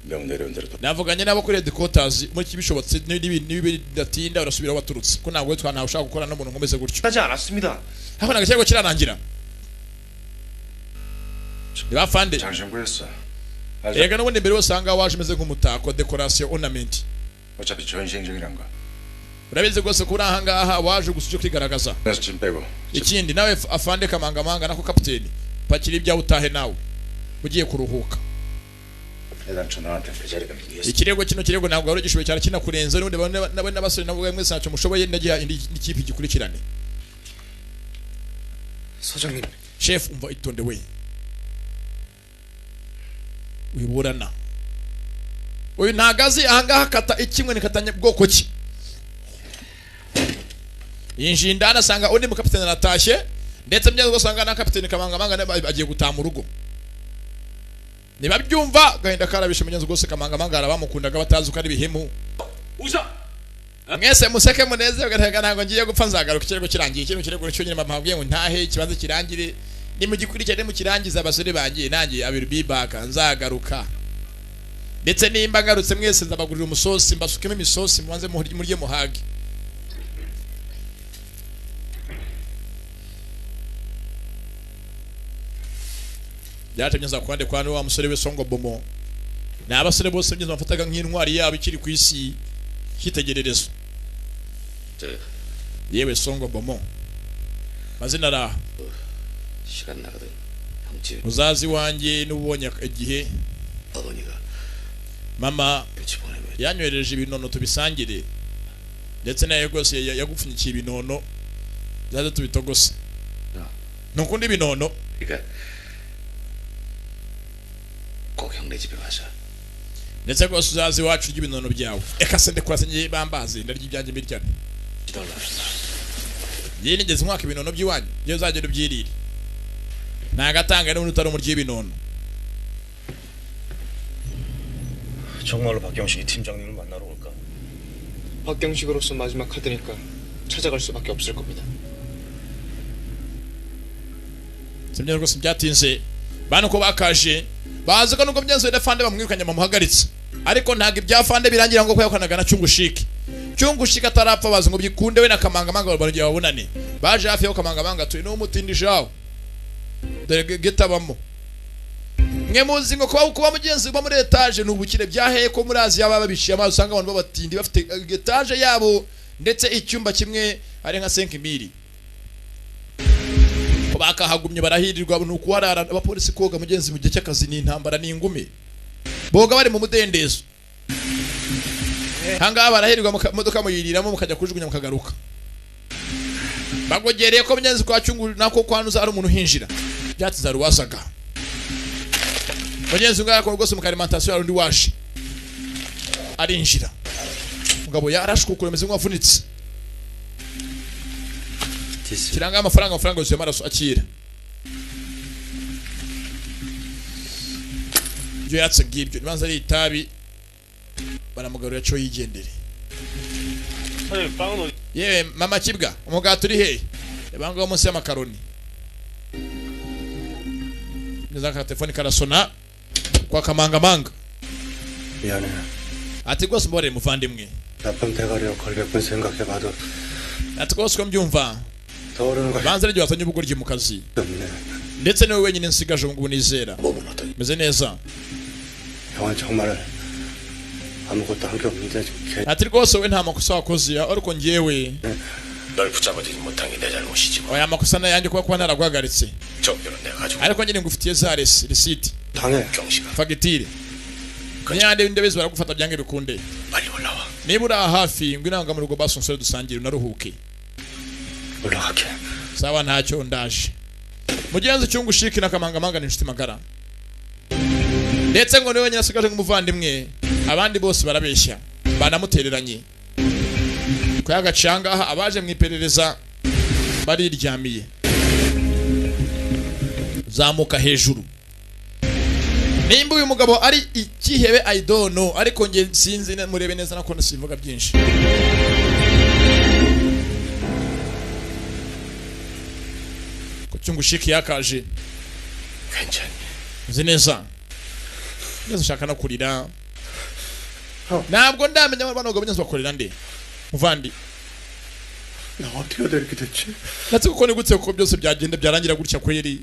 명 내려온 대로. Navuganye nabo kuri headquarters muri kibishobotse nibidatinda urasubira baturutse ko ntabwo twa ushaka gukora n'umuntu nkomeze gutyo. 하지 않았습니다. Hako nagakirego kirarangira. Bafande. 장신구였어. Ega n'ubundi mbere usanga waje umeze nk'umutako decoration ornament. 어차피 전시행정이란 거. Urabizi rwose ko uri ahangaha waje gusa uje kwigaragaza. 그래서 짐 빼고. Ikindi nawe afande kamangamanga nako kapiteni pakira ibyawe utahe nawe ugiye kuruhuka. 애당초 나한테 그 자리가 미웠어. Ikirego kino kirego ntabwo wari ugishoboye cyane kinakurenze n'ubundi nawe n'abasore nabo mwese ntacyo mushoboye ndagiha indi kipe igikurikirane. 소장님. Chef umva itonde we. Wiburana. Uyu ntagazi ahangaha kata ikimwe nikatanye bwoko ki. Yinjiye indani asanga undi mukapiteni aratashye, ndetse mugeze ugasanga na kapiteni Kamangamanga agiye gutaha mu rugo. Nibabyumva gahinda karabishe mugenzi rwose Kamangamanga arabamukundaga batazi uko ari bihemu. Mwese museke munezerwe ntabwo ngiye gupfa nzagaruka ikirego kirangiye. Ikintu kirego cyo nyine mama mbwiye ngo ntahe ikibanza kirangire, nimugikurikirane mukirangiza abasore bangiye nanjye I will be back, nzagaruka. Ndetse nimba ngarutse mwese nzabagurira umusosi mbasukemo imisosi mubanze murye muhage. Byatemye nza kwande kwa wa musore we Songo Bomo. Ni abasore bose mugeze bafataga nk'intwari yabo ikiri ku isi cyitegererezo. Yewe Songo Bomo. Mazina ra uzazi wanjye n'ubonye igihe mama yanyohereje ibinono tubisangire, ndetse naye rwose yagupfunyikiye ibinono zaze tubitogose. Ntukunda ibinono? Ndetse rwose uzazi wacu urya ibinono byawe. Eka se ndekura ngiye bambaze ndarya ibyanjye mbiryane. Ngiye nigeze nkwaka ibinono by'iwanyu, ngiye uzagenda ubyirire. Ntagatanga n'umuntu utari umuryi w'ibinono. 정말로 박경식이 팀장님을 만나러 올까? 박경식으로서 마지막 카드니까 찾아갈 수밖에 없을 겁니다. Simye rwose byatinze. Bano ko bakaje bazi ko nubwo byanze afande bamwirukanye bamuhagaritse, ariko ntago ibya afande birangira ngo kwayokanaga na Cyungushiki. Cyungushiki atarapfa bazi ngo byikunde we na Kamangamanga barongera babonane. Baje hafi yo Kamangamanga tuye n'umutindishaho dore getabamo. Mwe muzi ngo kuba mugenzi uba muri etage ni ubukire byaheye ko muri Aziya baba babiciye amazi, usanga abantu babatindi bafite etage yabo ndetse icyumba kimwe ari nka 5000. Bakahagumye barahirirwa nuko warara abapolisi koga mugenzi mu gihe cy'akazi ni intambara ni ingume. Boga bari mu mudendezo. Hanga barahirirwa modoka muyiriramo mukajya kujugunya mukagaruka. Bagogereye ko mugenzi kwa Cyungu nako kwanuza ari umuntu hinjira. Byatiza ruwasaga. Mugenzi ngara rwose mu alimentation ari undi waje. Arinjira. Mugabo yarashwe kuremeze nk'uwavunitse. Kiranga amafaranga amafaranga yuzuye amaraso akira. Ibyo yatse ngibyo nibanza ari itabi baramugarura cyo yigendere. Yewe mama kibwa umugati uri hehe? Yabanga munsi y'amakaroni. Neza ka telefone karasona kwa Kamangamanga. Ati rwose mbore muvandimwe. 나쁜 대가리로 걸백분 생각해봐도 Ati rwose ko mbyumva banza ryo watanye ubugoryi mu kazi ndetse niwe wenyine nsigaje ubu nizera meze neza. 형은 정말 아무것도 한 게 없는데 Ati rwose we nta makosa wakoze ariko njyewe 널 붙잡아주지 못한 게 내 잘못이지. Oya makosa nayanjye kuba naraguhagaritse. 정표는 내가 가지고 ariko nyine ngufitiye za receipt 당해 fagitire nyande ndebezi baragufata byange bikunde. Niba uri hafi ngo inanga mu rugo basunsore dusangire unaruhuke. 올라갈게. Sawa ntacyo ndaje. Mugenzi Cyungushiki na Kamangamanga ni inshuti magara. Ndetse ngo niwe nyine asigaje nk'umuvandimwe, abandi bose barabeshya banamutereranye. Kuyagacanga abaje mu iperereza bariryamiye. Zamuka hejuru. Nimba uyu mugabo ari ikihebe I don't know, ariko nge sinzi murebe neza nako sivuga byinshi. Cyungushiki yakaje. Nzi neza. Neza ushaka no kurira. Ntabwo ndamenya abantu bagabo nyanza bakorera nde. Muvandi. 나 어떻게 이렇게 됐지? Natse kuko ni gutse kuko byose byagenda byarangira gutya kweri.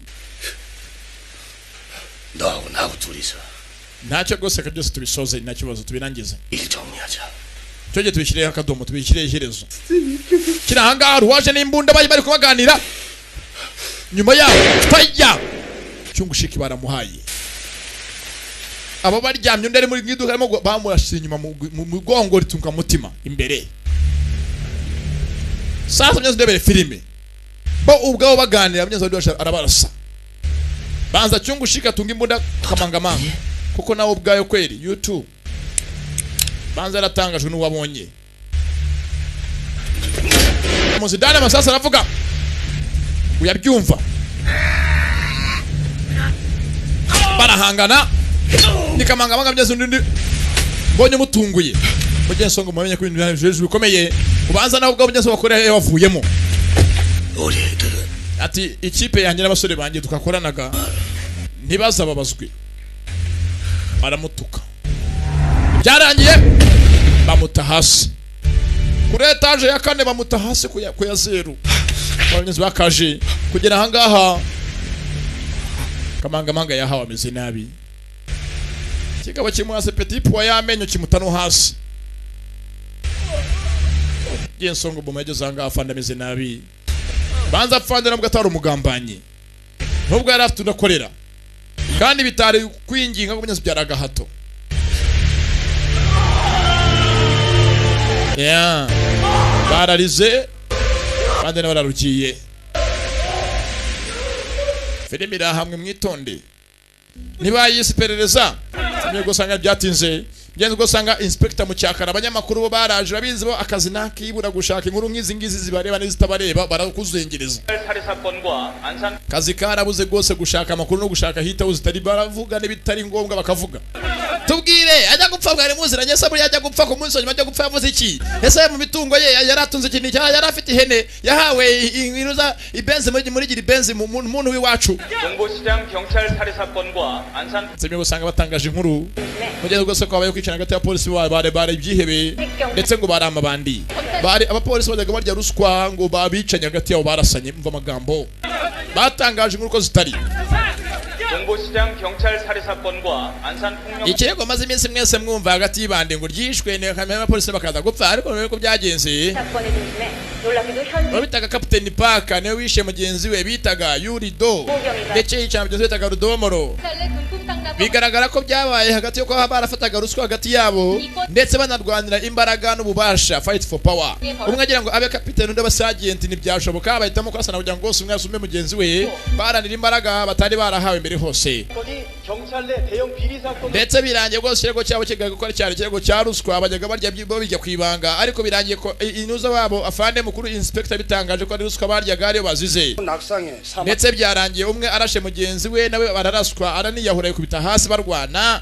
너하고 나하고 둘이서. Ntacyo rwose ka byose tubisoze nta kibazo tubirangize. 일 정리하자. Cyoge tubishyireho akadomo tubishyireho iherezo. Kira ahangaha ruwaje n'imbunda bari bari kubaganira. Nyuma yaho fire Cyungushiki baramuhaye. Abo baryamye undi ari muri iduka arimo bamurashije inyuma mu mugongo ritunka mutima imbere. Sasa mnyazo ndebere filime. Bo ubwabo baganira mnyazo ndosha arabarasa. Banza Cyungushiki atunga imbunda Kamangamanga kuko nawe ubwayo kweri YouTube. Banza aratangajwe n'uwabonye. Muzidane amasasu aravuga uyabyumva barahangana nikamangamanga byose undi mbonye umutunguye mugenzi ngo mumenye ko ibintu byaje bikomeye ubanza nawe ubwo mugenzi bakorera bavuyemo. Ati ikipe yanjye n'abasore banjye tukakoranaga ntibazababazwe. Aramutuka byarangiye bamuta hasi kuri etage ya kane, bamuta hasi ku ya zeru. Abagenzi bakaje kugera aha ngaha Kamangamanga yahawe ameze nabi, kigabo kimuhase petit pois y'amenyo kimuta no hasi. Gensongo boma yageze aha ngaha afande ameze nabi. Banza afande nabwo atari umugambanyi, nubwo yari afite udakorera kandi bitari kwinginga ko munyazi byari agahato. Yeah. Bararize kandi n'abararukiye. Filimi iri hamwe mwitonde. Niba yisiperereza mwe gusanga byatinze. Byenze gusanga inspector mu cyakara abanyamakuru bo baraje babizi bo akazi nakibura gushaka inkuru nkizi ngizi zibareba n'izitabareba barakuzengereza. Kazi karabuze gose gushaka amakuru no gushaka hita uzitari baravuga n'ibitari ngombwa bakavuga. Tubwire ajya gupfa bwari muziranye se buri ajya gupfa ku munsi nyuma ajya gupfa yavuze iki? Ese mu mitungo ye yaratunze ikintu cya yarafite ihene yahawe inuza ibenzi muri gira ibenzi mu muntu w'iwacu. Nsemye gusanga batangaje inkuru mugeze rwose ko abaye kwicana hagati ya polisi bare bare ibyihebe ndetse ngo barama bandi bari abapolisi bajyaga barya ruswa ngo babicanye hagati yabo barasanye. Mva amagambo batangaje inkuru ko zitari. Ikirego maze iminsi mwese mwumva hagati y'ibande ngo ryishwe n'abapolisi bakaza gupfa, ariko none ko byagenze bitaga Captain Park niwe wishe mugenzi we bitaga Yurido ndetse yica mugenzi we bitaga Rudomoro. Bigaragara ko byabaye hagati yo kuba barafataga ruswa hagati yabo ndetse banarwanira imbaraga n'ububasha, fight for power. Umwe agira ngo abe captain undi abe sergeant ntibyashoboka, bahitamo kurasana kugira ngo bose umwe asume mugenzi we, baranira imbaraga batari barahawe mbere hose. Ndetse birangiye rwose ikirego cyabo kigaga gukora cyari ikirego cya ruswa bajyaga barya bijya kwibanga, ariko birangiye ko inuza babo afande mukuru inspector bitangaje ko ari ruswa baryaga ariyo bazize. Ndetse byarangiye umwe arashe mugenzi we nawe bararaswa araniyahura yikubita hasi barwana.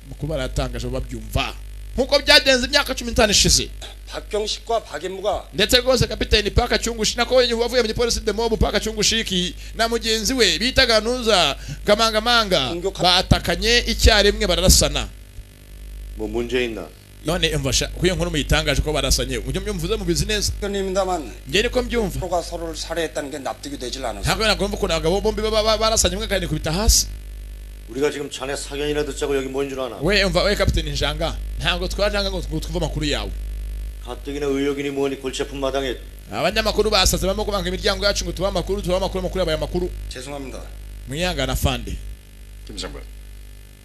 Mukuru baratangaje babyumva nkuko byagenze imyaka 15 ishize. 박경식과 박인무가 ndetse rwose kapiteni Paka Cyungushi nako wavuye mu gipolisi de mob Paka Cyungushiki na mugenzi we bitaga Nuza Kamangamanga batakanye icyarimwe bararasana. 뭐 문제 있나? None umvasha kuyo nkuru muyitangaje ko barasanye ujye mbyumvuze mu business nge niko mbyumva 서로가 서로를 살해했다는 게 납득이 되질 않아서 ntabwo nagomba ukuntu abagabo bombi baba barasanye umwe akanikubita hasi. 우리가 지금 자네 사견이나 듣자고 여기 모인 줄 아나? We umva we kapiteni Njanga ntabwo twajanga ngo twumve amakuru yawe. 가뜩이나 의혹이니 뭐니 골치 아픈 마당에 abanyamakuru basaze barimo kubanga imiryango yacu ngo tubahe amakuru tubahe amakuru amakuru yabaye amakuru. 죄송합니다. Mwihangana fande. 김상관.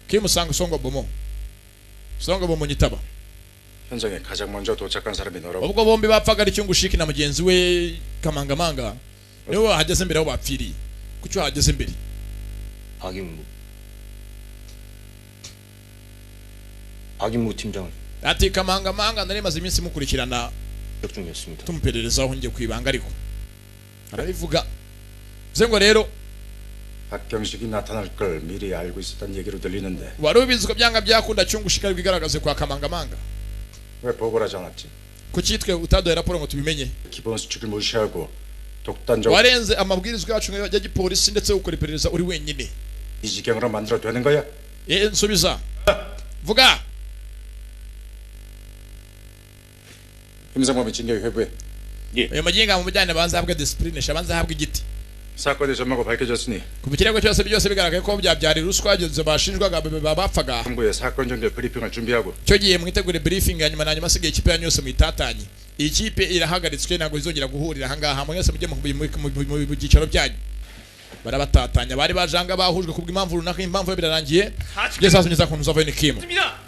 Kimusanga songo bomo. Songo bomo nyitaba. 현장에 가장 먼저 도착한 사람이 너라고. Ubwo bombi bapfaga ari Cyungushiki na mugenzi we Kamangamanga. Niwe wahageze mbere aho bapfiriye. Kuki wahageze mbere? 박인무. 박인무 팀장을 Ati Kamangamanga nari maze iminsi mukurikirana 중이었습니다. tumupererezaho ngiye kwibanga ariko arabivuga. Bivuze ngo rero 박경식이 나타날 걸 미리 알고 있었단 얘기로 들리는데 wari ubizi ko byanga byakunda Cyungushiki ari bwigaragaze kwa Kamangamanga. 왜 보고를 하지 않았지? Kuki twe utaduhaye raporo ngo tubimenye? 기본 수칙을 무시하고 독단적으로 Warenze amabwirizwa yacu ya gipolisi ndetse ukora iperereza uri wenyine. 이 지경으로 만들어 되는 거야? Eh, nsubiza vuga. 김상범이 징계 회부해. Uyu muginga mumujyane banza ahabwe discipline, abanza ahabwe igiti. 사건의 전모가 밝혀졌으니 Kuva ikirego cyose byose bigaragaye ko byabyara ruswa bashinjwaga bapfaga. 정부의 사건 종결 브리핑을 준비하고 Icyo gihe mwitegure briefing ya nyuma na nyuma asigaye ikipe yanyu yose muyitatanye. Iyi kipe irahagaritswe ntabwo izongera guhurira ahangaha, mwese mujye mu byicaro byanyu. Barabatatanya bari bajanga bahujwe kubw'impamvu runaka, impamvu birarangiye. Ngeze hasi ngeze kuntu uzavayo ni Kim.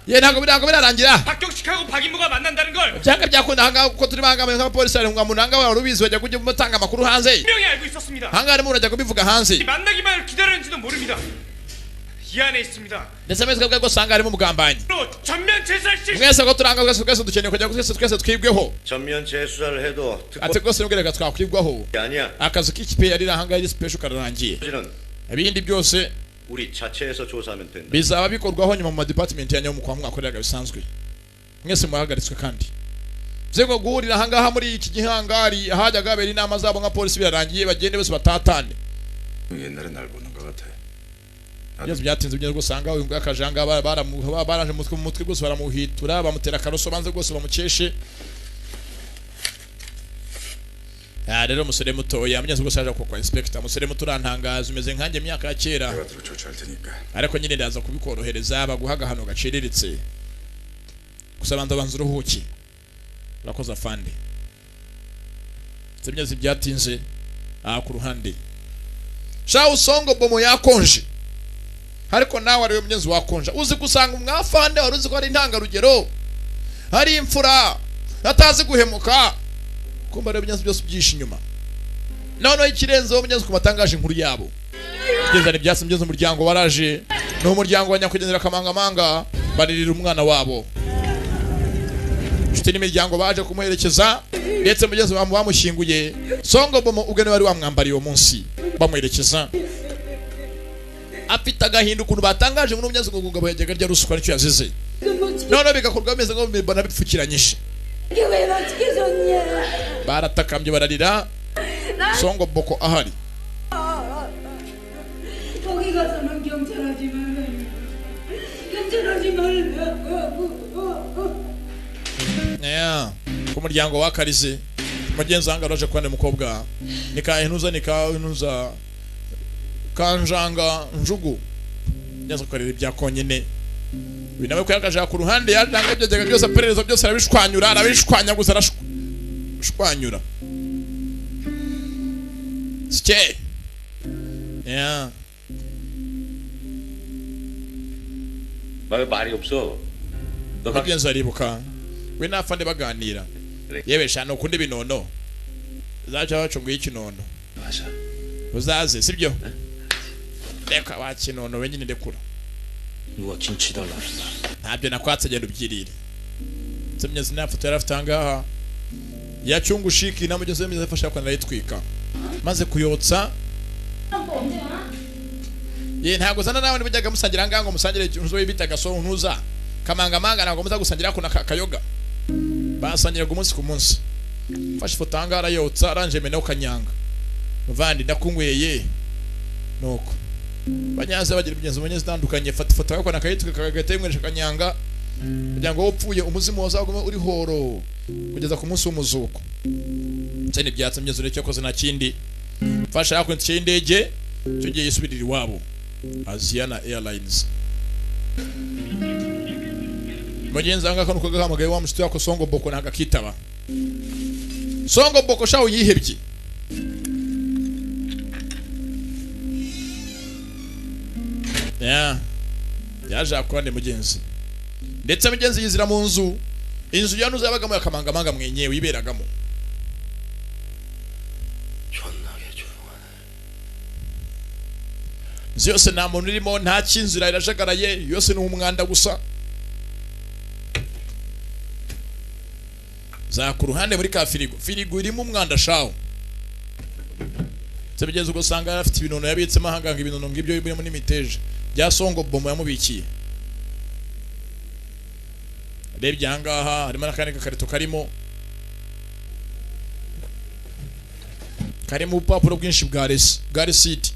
Ye ntabwo birarangira. 박경식하고 박인무가 만난다는 걸 Byanga byakunda ahangaha kuko turi bangamiye nk'abapolisi bari ngo munanga wari ubizi bajya kujya mutanga amakuru hanze. 분명히 알고 있었습니다. Ahangaha harimo urajya kubivuga hanze. 만나기만을 기다렸는지도 모릅니다. 이 안에 있습니다. Ndetse ameze bwe usanga harimo umugambanyi. 전면 재수할 Mwese ko turanga, twese twese dukeneye kugira ngo twese twese twibweho. 전면 재수사를 해도 Ati rwose nubwo reka twakwibwaho, 특검이 아니야. akazi k'ikipe yari ahangaha iri special kararangiye. 사실은 Ibindi byose 우리 자체에서 조사하면 된다. bizaba bikorwaho nyuma mu madepartment ya nyuma kwa mwakoreraga bisanzwe. Mwese muhagaritswe kandi bivuze ngo guhurira ahangaha muri iki gihangari ahajyaga habera inama zabo nka polisi birarangiye, bagende bose batatane. 옛날에 날 보는 것 같아. Byose byatinze bigeze usanga uyu nguyu akajanga baraje mu mutwe rwose baramuhitura, bamutera akaroso banze rwose bamukeshe. Ah, rero umusore mutoya mugenzi rwose yaje kwa inspector. Umusore muto, urantangaza, umeze nkanjye mu myaka ya kera. 내가 들어 조치할 테니까. Ariko nyine ndaza kubikorohereza, baguha agahano gaciriritse gusa banza banza uruhuki. Urakoze afande. Ndetse byatinze aha ku ruhande sha usongo bomo yakonje, ariko nawe ariwe mugenzi wakonja. Uzi gusanga umwafande wari uzi ko ari intangarugero, hari imfura, atazi guhemuka, kumva rero mugenzi byose byishe inyuma. Noneho ikirenzeho mugenzi ku matangaje inkuru yabo kugeza ibyatsi mugenzi, umuryango waraje, ni umuryango wa nyakwigendera Kamangamanga, baririra umwana wabo. Inshuti n'imiryango baje kumuherekeza, ndetse mugenzi wabo bamushyinguye Songo Bomo ubwe niwe wari wamwambariye uwo munsi bamuherekeza, afite agahinda ukuntu batangaje ngo mugenzi ngo umugabo yajyaga arya ruswa, nicyo yazize, noneho bigakorwa bimeze nk'aho mbona bipfukiranyije. 왜 어떻게 줬냐? Baratakambye, bararira, Songo Boko ahari. 거기 가서는 경찰하지 말라. 경찰하지 말라고. Yeah. Ku muryango wa Karize mugenzi wanjye araje kubana umukobwa nikahenuza nikahenuza kanjanga njugu neza korera ibya konyine. Uyu nawe ko yagaje ku ruhande yajanga byajyaga byose aperereza byose arabishwanyura, arabishwanyaguza, arashwanyura sike. Yeah. 왜 말이 없어? Mugenzi aribuka we n'afande baganira, yewe sha nukundi binono zaca bacunguye ikinono uzaze sibyo, reka wa kinono we nyine ndekura. 누가 김치 달라. Ntabyo nakwatse, genda ubyirire. Nsemye zinafoto yari afite ahangaha yacungushiki na mugenzi we mwiza afasha kwanda arayitwika maze kuyotsa. Ye ntabwo zana nawe ntibujyaga musangira ahangaha ngo musangire ikintu we bitaga so ntuza kamangamanga, ntabwo muza gusangira ko na kayoga basangiraga umunsi ku munsi. Mfashe ifoto ahangaha arayotsa, arangije menaho kanyanga. Muvandi ndakunyweye nuko banyaze bagira imigenzo mwenye zitandukanye. Fata ifoto yakona akayitwika kagahita yimweresha kanyanga kugira ngo wowe upfuye umuzimu wazagume uri horo kugeza ku munsi w'umuzuko. Ndetse n'ibyatsi mugezi ureke yakoze nta kindi. Mfasha hakuno itike y'indege icyo gihe yisubirira iwabo, Asiana Airlines. Mugenzi wanjye nuko gahamagaye wa mushuti wako Songo Boko ntabwo akitaba. Songo Boko shawo yihebye. Yeah. Yaje akorane mugenzi, ndetse mugenzi yizira mu nzu, inzu yanuze yabagamo yakamangamanga mwenyewe yiberagamo. Inzu yose nta muntu urimo, nta cyinzira, irajagaraye yose, ni umwanda gusa. Za ku ruhande muri ka firigo, firigo irimo umwanda shawo. Ndetse mugenzi ugasanga yari afite ibinono yabitsemo ahanganga, ibinono ngibyo birimo n'imiteja bya Songo Bomo yamubikiye. Arebye ahangaha harimo n'akandi gakarito karimo ubupapuro bwinshi bwa resi bwa risiti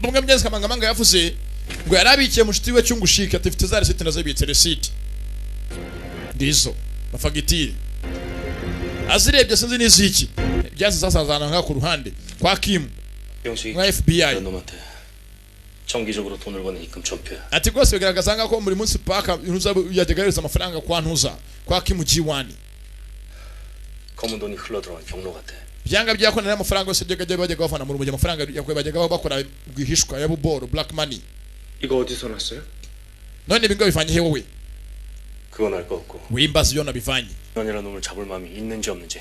bumwe mugenzi Kamangamanga yavuze ngo yarabikiye mushuti we Cyungushike, ati mfite za risiti nazibitse, risiti ndizo mafagitire azirebye sinzi n'iziki byase sasazana nka ku ruhande kwa Kim 영식이 nka FBI. 놈한테 정기적으로 돈을 버는 입금 전표야. Ati rwose bigaragaza nk'aho buri munsi paka ntuza yajyaga yohereza amafaranga kwa ntuza kwa Kim G1. 검은 돈이 흘러 들어간 경로 같아. Byanga byakona n'amafaranga yose byajyaga bajyaga bavana mu rumogi, amafaranga bajyaga bakora rwihishwa ya buboro, black money. 이거 어디서 났어요? None ibi ngo bivanye he wowe? 그건 알 거 없고 Wimbaza iyo nabivanye. 연이라는 놈을 잡을 마음이 있는지 없는지.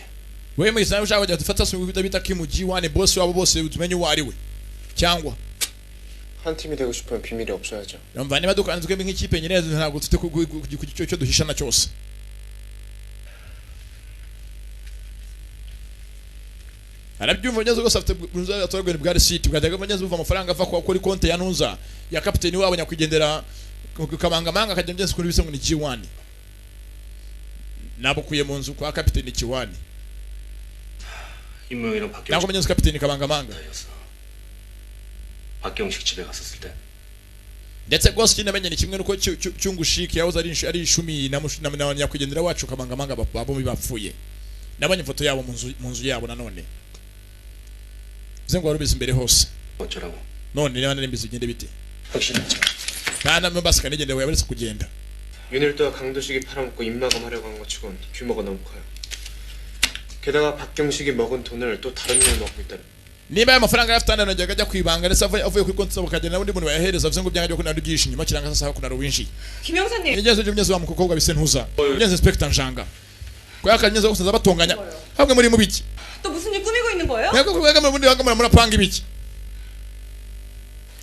Wewe mu Islam ushaka kujya dufata se bita Kim G1 boss wabo bose tumenye uwo ari we cyangwa 한 팀이 되고 싶으면 비밀이 없어야죠. Umva, niba dukanze twembi nk'ikipe nyine, ntabwo dufite ku cyo duhishana cyose. Arabyumva neza rwose, afite bunza atorwa bwa receipt bwajyaga neza buva amafaranga ava kwa kuri konti ya ntuza ya kapiteni wabo nyakwigendera Kamangamanga, akajya neza kuri bise ngo ni G1 nabukuye mu nzu kwa kapiteni Kiwani. 임명이랑 박경식 Ntabwo menye kapiteni Kamangamanga. 박경식 집에 갔었을 때 Ndetse rwose ikindi namenye ni kimwe nuko Cyungushiki yahoze ari ishumi na nyakwigendera wacu Kamangamanga bombi bapfuye. Nabonye ifoto yabo mu nzu yabo. Nanone bize ngo wari imbere hose. 어쩌라고? None niba nari mbizi bigende bite? 확실히 Nta na nigende yabaretse kugenda. 윤일도와 강도식이 팔아먹고 입마감하려고 한 것 치곤 규모가 너무 커요. 게다가 박경식이 먹은 돈을 또 다른 놈이 먹고 있다는. Niba aya mafaranga yari afite andi ajyaga ajya kwibanga, ndetse avuye kuri konti zabo akagenda n'undi muntu bayahereza, bivuze ngo byanga ko nari byinshi inyuma kiranga sasa ko nari winjiye. 김 형사님. Ingenzi by'umugezi wa mukobwa bise ntuza ingenzi inspector Njanga ko yakanyeze gusaza batonganya hamwe muri mubiki. 또 무슨 일 꾸미고 있는 거예요? Mwebwe kubega muri banga murapanga ibiki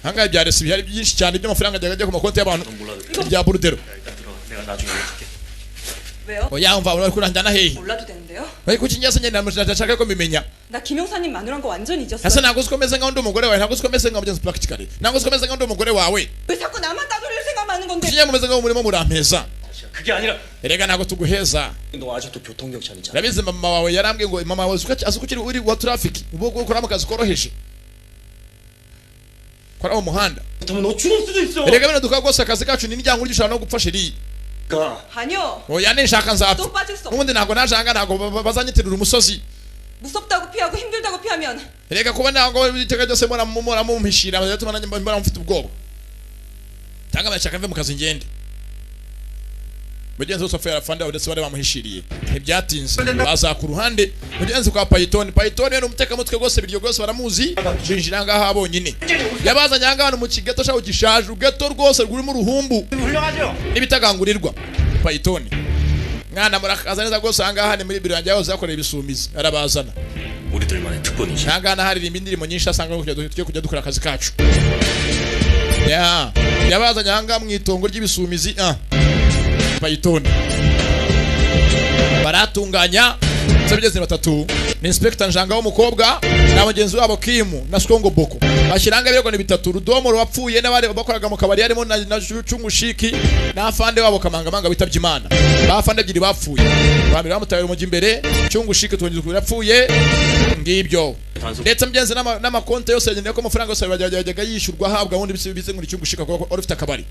hangaye? Bya resi bihari byinshi cyane by'amafaranga ajyaga ajya ku makonti y'abantu bya burudero. 일단 들어가. 내가 나중에 연락할게. 왜요? Oya, umva, uri kuranjyana hehe? 몰라도 되는데요? Bari kuki njye se ndashaka ko mbimenya? 나 김 형사님 마누란 거 완전 잊었어요. Ese ntabwo uzi ko meze nkaho ndi umugore wawe? Ntabwo uzi ko meze nkaho mugenzi practically, ntabwo uzi ko meze nkaho ndi umugore wawe? 왜 자꾸 나만 따돌릴 생각만 하는 건데? Kuki njye mumeze nkaho murimo murampeza? 그게 아니라 Erega ntabwo tuguheza. 너 아직도 교통경찰이잖아. Urabizi, mama wawe yarambwiye ngo mama wawe azi ko ukiri uri wa traffic, ubu ukora mu kazi koroheje, kora mu muhanda. 그렇다면 너 죽을 수도 있어. Erega bino dukora rwose, akazi kacu ni n'iryango ushobora no gupfa, chérie. 아니요. Oya, ninshaka nzapfa. 또 빠질 수 없. N'ubundi ntabwo najanga, ntabwo bazanyitirira umusozi. 무섭다고 피하고 힘들다고 피하면 Erega kuba ntabwo iteka ryose mpora mumpishira, biratuma nanjye mbora mfite ubwoba, cyangwa ndashaka mve mu kazi ngende. Mugenzi wose apfuye arafanda, ndetse bari bamuhishiriye. Ntibyatinze baza ku ruhande mugenzi kwa Python. Python ni umutekamutwe rwose, biryo rwose baramuzi. Binjira ngaha bonyine, yabazanye aha ngaha mu kigeto shaho gishaje, ugeto rwose rurimo uruhumbu n'ibitagangurirwa. Python mwana, murakaza neza rwose. Aha ngaha ni muri biro yanjye yahoze yakoreye ibisumizi, arabazana. 우리들만의 특권이지. Aha ngaha haririmba indirimbo nyinshi, asanga tugiye kujya dukora akazi kacu. Ya yabazanye aha ngaha mu itongo ry'ibisumizi. Ah, Python baratunganya ndetse bigeze batatu, ni inspector Njanga w'umukobwa na mugenzi wabo Kimu na Skongo Boko. Bashyiranga ibirego ni bitatu: Rudomo wapfuye n'abari bakoraga mu kabari harimo na Cungushiki n'afande wabo Kamangamanga witabye Imana. Bafande ebyiri bapfuye, bambere bamutaye umujyi imbere. Cungushiki tubonye ukuntu yapfuye, ngibyo. Ndetse mugenzi n'amakonti yose yagendeye ko amafaranga yose yajyaga yishyurwa ahabwa ubundi bise ngo ni Cungushiki kuko wari ufite akabari.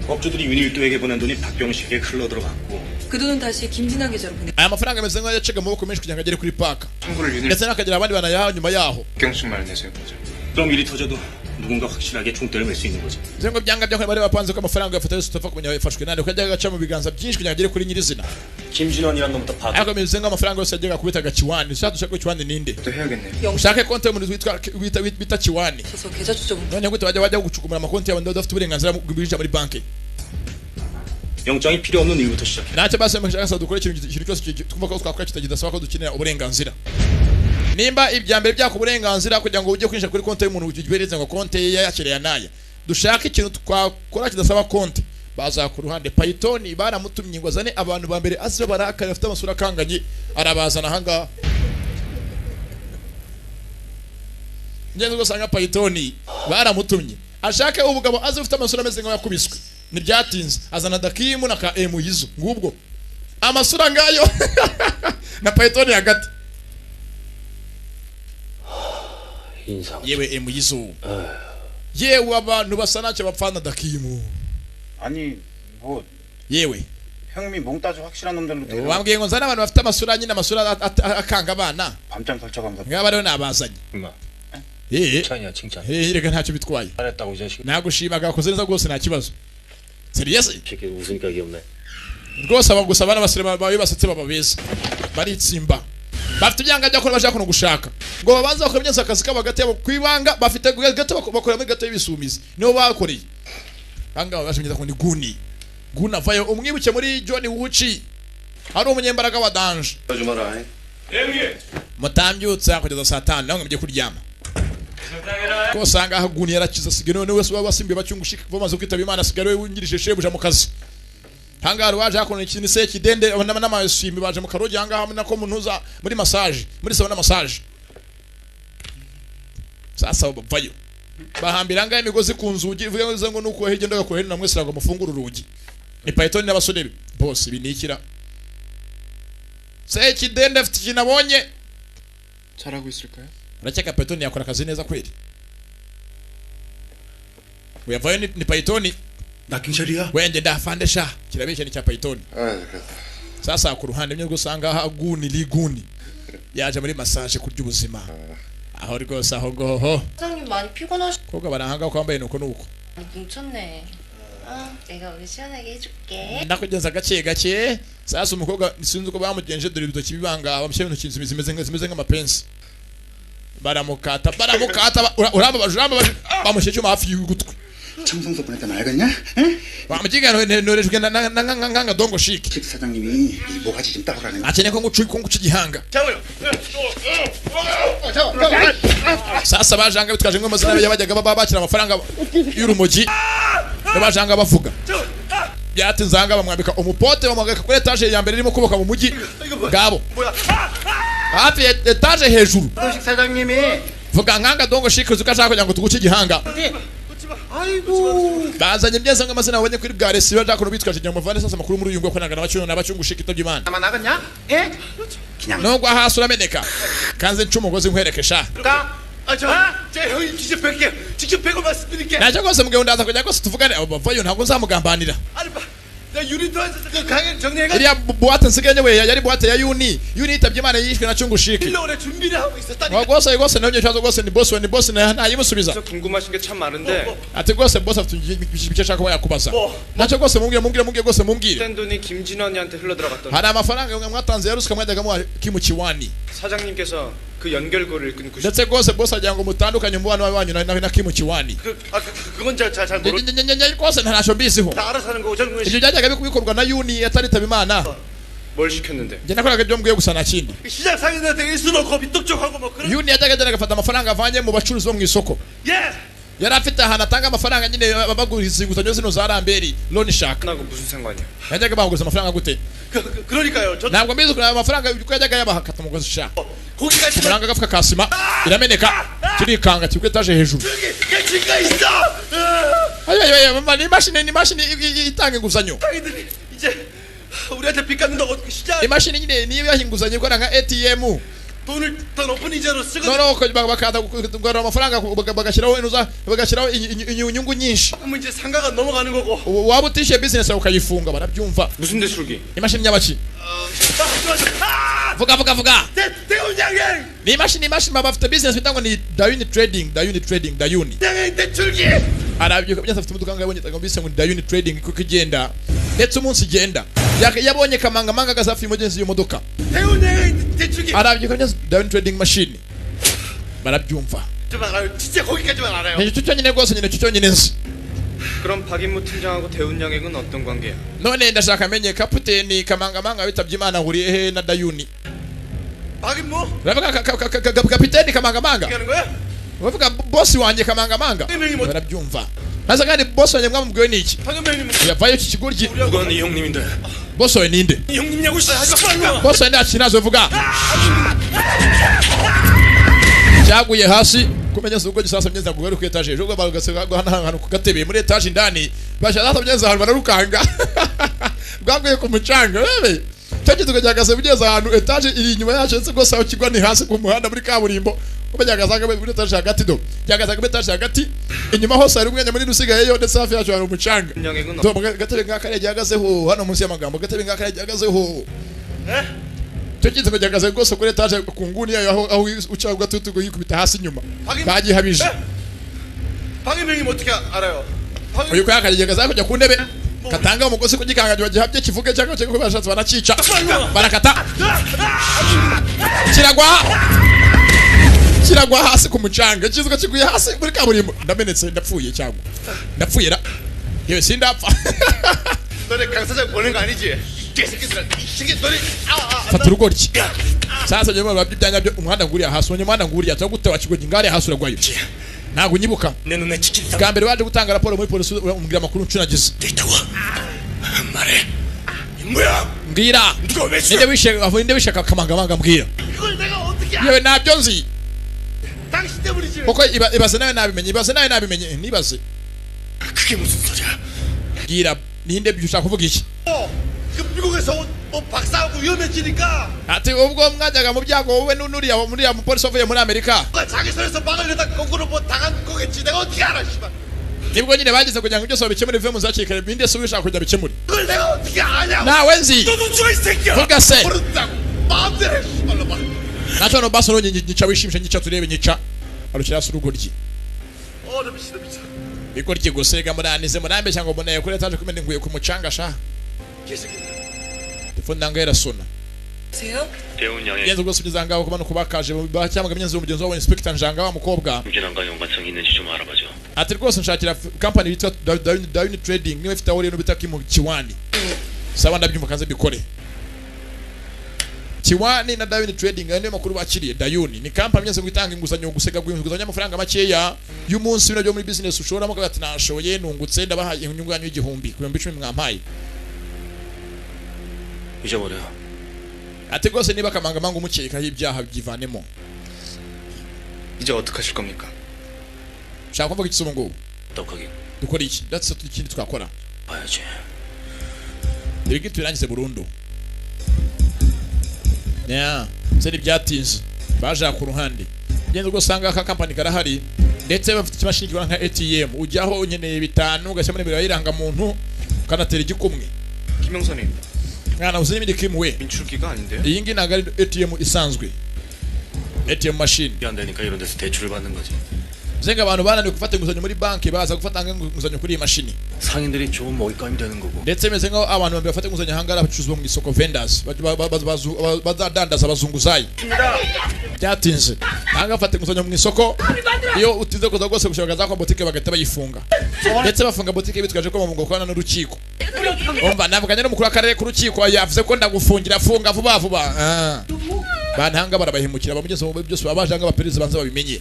법조들이 윤일도에게 보낸 돈이 박경식에게 흘러들어갔고 그 돈은 다시 김진아 계좌로 보내. Aya mafaranga ameze nk'ayo yacaga mu maboko menshi kugira ngo agere kuri paka, 참고를 윤일 ndetse n'akagira abandi banayaha nyuma yaho. 박경식만을 내세워보자. 그럼 일이 터져도 누군가 확실하게 총대를 맬 수 있는 거지. Bivuze ngo byanga byakora bari bapanze ko amafaranga yafata yose utapfa kumenya yafashwe nande, kuko yajyaga agaca mu biganza byinshi kugira ngo agere kuri nyirizina. 김진원이란 놈부터 파. Ariko bivuze ngo amafaranga yose yajyaga kubitaga Kiwani. Ushaka dushake ko Kiwani ninde? 또 해야겠네. Ushake konti y'umuntu witwa bita Kiwani. 그래서 계좌 추적은 None gute bajya gucukumura amakonti y'abantu badafite uburenganzira bwo kwinjira muri banki? 영장이 필요 없는 일부터 시작해. Ntacyo basi mushaka dukora ikintu cyose twumva ko twakora kitagidasaba ko dukenera uburenganzira. Nimba ibya mbere byaka uburenganzira kugira ngo ujye kwinjira kuri konti y'umuntu ubereze ngo konti ye yakiriye naya, dushake ikintu twakora kidasaba konti. Baza ku ruhande, Python baramutumye ngo azane abantu ba mbere azi barakare, bafite amasura akanganye, arabazana ahangaha. Ngenzi ugasanga Python baramutumye ashake ubugabo azi ufite amasura ameze nk'ayakubiswe. Ntibyatinze azana Dakimu na ka Emuyizo, ngubwo amasura ngayo na Python hagati. 인상. Yewe Emuyizo, yewe, abantu basa ntacyo bapfana Dakimu. 아니 뭐 Yewe, 형님이 몽따주 확실한 놈들로 데려 wambwiye ngo nzane abantu bafite amasura nyine, amasura akanga abana. 밤잠 설쳐가면서 Ngaba rero nabazanye. 임마. Eh. 칭찬이야 칭찬. Eh, reka ntacyo bitwaye. 잘했다고 이 자식. Nagushimaga, wakoze neza rwose, nta kibazo, serious. 새끼 웃으니까 귀엽네. Rwose aba gusa abana basore bawe basetse baba beza, baritsimba, bafite ibyanga byakora bashaka no gushaka ngo babanze bakora imyenda akazi kabo hagati yabo ku ibanga. Bafite gato bakora muri gato y'ibisumizi, nibo bakoreye ahangaha bashimye ko ni Guni. Guni avayo, umwibuke muri John Wuchi ari umunyembaraga wa danger. 좀 하라. Mutambyutsa kugeza saa 5, namwe mujye kuryama. Ko usanga Haguni yarakize asigaye none wese wabasimbiye bacyungushika bamaze kwitaba Imana asigaye we wungirije shebuja mu kazi. Hangaro waje hakono ikintu se kidende n'amaswimi baje mu karogi hanga hamwe nako muntuza muri massage muri sauna massage. Sasa bavayo bahambira ngaye imigozi ku nzugi ivuga ngo nuko hirya ndagakora hino namwe sirago mufungura urugi. Ni Python n'abasore be boss binikira. Se kidende afite kinabonye. 잘하고 있을까요? Urakeka Python yakora akazi neza kweli? Uyavayo ni Python. 나 경찰이야. Wende ndafande sha kirabeshya ni cya Python. Sasa ku ruhande mwe gusanga Haguni liguni yaje muri massage kurya ubuzima. Aho rwose aho goho. 사장님 많이 피곤하시. Koga barahanga ko wambaye nuko nuko. 뭉쳤네. 아, 내가 오늘 시원하게 해줄게. Ndakugenza gake gake. Sasa umukobwa sinzi uko bamugenje dore ibitoki bibanga bamushyira ibintu zimeze nk'amapensi. Baramukata baramukata urambabaje urambabaje bamushyira icyuma hafi y'ugutwi. 청산소 보냈다 알겠냐? 응? Bamugiga norejwe na nganga dongo shiki. 식 사장님이 이 모가지 좀 따오라는. Akeneye ko ngucu ko nguca igihanga. Sasa bajanga bitwaje ngo amazina yabajyaga baba bakira amafaranga y'urumogi. Bajanga bavuga. Byatinze hanga bamwambika umupote bamwambika kuri etage ya mbere irimo kubaka mu mujyi bwabo. Hafi etage hejuru. 식 사장님이 Vuga nkanga dongo shiki uzi ko ashaka kugira ngo tuguce igihanga. 아이고. Bazanye byese ngo amazina babonye kuri bwa resiba jakono bitwaje kugira ngo muvane sasa amakuru muri uyu ngo konanga n'abacunga n'abacungushika itabye Imana. 나만 나갔냐? 예? Nubwo hasi urameneka kanze nca umugozi nkwereke sha. 나? 아, 저, 제 형님 직접 뵐게요. 직접 뵈고 말씀드릴게. Ntacyo rwose mugabo ndaza kujya rwose tuvugane abo bavayo ntabwo nzamugambanira. 아니, 봐. 내가 유리도에서 그 강연 정리해가. Iriya buwate nsigaye we yari buwate ya Yuni. Yuni yitabye Imana yishwe na Cungushiki. 오래 준비를 하고 있었다니까. Rwose rwose nabyo kibazo rwose ni boss we ni boss ntayimusubiza. 저 궁금하신 게 참 많은데 Ati rwose boss afite icyo ashaka kuba yakubaza. Ntacyo rwose mumbwire mumbwire mumbwire rwose mumbwire. 뗀 돈이 김진원이한테 흘러들어갔던 Hari amafaranga mwatanze ya ruswa mwajyaga muha Kimukiwani. 사장님께서 그 연결고리를 끊고 싶 Ndetse rwose boss agira ngo mutandukanye umubano wanyu na Kimukiwani. 그, 아, 그, 그건 제가 잘 모르. Rwose ntacyo mbiziho. 다 알아서 하는 거고 저는 Ibyo byajyaga bikorwa na Yuni ataritaba Imana. 뭘 시켰는데? Njye nakoraga ibyo mbwiye gusa nta kindi. 시장 상인들한테 일수 넣고 빚독촉하고 뭐 그런. Yuni yajyaga agenda agafata amafaranga avanye mu bacuruzi bo mu isoko. 예. Yari afite ahantu atanga amafaranga nyine baguriza inguzanyo zino za Ramberi loan shark. 나하고 무슨 상관이야? Yajyaga baguza amafaranga gute? 그, 그, 그러니까요. 저 Ntabwo mbizi ukuntu ayo mafaranga uko yajyaga yabaha akata umugozi sha. 고기가 Amafaranga agafuka ka sima irameneka kirikanga kiri kuri etaje hejuru. 깨진가 있어. Ayo ayo ayo mama, ni imashini ni imashini itanga inguzanyo. 상인들이 이제 우리한테 빚 갚는다고 시장 Imashini nyine niyo yaha inguzanyo ikora nka ATM. 돈을 더 높은 이자로 쓰고 Noneho bakaza kugarura amafaranga bagashyiraho inuza bagashyiraho inyungu nyinshi. 그러면 이제 상가가 넘어가는 거고. Waba utishyuye business yawe ukayifunga barabyumva. 무슨 대출기? Imashini nyabaki. Vuga vuga vuga. 대훈장님 Ni imashini imashini baba bafite business bita ngo ni Dayuni Trading, Dayuni Trading, Dayuni. 장님 대출기. Arabyuka byose afite imodoka yabonye bise ngo ni Dayuni Trading kuko igenda. Ndetse umunsi igenda. Yabonye kamangamanga gazafi mugenzi y'iyo modoka. 대훈장님 대출기. Arabyuka byose Dayuni Trading machine. Barabyumva. 좀 알아요. 진짜 거기까지만 알아요. Ni icyo cyonyine rwose nyine icyo cyonyine nzi. 그럼 박인무 팀장하고 대운양액은 어떤 관계야? None ndashaka amenye kapiteni kamangamanga witabye Imana ahuriye he na Dayuni. 박인무 Uravuga kapiteni kamangamanga. 하는 거야? Uravuga boss wanjye kamangamanga. Barabyumva. Maze kandi boss wanjye mwamubwiwe n'iki? 박은배님 Yavayo iki kigoryi. 누가 네 형님인데? Boss wawe ninde? 이 형님이냐고 씨. Boss wawe nta kintu vuga. Cyaguye hasi kumenya ubwo gisasa myenza gugaruka ku etage ejo bagasega hano ku gatebe muri etage indani bashaka myenza ahantu bararukanga bwaguye ku mucanga bebe cyo kizuga cyagase bugeze ahantu etage iri inyuma yacu ndetse rwose aho kigwa ni hasi ku muhanda muri kaburimbo kumenya gasanga muri etage hagati do cyagasaga muri etage hagati inyuma hose hari umwanya munini usigayeyo ndetse hafi yacu hari umucanga 양액은 do gatebe ngaka gahagazeho hano munsi y'amagambo gatebe ngaka gahagazeho cyo kizuga cyagase rwose kuri etage ku nguni yayo aho aho uca ugatutu yikubita hasi inyuma bagihabije 박인무 형님 어떻게 알아요? uyu ko yakageze kujya ku ntebe katanga umugozi kugikanga gihabye kivuge cyangwa cyangwa bashatse baracica barakata kiragwa kiragwa hasi ku mucanga kizuka kiguye hasi muri kaburimbo ndamenetse ndapfuye cyangwa ndapfuye ra yewe sindapfa 너네 강 사장 보는 거 아니지? 이 개새끼들아 이 새끼 너네 아, fata urugoryi sasa nyuma babyo byanya byo umuhanda nguriya hasi umuhanda nguriya cyangwa gute wakigogi ngare hasi uragwayo Ntabwo unyibuka. 내 눈에 찍힌 Bwa mbere waje gutanga raporo muri polisi umbwira amakuru ncunagize. 말해. 뭐야? Mbwira. Ninde wishe, ninde wishe Kamangamanga, mbwira. 이걸 내가 어떻게 Yewe, ntabyo nzi. 당신 때문이지. Kuko ibaze nawe nabimenye, ibaze nawe nabimenye, nibaze. 그게 무슨 소리야? Mbwira, ninde, ushaka kuvuga iki? 그 미국에서 온 뭐 박사하고 위험해지니까 Ati ubwo mwajyaga mu byago wowe n'uriya muriya mupolisi wavuye muri Amerika, 누가 자기 손에서 막으려다 거꾸로 뭐 당한 거겠지. 내가 어떻게 알아, 씨발. Nibwo nyine bageze kugira ngo byose babikemure bive mu nzu hakiri kare. Binde se ubishaka kugira bikemure? 그걸 내가 어떻게 아냐고. Nawe nzi. 너 멈춰 이 새끼야. Vuga se. 모른다고. 마음대로 해, 씨발로 봐. Nacyo no baso nyica, wishimisha, nyica turebe, nyica. Arukira hasi urugoryi. 어, 나 미친다, 미쳐. Bigoryi gusega muranize murambe cyangwa mboneye kuri etaje kumena nguye ku mucanga sha. 개새끼. Telefone nanga irasona. 보세요. 대운 양의 Genze rwose ugeze ahangaha kumanuka bakaje cyangwa myenzi umugenzi wabo inspector Njanga wa mukobwa. 김진환과 연관성이 있는지 좀 알아봐줘. Ati rwose nshakira company yitwa Dawini Trading niba ifite aho rero bita Kimu Kiwani. Sawa, ndabyumva, kanze mbikore. Kiwani na Dawini Trading, ayo niyo makuru bakiriye. Dayuni ni company myenzi ngo itanga inguzanyo, gusega inguzanyo y'amafaranga makeya y'umunsi, ibintu byo muri business ushoramo ukavuga ati nashoye nungutse, ndabahaye inyungu yanyu y'igihumbi ku 10,000 mwampaye. 잊어버려. Ati rwose niba Kamangamanga umukekaho ibyaha byivanemo. 이제 어떡하실 겁니까? Ushaka kuvuga iki se ubu ngubu? 떡하기 Dukora iki? Ndetse ikindi twakora, 봐야지. Ibi tubirangize burundu. Yeah, se ntibyatinze baje ku ruhande genda ubwo usanga aka kampani karahari, ndetse bafite ikimashini gikora nka ATM, ujyaho unyeneye 5 ugashyiramo nimero y'irangamuntu ukanatera igikumwe. 김영선님. Mwana uzi n'ibindi Kim we. 인출기가 아닌데요? Iyi ngiyi ntabwo ari ATM isanzwe, ATM machine. 안 되니까 이런 데서 대출을 받는 거지. Zenga abantu bananiwe gufata inguzanyo muri banki baza gufata inguzanyo kuri iyi mashini. 상인들이 좋은 먹잇감이 되는 거고. Ndetse bimeze nk'aho abantu bafata inguzanyo ahangaha ari abacuruzi bo mu isoko, vendors, bazadandaza, abazunguzayi. Byatinze ahangaha bafata inguzanyo mu isoko, iyo utinze kuza rwose gushaka za kwa botike bagahita bayifunga, ndetse bafunga botike bitwaje ko ngo bakorana n'urukiko. Umva, navuganye n'umukuru w'akarere ku rukiko, yavuze ko ndagufungira, funga vuba vuba. Ah. Bantanga barabahemukira bamugeze mu byose, baba baje ahangaha abaperezida banza babimenye,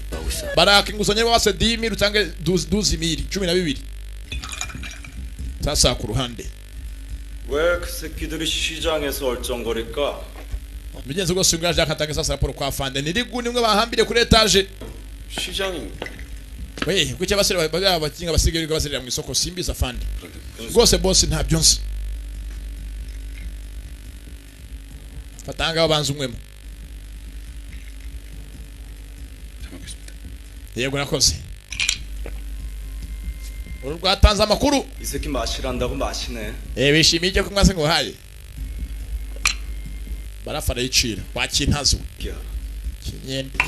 baraka inguzanyo bose 10 000 utange 12 000, 12. Sasa ku ruhande 왜 그 새끼들이 시장에서 얼쩡거릴까? Mugenzi rwose uyu ngaje akatanga sasa raporo kwa fande nirigu nimwe bahambire kuri etaje. 시장이 We kuki abasore bakinga basigaye birirwa bazerera mu isoko? Simbiza fande, rwose boss ntabyo nzi. Fatanga banza umwemo. Yego, nakoze uru rwatanze amakuru. 이 새끼 마시란다고 마시네. Eh, bishimiye icyo kunywa se ngo uhaye barafara yicira wakintazo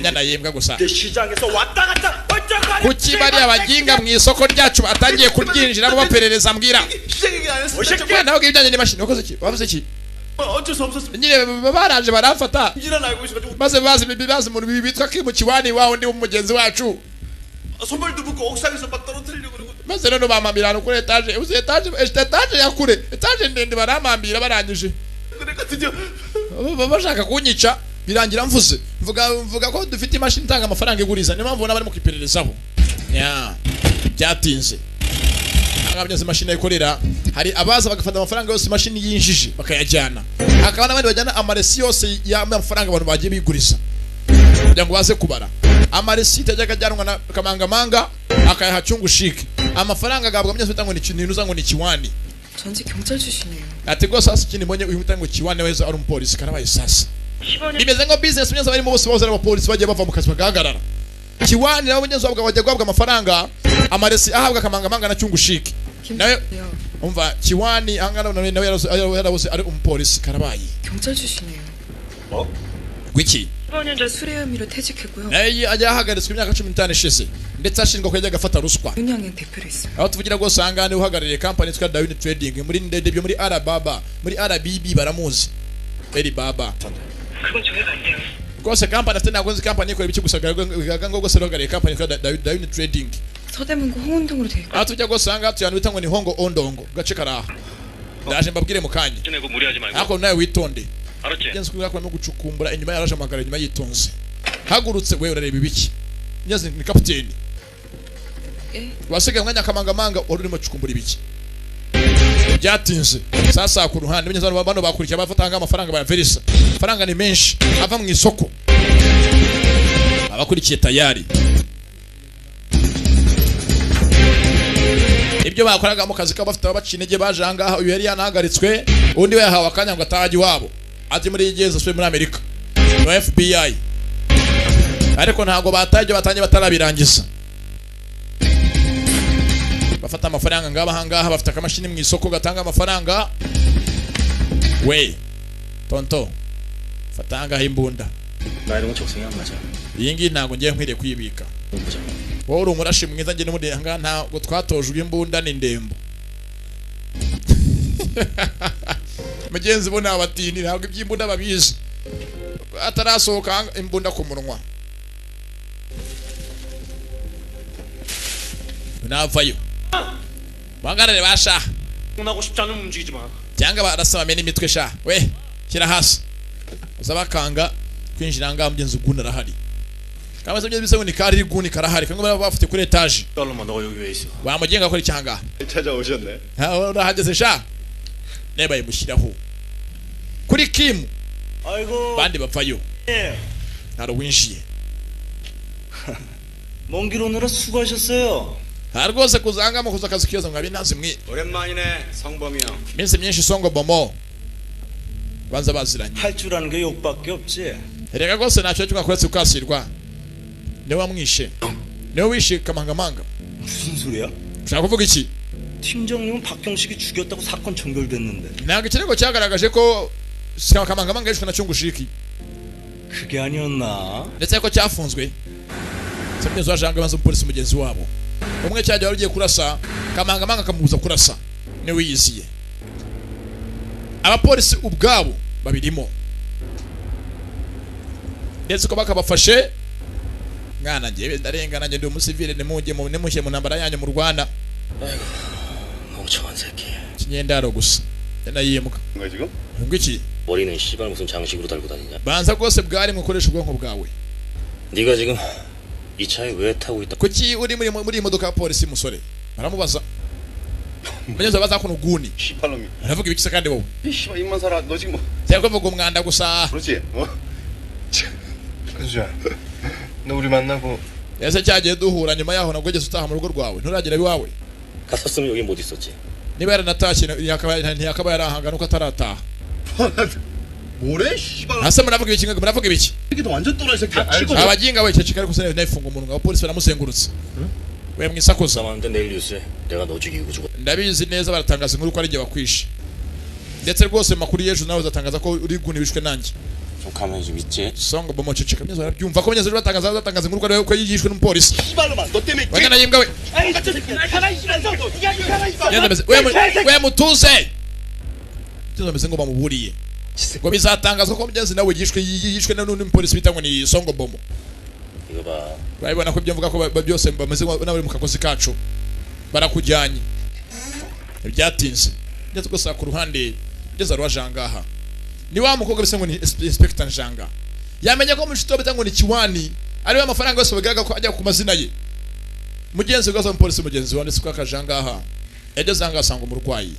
nyana yembwa gusa. 내 시장에서 왔다 갔다 얼쩡거리. Kuki bariya baginga mu isoko ryacu batangiye kuryinjiramo baperereza? Mbwira. 시장 얘기 안 했어. We nawe ibijyanye n'imashini wakoze iki? Wavuze iki? 어쩔 수 없었습니다. Nyine baraje baramfata, 김진환 알고 있어가지고 maze bazi umuntu bitwa Kimu Kiwani wa wundi w'umugenzi wacu. 손발도 묶고 옥상에서 막 떨어뜨리려고 그러고. Maze none bamambira ahantu kuri etaje, uzi etaje, etaje ya kure, etaje ndende, baramambira barangije 그랬거든요. Bashaka kunyica, birangira mvuze mvuga ko dufite imashini itanga amafaranga iguriza, niyo mpamvu ubona barimo kwipererezaho. Ya byatinze ahangaha byose imashini ayikorera, hari abaza bagafata amafaranga yose imashini yinjije bakayajyana, hakaba n'abandi bajyana amaresi yose y'amafaranga abantu bagiye biguriza kugira ngo baze kubara amaresi yajyaga ajyanwa na Kamangamanga akayaha Cyungushike, amafaranga agahabwa mugenzi ngo ni ikintu ngo ni Kiwani. 전직 경찰 출신이에요. Ati rwose hasi ikindi mbonye uyu mutango Kiwani weza ari umupolisi, karabaye. Sasa bimeze nko business mugenzi barimo bose bahoze ari abapolisi bagiye bava mu kazi bagahagarara. Kiwani nabo mugenzi wabwo bajya guhabwa amafaranga, amaresi ahabwa Kamangamanga na Cyungushike nawe. Umva, Kiwani ahangana nawe yarabuze ari umupolisi, karabaye. 경찰 출신이에요. Gwiki? 15년 전 술의 혐의로 퇴직했고요. Nawe ajya yahagaritswe imyaka 15 ishize, ndetse ashinjwa ko yajyaga afata ruswa. 윤양의 대표를 했어요. Aho tuvugira rwose ahangaha niwe uhagarariye kampani yitwa Dawini Trading muri ndende byo muri Arababa, muri RBB baramuzi Eri Baba. 그건 조회가 안 돼요. Rwose kampani afite ntabwo nzi kampani ikora ibiki, gusa garagaza ngo rwose uhagarariye kampani yitwa Dawini Trading. 서대문구 홍은동으로 돼 있고 Aho tujya rwose ahangaha tuyantu bita ngo ni Hongo Ondongo, gace karaha, ndaje mbabwire mu kanya. 내고 무리하지 말고. Ariko nawe witonde. 알았지? Genzi kubera ko arimo gucukumbura inyuma, yaraje amagara inyuma yitonze hagurutse. We urareba ibiki? Nyazi ni kapiteni. Wasigaye umwanya kamangamanga wari urimo cukumbura ibiki byatinze. Sasa ku ruhande binyuze bano bakurikiye abafatanga amafaranga bayaverisa, amafaranga ni menshi ava mu isoko, abakurikiye tayari ibyo bakoraga mu kazi kabo bafite abaciye intege baje ahangaha. Uyu yari yanahagaritswe, undi we yahawe akanya ngo atajya iwabo, ati muri igeze asubiye muri Amerika no FBI, ariko ntabwo bataye ibyo batangiye batarabirangiza. Bafata amafaranga ngaba ahangaha, bafite akamashini mu isoko gatanga amafaranga. We tonto fata ahangaha imbunda, 나 이런 거 적성이 안 맞아. iyi ngiyi ntabwo ngiye nkwiriye kuyibika. Wowe uri umurashi mwiza, njye n'ubundi ahangaha ntabwo twatojwe imbunda ni ndembo. Mugenzi bo ni abatindi ntabwo iby'imbunda babizi, atarasohoka imbunda ku munwa navayo bahagarare basha 나고 싶지 않으면 움직이지 마. cyangwa barasaba bamena imitwe sha we shyira hasi uza bakanga kwinjira ngaha. Mugenzi uguni arahari kama se bisa ngo ni kari guni karahari kamwe baba bafite kuri etage. 딸로만 너가 여기 왜 있어? Wamugenga akora icyanga 찾아오셨네. urahageze sha neba yimushyiraho kuri Kim 아이고. bandi bapfayo 예. ntari winjiye. 먼 길 오느라 수고하셨어요. Nta rwose kuzanga mu kuza akazi kiyoza mwabi ntazi mwe 오랜만이네 성범이 형. minsi myinshi songo bomo banza baziranye. 할 줄 아는 게 욕밖에 없지. Reka rwose ntacyo kimwe akoretse ukasirwa, niwe wamwishe, niwe wishe kamangamanga. 무슨 소리야? Ushaka kuvuga iki? 팀장님은 박경식이 죽였다고 사건 종결됐는데. Ntabwo ikirego cyagaragaje ko kamangamanga yishwe na cyungushiki 그게 아니었나? ndetse ko cyafunzwe. Mugenzi wa Janga banza umupolisi mugenzi wabo umwe cyajya wari ugiye kurasa kamangamanga akamubuza kurasa, niwe yiziye. Abapolisi ubwabo babirimo ndetse ko bakabafashe. Mwana njyewe ndarengana, njye ndi umusivile, nimujye mu nimushye mu ntambara yanyu mu Rwanda. 멍청한 새끼. Kinyendaro gusa yanayimuka 뭔가 지금? ngo iki 머리는 씨발 무슨 장식으로 달고 다니냐? banza rwose bwari mukoresha ubwonko bwawe. 네가 지금 이 차에 왜 타고 있다? Kuki uri muri muri iyi modoka ya polisi musore? Baramubaza mugenzi baza kuno guni 씨발놈이. aravuga ibiki se kandi wowe 이 씨발 입만 살아. 너 지금 뭐? cyangwa kuvuga umwanda gusa. 그렇지? 어? 근수야. 너 우리 만나고 ese cyagiye duhura nyuma yaho nabwo ugeze utaha mu rugo rwawe nturagera iwawe. 갔었으면 여기 못 있었지. Niba yaranatashye ntiyakaba yarahanga nuko atarataha. 뭐래 씨발. Ase muravuga ibiki muravuga ibiki 새끼도 완전 또라이 새끼야. Abaginga we ceceka ariko sinafunga umunwa. Abapolisi baramuzengurutse we mwisakuza. 남았는데 내일 뉴스에 내가 너 죽이고 죽었. Ndabizi neza baratangaza inkuru ko ari jye wakwishe, ndetse rwose mu makuru y'ejo nawe uzatangaza ko uri guni wishwe nanjye. 좀 가만히 좀 있지. Songo bomo ceceka myezo barabyumva ko myezo batangaza batangaza inkuru ko ari ko yishwe n'umupolisi. 씨발놈아 너 때문에 Wagana yimbwa we 아이 같은 새끼야. 가만히 있어. 네가 가만히 있어. Myezo ameze we mutuze. Myezo ameze ngo bamuburiye ngo bizatangazwa ko mugezi nawe yishwe yishwe n'undi mupolisi bita ngo ni Songo Bomo. 이거 봐. Urabibona ko ibyo mvuga ko byose bameze n'abari mu kakozi kacu barakujyanye ntibyatinze. Ndetse gusa ku ruhande ugeze aruwa jangaha ni wa mukobwa bisa ngo ni Inspector Njanga yamenye ko mushuti we bita ngo ni Kiwani ariwe amafaranga yose bagaragaza ko ajya ku mazina ye. Mugenzi we umupolisi mugenzi we ndetse ko akajangaha yageze ahangaha asanga umurwayi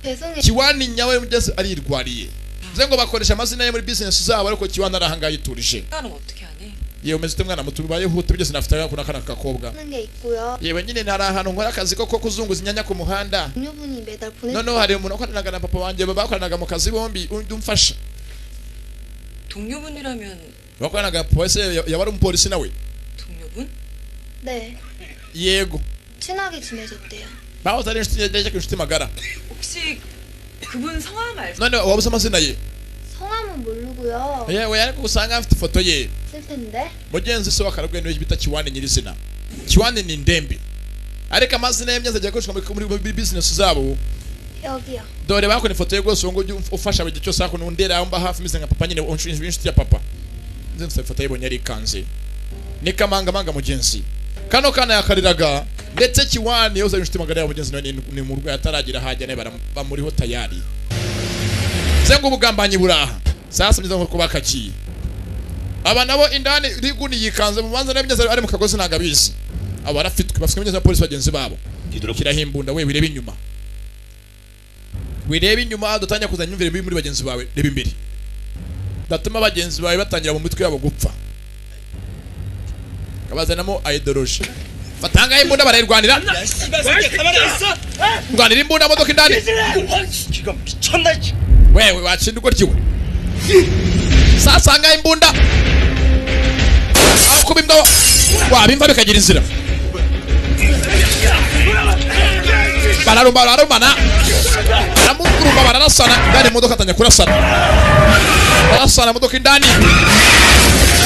죄송해요. Kiwani nyawe mugenzi arirwariye bivuze ngo bakoresha amazina ye muri business zabo, ariko Kiwani arahangaha yiturije. 나는 어떻게 하니? Yewe umeze ute mwana muto ubayeho ute byose nafite kuna kana kakobwa. 하는 게 있고요. Yewe nyine ntari ahantu nkora akazi ko kuzunguza inyanya ku muhanda. 동료분이 매달 보내 Noneho hari umuntu wakoranaga na papa wanjye bakoranaga mu kazi bombi undi umfasha 동료분이라면 wakoranaga na papa wese yaba ari umupolisi nawe. 동료분? 네. Yego 친하게 지내셨대요. bahoze ari inshuti ndetse inshuti magara. 혹시 그분 성함 알죠? None waba uzi amazina ye? 성함은 모르고요. Yewe ariko usanga afite ifoto ye. 쓸 텐데. Mugenzi se wakarabwe niwe bita Kiwani nyirizina. Kiwani ni ndembe ariko amazina ye myiza agiye akoreshwa muri business zabo. 여기요. Dore bakora ifoto ye rwose uwo nguwo ufasha buri gihe cyose hakuno undera aho mba hafi meze nka papa nyine inshuti ya papa. Nzi mfite ifoto yibonye arikanze ni kamangamanga mugenzi kano kana yakariraga ndetse Kiwani yoza inshuti magara ya mugenzi nawe ni mu rwayi ataragira hajya nawe bamuriho tayari se ngo ubugambanyi buraha. Sasa myiza nko bakakiye aba nabo indani riguni yikanze mu banza n'imyeza ari mu kagozi ntago abizi. Aba barafitwe, bafite imyenda ya polisi bagenzi babo. Shyiraho imbunda we, wirebe inyuma, wirebe inyuma, dutangira kuzana imyumvire mibi muri bagenzi bawe. Reba imbere, datuma bagenzi bawe batangira mu mitwe yabo gupfa, kabazanamo ideology. Batanga imbunda, barayirwanira, rwanira imbunda, modoka indani. 기가 미쳤나? Wewe wacinda ugoryiwe. Sasanga imbunda aho kuba imbwa wabimva bikagira inzira. Bararumba, bararumana, baramugurumba, bararasana indani. Imodoka atangira kurasana, barasana imodoka indani,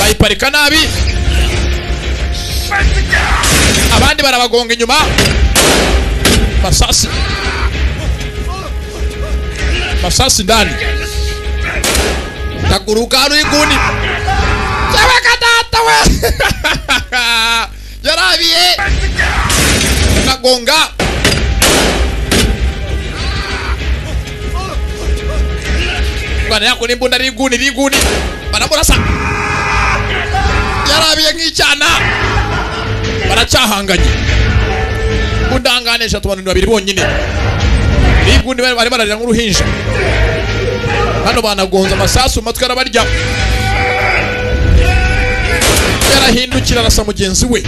bayiparika nabi, abandi barabagonga inyuma. Masasi, masasi ndani, kaguruka hano y'inguni. Cyabaka data we yarabiye kagonga. Bwana yako n'imbunda ari iguni, ari iguni, baramurasa. Yarabiye nk'icyana, baracyahanganye. Imbundangane eshatu, abantu babiri bonyine, n'igundi bari bararira nk'uruhinja. Hano banagonze amasasu mu matwi arabarya. Yarahindukira arasa mugenzi we.